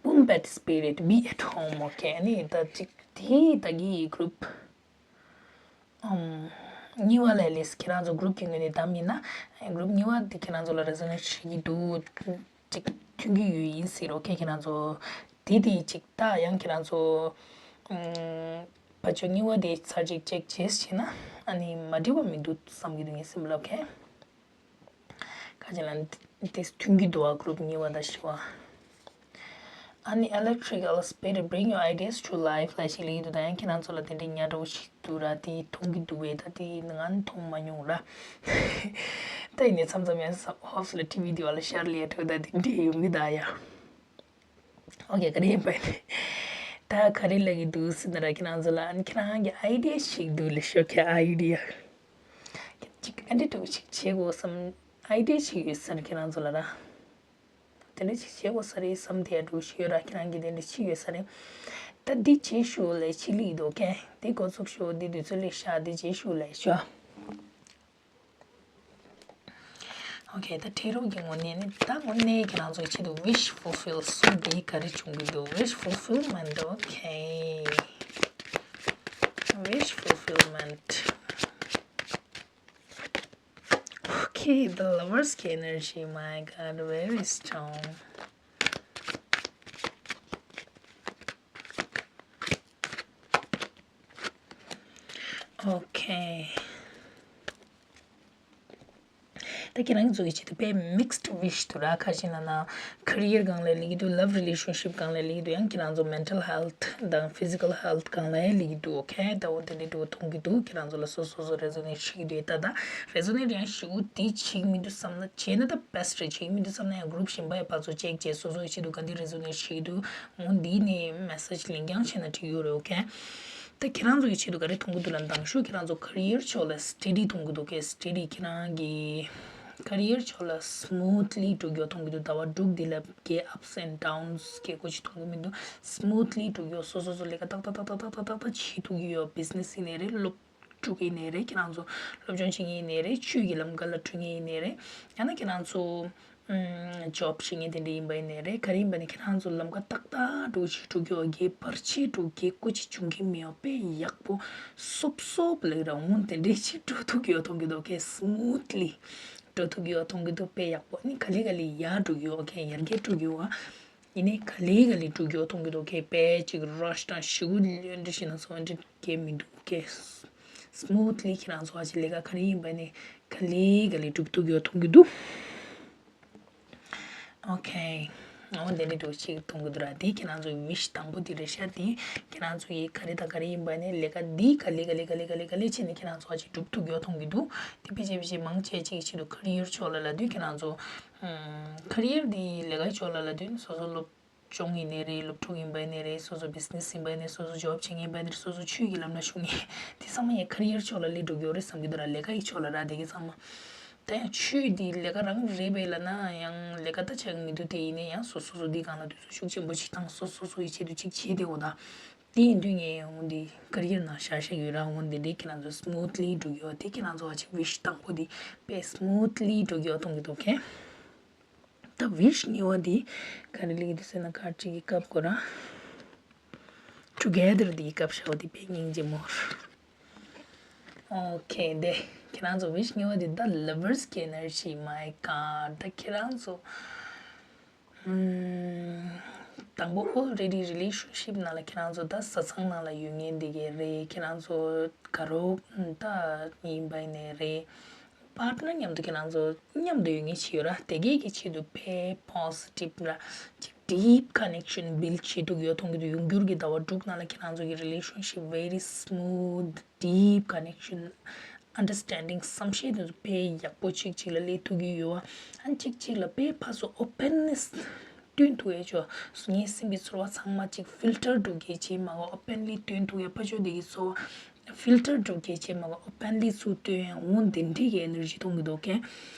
Wombat Spirit, be at home. Okay. ཨ་ནི་ད་ཅིག་དེ་ད་གི་གུ་རུབ་ཨམ་གཉིས་པ་ལ་ལས་ཁྱེད་རང་ཚོ་གུ་རུབ་ཀྱི་ངོས་ནས་བདམས་ཡིན་ན་གུ་རུབ་གཉིས་པ་དེ་ཁྱེད་རང་ཚོ་ལ་རེ་ཟོ་ནེཊ་བྱེད་ཀྱི་འདུག་ཅིག་མཐུན་གྱི་ཡོད་ཡིན་ཟེར་རོ། ཁྱེད་ཁྱེད་རང་ཚོ་དེ་དེ་ཅིག་ད་ཡང་ཁྱེད་རང་ཚོ་ཨམ་ཕར་ཕྱོགས་གཉིས་པ་དེ་ཚར་ཅིག་ཅེག་བྱས་ཟེར་ན་ཨ་ནི་མ་འགྲིག་པ་མི་འདུག་བསམ་གྱི་འདུག་ངའི་སེམས་ལ། ཨོ་ཁེ། ཁ་ཅིག་ལ་དེ་མཐུན་གྱི་འདུག་ཨ་གུ་རུབ་གཉིས་པ་དང་བཞི་པ། ཨ་ནི་Electric Spirit, bring your ideas to life ལ་ཞིག་ལེགས་འདུག་ད་ཡང་ཁྱེད་རང་ཚོ་ལ་དེ་འདྲའི་ཉ་འདྲ་བོ་ཞིག་འདུག་ར། དེ་མཐོང་གི་འདུག་བས། ད་དེ་ང་མཐོང་མ་མྱོང་ར། ད་ཡིན་ནའི་མཚམས་མཚམས་ཡང་ཧོབ་སི་ལ་ཊི་ཝི་དེ་བ་ལ་ཤར་ལས་འགྲོ་ད་དེ་འདྲའི་ཡོང་གི་ད་ཡ། ཨོ་ཁེ། ག་རེ་ཡིན་པ་ཡིན་ད་ག་རེ་ལབ་ཀྱི་འདུག་ཟེར་ན་ར་ཁྱེད་རང་ཚོ་ལ་ཨ་ནི་ཁྱེད་རང་གི་ཨའི་ཌི་ཡ་ཞིག་འདུག་ལེ་ཤོད་ཁེ་ཨའི་ཌི་ཡ། ཅིག་ཨ་འདྲ་འདྲ་ཅིག་བྱེད་དགོས་བསམ། ཨའི་ཌི་ཡ་ཅིག་ཡོད་ས་རེད་ཁྱེད་རང་ཚོ་ལ་ར། དེ་འདྲ་ཅིག་བྱེད་དགོས་ས་རེད་བསམ་དེ་འདྲ་ཅིག་ཡོད་ར། ཁྱེད་རང་གི་དེ་འདྲ་ཅིག་ཡོད་ས་རེད། ད་འདི་བྱེད་ཤོག་ལས་ཅིག་ལེགས་འདུག་ཁེ། འདི་འགོ་ཚུགས་ཤོག་འདི་དུས་ཚོད་ལེགས་ཤག་འདི་བྱེད་ཤོག་ལས་ཤོག་ཨོ་ཁེ། ད་ཁྲིད་རོགས་ཀྱི་ངོས་ནས་ནི་ད་དངོས་གནས་ཁྱེད་རང་ཚོའི་ཆེད་དུ་wish fulfill གསུམ་འདི་ག་རེ་བྱུང་གི་འདུག wish fulfillment. Okay, wish fulfillment. Okay, the lover's energy, my God, very strong. Okay. ད་ཁྱེད་རང་ཚོ་གི་ཆེད་དུ་དཔེ་mixed wish འདུག་ར། ཁ་ཤས་ལ་ན་career སྒང་ལ་ལེགས་འདུག love relationship སྒང་ལ་ལེགས་འདུག་ཡང་ཁྱེད་རང་ཚོ་mental health དང་physical health སྒང་ལ་ཡང་ལེགས་འདུག་ཨོ་ཁེ། ད་འོ་དེ་འདྲའི་འགྲོ་མཐོང་གི་འདུག་ཁྱེད་རང་ཚོ་ལ་སོ་སོ་སོ་resonate བྱེད་ཀྱི་འདུག་ད་ད་resonate ཡང་ཞུ་དེ་བྱེད་མི་འདུག་བསམ་ན་བྱས་ན་ད་best རེད། བྱེད་མི་འདུག་བསམ་ན་ཡང་group གཞན་པ་ཡང་ཕར་ཚུར་check བྱས་སོ་སོ་ཡི་ཆེད་དུ་ག་འདི་resonate བྱེད་ཀྱི་འདུག་འོ་འདི་ནས་message ལེན་རྐྱང་བྱས་ན་འགྲིག་ཡོད་རེད། ཨོ་ཁེ། ད་ཁྱེད་རང་ཚོ་གི་ཆེད་དུ་ག་རེ་མཐོང་གི་འདུག་ལབ་ན་དང་ཤོས་ཁྱེད་རང་ཚོ་career ཕྱོགས་ལ་steady མཐོང་གི་འདུག་གས། steady ཁྱེད་རང་གི་career ཕྱོགས་ལ་smoothly འགྲོ་རྒྱུ་མཐོང་གི་འདུག་ཟླ་བ་དྲུག་འདི་ལ་གའི་ups and downs གའི་སྐོར་ཅིག་མཐོང་གི་མི་འདུག smoothly འགྲོ་རྒྱུ་སོ་སོ་སོ་ལས་ཀ་ཏག་ཏག་བྱེད་ཐུབ་ཀྱི་ཡོད། business ཡིན་ནའི་རེད། སློབ་ཕྲུག་ཡིན་ནའི་རེད། ཁྱེད་རང་ཚོ་སློབ་སྦྱོང་བྱེད་མཁན་ཡིན་ནའི་རེད། ཆོས་ཀྱི་ལམ་ཁ་ལ་འགྲོ་མཁན་ཡིན་ནའི་རེད། ཡང་ན་ཁྱེད་རང་ཚོ་ཨམ་job བྱེད་མཁན་དེ་འདྲ་ཡིན་པ་ཡིན་ནའི་རེད། ག་རེ་ཡིན་པ་ནི་ཁྱེད་རང་ཚོ་ལམ་ཁ་ཏག་ཏག་འགྲོ་ཅིག་འགྲོ་རྒྱུ་བ་གའི་བར་ཆད་འགྲོ་གའི་སྐུ་ཅིག་འབྱུང་གི་མེད་པ་དཔེ་ཡག་པོ་སོབ་སོབ་ལེགས་ར་འོང་དེ་འདྲས་ཅིག་འགྲོ་ཐུབ་ཀྱི་ཡོད་མཐོང་གི་འདུག་གས། smoothly འགྲོ་ཐུབ་ཀྱི་ཡོད་མཐོང་གི་འདུག་དཔེ་ཡག་པོ་ནི་ག་ལེ་ག་ལེ་ཡར་འགྲོ་གི་ཡོད་གས། ཡར་རྒྱས་འགྲོ་གི་ཡོད་བ། ཡིན་ནའི་ག་ལེ་ག་ལེ་འགྲོ་གི་ཡོད་མཐོང་གི་འདུག་གས། དཔེ་ཅིག་rush དང་ཞེ་པོ་འདྲ་ཞིག་ན་སོང་འདྲ་གས་མི་འདུག་གས། smoothly ཁྱེད་རང་ཚོ་བ་ཅིག་ལས་ཀ་ག་རེ་ཡིན་པ་ནི་ག་ལེ་ག་ལེ་འགྲུབ་ཐུབ་ཀྱི་ཡོད་མཐོང་གི་འདུག་ཨོ་ཁེ། འོ་དེ་འདྲ་འདུག་ཅིག་མཐོང་གི་འདུག་ར། དེ་ཁྱེད་རང་ཚོའི་wish དང་པོ་དེ་རེད་ཤག་དེ་ཁྱེད་རང་ཚོ་ཡི་ག་རེ་དང་ག་རེ་ཡིན་པ་ནི་ལས་ཀ་འདི་ག་ལེ་ག་ལེ་ག་ལེ་ག་ལེ་ག་ལེ་བྱས་ནས་ཁྱེད་རང་ཚོ་ཅིག་འགྲུབ་ཐུབ་ཡོད་མཐོང་གི་འདུག་དེ་ཕལ་ཆེར་ཕལ་ཆེར་མང་ཆེ་ཅིག་ཆེད་དུ་career ཕྱོགས་ལ་ལབ་དུས་ཁྱེད་རང་ཚོ་ཨམ་career འདི་ལས་ཀའི་ཕྱོགས་ལ་ལབ་དུས་སོ་སོ་སློབ་སྦྱོང་ཡིན་ནའི་རེད། སློབ་ཕྲུག་ཡིན་པ་ཡིན་ནའི་རེད། སོ་སོ་business ཡིན་པ་ཡིན་ནའི་རེད། སོ་སོ་job བྱེད་མཁན་ཡིན་པ་ཡིན་ནའི་རེད། སོ་སོ་ཆོས་ཀྱི་ལམ་ལ་ཞུགས་མཁན་དེ་ཚང་མ་ཡང་career ཕྱོགས་ལ་སླེབས་འགྲོ་གི་ཡོད་རེད་བསམ་གྱི་འདུག་ར། ལས་ཀ་ཡི་ཕྱོགས་ལ་ར་དེ་གའི་ཚང་མ། ད་ཡང་ཆོས་འདི་ལས་ཀ་རང་རེད་པས་ལབ་ན་ཡང་ལས་ཀ་ད་ཆགས་ཀྱི་མི་འདུག་དེ་ཡིན་ནའི་ཡང་སོ་སོ་སོ་འདི་སྒང་ལ་དུས་ཚོད་ཤུགས་ཆེན་པོ་ཞིག་བཏང་སོ་སོ་སོ་ཡི་ཆེད་དུ་ཅིག་བྱེད་བསྡད་དགོས་ད། དེ་ཡིན་དུས་ངས་འོ་འདི་career ནང་བཞག་བཞག་ཡོད་ར། འོ་འདི་འདྲའི་ཁྱེད་རང་ཚོ་smoothly འགྲོ་གི་ཡོད་དེ་ཁྱེད་རང་ཚོ་བ་ཅིག་wish དང་པོ་འདི་དཔེ་smoothly འགྲོ་གི་ཡོད་མཐོང་གི་འདུག་གས། ད་wish གཉིས་པ་འདི་ག་རེ་ལེགས་འདུག་ཟེར་ན་ཁ་ཅིག་གི་སྐབས་ཁོ་རང་together འདིའི་སྐབས་ཤོག་འདི་དཔེ་སྙིང་རྗེ་མོ། ཨོ་ཁེ། དེ་ཁྱེད་རང་ཚོ་wish གཉིས་པ་འདི་the lover's energy, my God. ད་ཁྱེད་རང་ཚོ་ཨམ་ དང་པོ་already relationship ནང་ལ་ཁྱེད་རང་ཚོ་ད་བཟའ་ཚང་ནང་ལ་ཡོད་མཁན་འདི་གས་རེད། ཁྱེད་རང་ཚོ་དགའ་རོགས་ད་ཡིན་པ་ཡིན་ནའི་རེད། པར་ཊི་ནར་མཉམ་དུ་ཁྱེད་རང་ཚོ་མཉམ་དུ་ཡོད་མཁན་ཞིག་ཡོད་ར། དེ་གས་ཀྱི་ཆེད་དུ་དཔེ་positive ར་ཅིག་deep connection build བྱེད་ཐུབ་ཡོད་མཐོང་གི་འདུག་ཡོང་འགྱུར་གྱི་ཟླ་བ་དྲུག་ནང་ལ་ཁྱེད་རང་ཚོ་གི་relationship very smooth, deep connection, understanding བསམ་ཤེས་དེ་ཚོ་དཔེ་ཡག་པོ་གཅིག་གཅིག་ལ་སླེབས་ཐུབ་ཀྱི་ཡོད་པ། ཨ་གཅིག་གཅིག་ལ་དཔེ་ཕར་ཚུར་openness སྟོན་ཐུབ་ཡས་ཆོག་ངའི་སེམས་ཀྱི་ཚོར་བ་ཚང་མ་གཅིག་filter སྒྲུབ་མཁན་བྱེད་མ་གོ openly སྟོན་ཐུབ་ཡས། ཕ་ཆོས་དེ་གི་ཚོར་བ་filter སྒྲུབ་མཁན་བྱེད་མ་གོ openly ཚུར་སྟོན་ཡས། འོ་དེ་འདྲའི་གི་energy མཐོང་གི་འདུག་གས།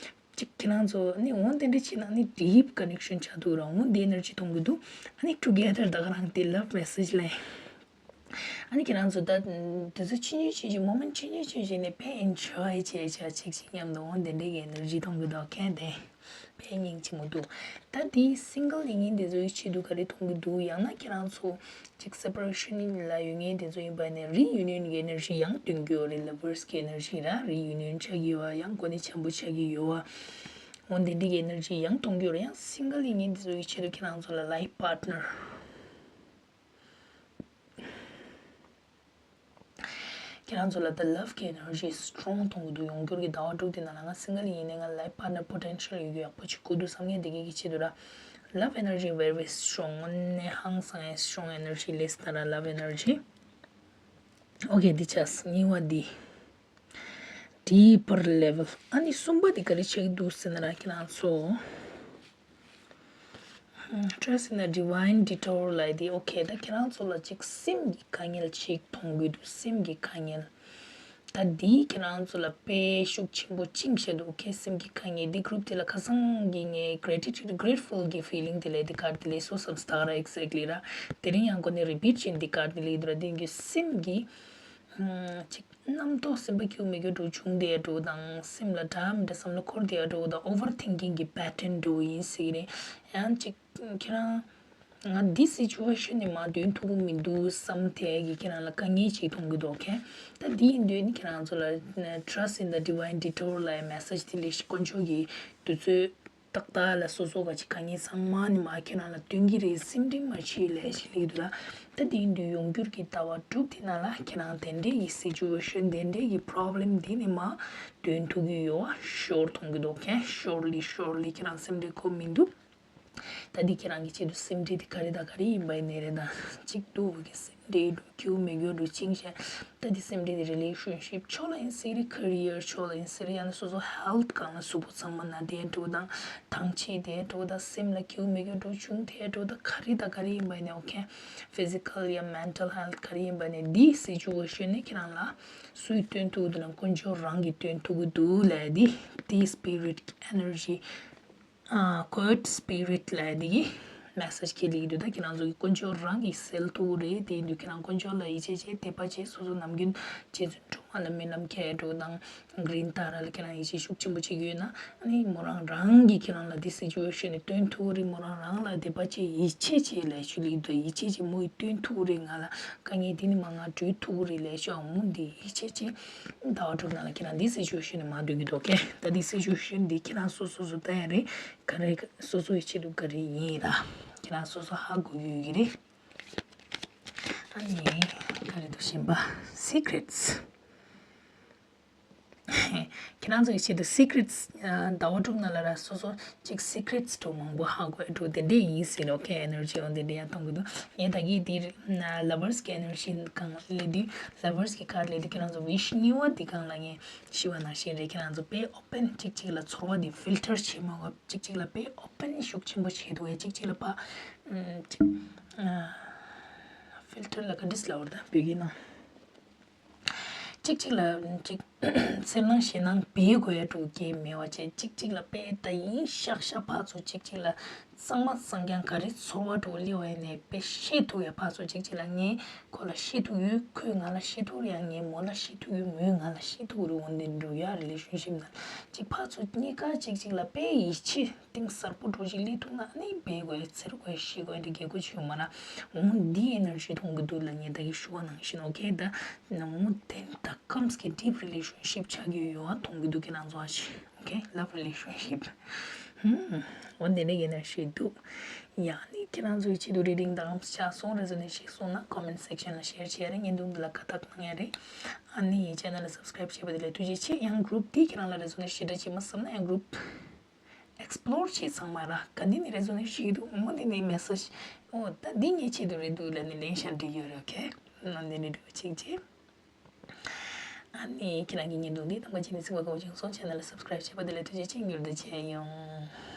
གཅིག་ཁྱེད་རང་ཚོ་ནི་འོ་དེ་འདྲ་བྱས་ན་ནི་deep connection ཆགས་འདུག་ར། འོ་དེ་energy མཐོང་གི་འདུག་ཨ་ནི་together ད་ག་རང་དེ་love message ལས། ཨ་ནི་ཁྱེད་རང་ཚོ་ད་དུས་ཚོད་ཆུང་ཆུང་ཆུང་ཆུང་moment ཆུང་ཆུང་ཆུང་ཆུང་ནས་དཔེ་enjoy བྱས་བྱས་གཅིག་གཅིག་མཉམ་དུ་འོ་དེ་འདྲའི་གི་energy མཐོང་གི་འདུག་གས། དེ་དཔེ་སྙིང་རྗེ་མོ་འདུག་ད་དེ་single ཡིན་མཁན་དེ་ཚོའི་ཆེད་དུ་ག་རེ་མཐོང་གི་འདུག་ཡང་ན་ཁྱེད་རང་ཚོ་གཅིག་separation ལ་ཡོད་མཁན་དེ་ཚོ་ཡིན་པ་ནས་reunion གི་energy ཡང་སྟོན་གྱི་ཡོད་རེད། lovers གི་energy ར་reunion ཆགས་ཀྱི་ཡོད་པ། ཡང་གོ་གནས་འཆམ་པོ་ཆགས་ཀྱི་ཡོད་པ། འོ་དེ་འདྲའི་གི་energy ཡང་མཐོང་གི་ཡོད་རེད། ཡང་single ཡིན་མཁན་དེ་ཚོའི་ཆེད་དུ་ཁྱེད་རང་ཚོ་ལ་life partner ཁྱེད་རང་ཚོ་ལ་ད་love གི་energy strong མཐོང་གི་འདུག་ཡོང་འགྱུར་གྱི་ཟླ་བ་དྲུག་དེ་ནང་ལ་ང་single ཡིན་ནའི་ང་life partner potential ཡོད་རྒྱུ་ཡག་པོ་ཅིག་དགོས་འདུག་བསམ་མཁན་དེ་གས་ཀྱི་ཆེད་དུ་ར། Love energy very very strong དངོས་གནས་ཧང་སང་ཡང་strong energy སླེབས་ད་ར། love energy okay འདི་ཆགས་གཉིས་པ་འདི། deeper level ཨ་ནི་གསུམ་པ་འདི་ག་རེ་ཆགས་ཀྱི་འདུག་ཟེར་ན་ར་ཁྱེད་རང་ཚོ། Trust in the divine detour ལབ་དེ། okay ད་ཁྱེད་རང་ཚོ་ལ་ཅིག་སེམས་ཀྱི་དཀའ་ངལ་ཅིག་མཐོང་གི་འདུག་སེམས་ཀྱི་དཀའ་ངལ། ད་འདིས་ཁྱེད་རང་ཚོ་ལ་དཔེ་ཤུགས་ཆེན་པོ་བཅིངས་བཞག་འདུག okay སེམས་ཀྱི་དཀའ་ངལ་འདི་group དེ་ལ་ཁ་སང་གི་ངའི་gratitude grateful གི་feeling དེ་ལས་དེ་གར་དེ་ལས་སོ་སམ་སྟག་ར་exactly ར། དེ་རིང་ཡང་གོ་ནས་repeat བྱས་འདི་གར་དེ་ལས་དེ་ར་དེ་གི་སེམས་ཀྱི་ཅིག་རྣམ་རྟོག་སེམས་པ་སྐྱིད་མི་སྐྱིད་འགྲོ་བྱུང་དེ་འགྲོ་དང་སེམས་ལ་འདྲ་མི་འདྲ་བསམ་བློ་འཁོར་དེ་འགྲོ་དང་overthinking གི་pattern འགྲོ་ཡིན་ཟེར་གི་རེད། ཡང་ཅིག་ཁྱེད་རང་ང་འདི་situation ནས་མར་ཐོན་ཐུབ་ཀྱི་མི་འདུག་བསམ་དེ་གི་ཁྱེད་རང་ལ་དཀའ་ངལ་ཅིག་མཐོང་གི་འདུག okay ད་འདི་ཡིན་དུས་ནི་ཁྱེད་རང་ཚོ་ལ་Trust in the divine detour ལབ་message དེ་ལས་དཀོན་མཆོག་གི་དུས་ཚོད་ཏག་ཏག་ལ་སོ་སོ་ག་ཅིག་དཀའ་ངལ་ཚང་མ་ནི་མ་ཁྱེད་རང་ལ་སྟོན་གྱི་རེད། སེམས་ཁྲལ་མ་བྱེད་ལབ་ཞིག་ལེགས་འདུག་ལ། ད་དེ་ཡིན་དུས་ཡོང་འགྱུར་གྱི་ཟླ་བ་དྲུག་དེ་ནང་ལ་ཁྱེད་རང་དེ་འདྲས་ཀྱི་situation དེ་འདྲས་ཀྱི་problem དེ་ནི་མ་ཐོན་ཐུབ་ཀྱི་ཡོད་པ་sure མཐོང་གི་འདུག okay surely surely ཁྱེད་རང་སེམས་ཁྲལ་དགོས་མི་འདུག་ད་འདི་ཁྱེད་རང་གི་ཆེད་དུ་སེམས་ཁྲལ་དེ་ག་རེ་དང་ག་རེ་ཡིན་པ་ཡིན་ནའི་རེད་ད། གཅིག་ཏུ་གི་སེམས་ཁྲལ་འགྲོ་སྐྱིད་མི་སྐྱིད་འགྲོ་ཅིང་ཤ། ད་འདི་སེམས་ཁྲལ་དེ་relationship ཕྱོགས་ལ་ཡིན་སྲིད་རེད། career ཕྱོགས་ལ་ཡིན་སྲིད་རེད། ཡང་ན་སོ་སོ་health སྒང་ལ་གཟུགས་པོ་ཚང་མ་ན་དེ་འགྲོ་དང་ཐང་ཆད་དེ་འགྲོ་དང་སེམས་ལ་སྐྱིད་མི་སྐྱིད་འགྲོ་བྱུང་དེ་འགྲོ་དང་ག་རེ་དང་ག་རེ་ཡིན་པ་ཡིན་ནའི okay physical ཡང་mental health ག་རེ་ཡིན་པ་ནས་འདི་situation ནི་ཁྱེད་རང་ལ་སུས་སྟོན་ཐུབ་འདུག་ན་དཀོན་མཆོག་རང་གིས་སྟོན་ཐུབ་ཀྱི་འདུག་ལབ་འདི་འདི་spirit energy ཨ། God spirit ལབ་ཡ་འདི་གི་message ཁྱེད་ལ་འདུག་ད་ཁྱེད་རང་ཚོ་གི་དཀོན་མཆོག་རང་གིས་སེལ་ཐུབ་རེད། དེ་ཡིན་དུས་ཁྱེད་རང་དཀོན་མཆོག་ལ་ཡིད་ཆེས་བྱེད། དད་པ་བྱེད། སོ་སོ་ནམ་རྒྱུན་རྗེ་བཙུན་སྒྲོལ་མ་ལ་སྨོན་ལམ་རྒྱག་འགྲོ་དང་green ཏཱ་ར་ལ་ཁྱེད་རང་ཡིད་ཆེས་ཤུགས་ཆེན་པོ་བྱེད་ཀྱི་ཡོད་ན་ཨ་ནི་མོ་རང་རང་གིས་ཁྱེད་རང་ལ་འདི་situation ནས་སྟོན་ཐུབ་རེད། མོ་རང་རང་ལ་དད་པ་བྱེད། ཡིད་ཆེས་བྱེད་ལབ་ཞུ་ལ་འདུག་ཡིད་ཆེས་བྱེད། མོ་ཡིས་སྟོན་ཐུབ་རེད། ང་ལ་དཀའ་ངལ་འདི་ནི་མ་ང་གྲོལ་ཐུབ་རེད་ལབ་ཞུ་ཨ་མོ་འདི་ཡིད་ཆེས་བྱེད། ཟླ་བ་དྲུག་ནང་ལ་ཁྱེད་རང་འདི་situation ནས་མར་ཐོན་གྱི་འདུག okay ད་འདི་situation འདི་ཁྱེད་རང་སོ་སོ་སོ་ལྟ་ཡ་རེད། ག་རེ་སོ་སོ་ཡི་ཆེད་དུ་ག་རེ་ཡིན་ར་ཁྱེད་རང་སོ་སོ་ཧ་གོ་ཡོད་ཀྱི་རེད། ཨ་ནི་ག་རེ་འདུག་གཞན་པ་secrets ཁྱེད་རང་ཚོ་ཡི་ཆེད་དུ་secrets ཟླ་བ་དྲུག་ནང་ལ་ར་སོ་སོ་གཅིག་secrets འགྲོ་མང་པོ་ཧ་གོ་ཡ་འགྲོ་དེ་འདྲས་ཡིན་ཟེར་okay energy འོ་དེ་འདྲས་ཡང་གཏོང་གི་འདུག་ངས་ད་གིན་འདིར་lovers གི་energy གང་ལས་དུས་lovers གི་card ལས་དུས་ཁྱེད་རང་ཚོ་wish གཉིས་པ་འདི་གང་ལ་ངས་ཤི་བ་ནང་བཞིན་རེད། ཁྱེད་རང་ཚོ་དཔེ་open གཅིག་གཅིག་ལ་ཚོར་བ་འདི་filter བྱེད་མ་དགོས། གཅིག་གཅིག་ལ་དཔེ་open ཤུགས་ཆེན་པོ་བྱེད་འདུག་ཡ། གཅིག་གཅིག་ལ་ཕ་ཨམ་ཅིག་ཨ་filter ལ་ག་འདྲས་ལབ་པ་རེད་ད་བོད་སྐད་ནང་། གཅིག་གཅིག་ལ་གཅིག་སེམས་ནང་ཞེད་སྣང་བེད་དགོས་ཡ་འགྲོ་གི་མེད་པ་བྱས། གཅིག་གཅིག་ལ་དཔེ་ད་ཡིན་ཤག་ཤག་ཕར་ཚུར་གཅིག་གཅིག་ལ་གཙང་མ་གཙང་རྐྱང་ག་རེ་ཚོར་བ་འགྲོ་སླེབས་པ་ཡིན་ནའི་དཔེ་བཤད་ཐུབ་ཡ། ཕར་ཚུར་གཅིག་གཅིག་ལ་ངས་ཁོ་ལ་བཤད་ཐུབ་ཡོད། ཁོས་ང་ལ་བཤད་ཐུབ་རེད། ཡང་ངས་མོ་ལ་བཤད་ཐུབ་ཡོད། མོས་ང་ལ་བཤད་ཐུབ་རེད། འོ་འདི་འགྲོ་ཡ་relationship ནང་གཅིག་ཕར་ཚུར་གཉིས་ཀ་གཅིག་གཅིག་ལ་དཔེ་ཡིད་ཆེས་གཏིང་ཟབ་པོ་འགྲོ་ཞིག་སླེབས་ཐུབ་ན་ནི་བེད་དགོས་ཡ། ཚེར་དགོས་ཡ། ཤེས་དགོས་ཡ་འདི་རྒྱལ་སྒོ་ཆོད་མ་ར། འོ་འདི་energy མཐོང་གི་འདུག་ལ་ངས་ད་གིན་ཞུ་བ་ནང་བཞིན་okay ད་ནང་མོ་དེ་ད་comes གི་deep relationship ཆགས་ཀྱི་ཡོད་པ་མཐོང་གི་འདུག་ཁྱེད་རང་ཚོ་ཨ་ཤི། okay love relationship ཧུམ། འོ་འདི་འདྲ་ཡིན་ན་ཞིག་འདུག་ཡང་ནི་ཁྱེད་རང་ཚོའི་ཆེད་དུ་reading་དང་ཆགས་སོང་རེ་ཟུང་ནས་ཤེས་སོང་ན་comment section་ལ་share་བྱས་རེ། བརྙན་ཐུང་འདི་ལ་ཁ་བཏགས་གནང་ཡ་རེད། ཨ་ནི་channel་ལ་subscribe་བྱས་པ་དེ་ལ་ཐུགས་རྗེ་ཆེ། ཡང་group་དེ་ཁྱེད་རང་ལ་རེ་ཟུང་ནས་ཞེ་དྲག་བྱེད་མ་བསམ་ན་ཡང་group explore་བྱེད་ཚང་མ་ར་ག་འདི་ནི་རེ་ཟུང་ནས་ཞིག་འདུག་འོ་འདི་ནི་message་འོ་ད་འདི་ངའི་ཆེད་དུ་རེད་འདུག་ལབ་ནས་ལེན་བཞག་འགྲིག་ཡོད་རེད། okay། འོ་འདི་ནི་འགྲིག་པ་གཅིག་བྱས། ཨ་ནི་ཁྱེད་རང་གི་བརྙན་ཐུང་འདི་དང་པོ་བྱས་ནས་གཟིགས་པ་དགའ་པོ་བྱུང་སོང་། channel་ལ་subscribe་བྱས་པ་དེ་ལ་ཐུགས་རྗེ་ཆེ། མྱུར་དུ་མཇལ་ཡོང་།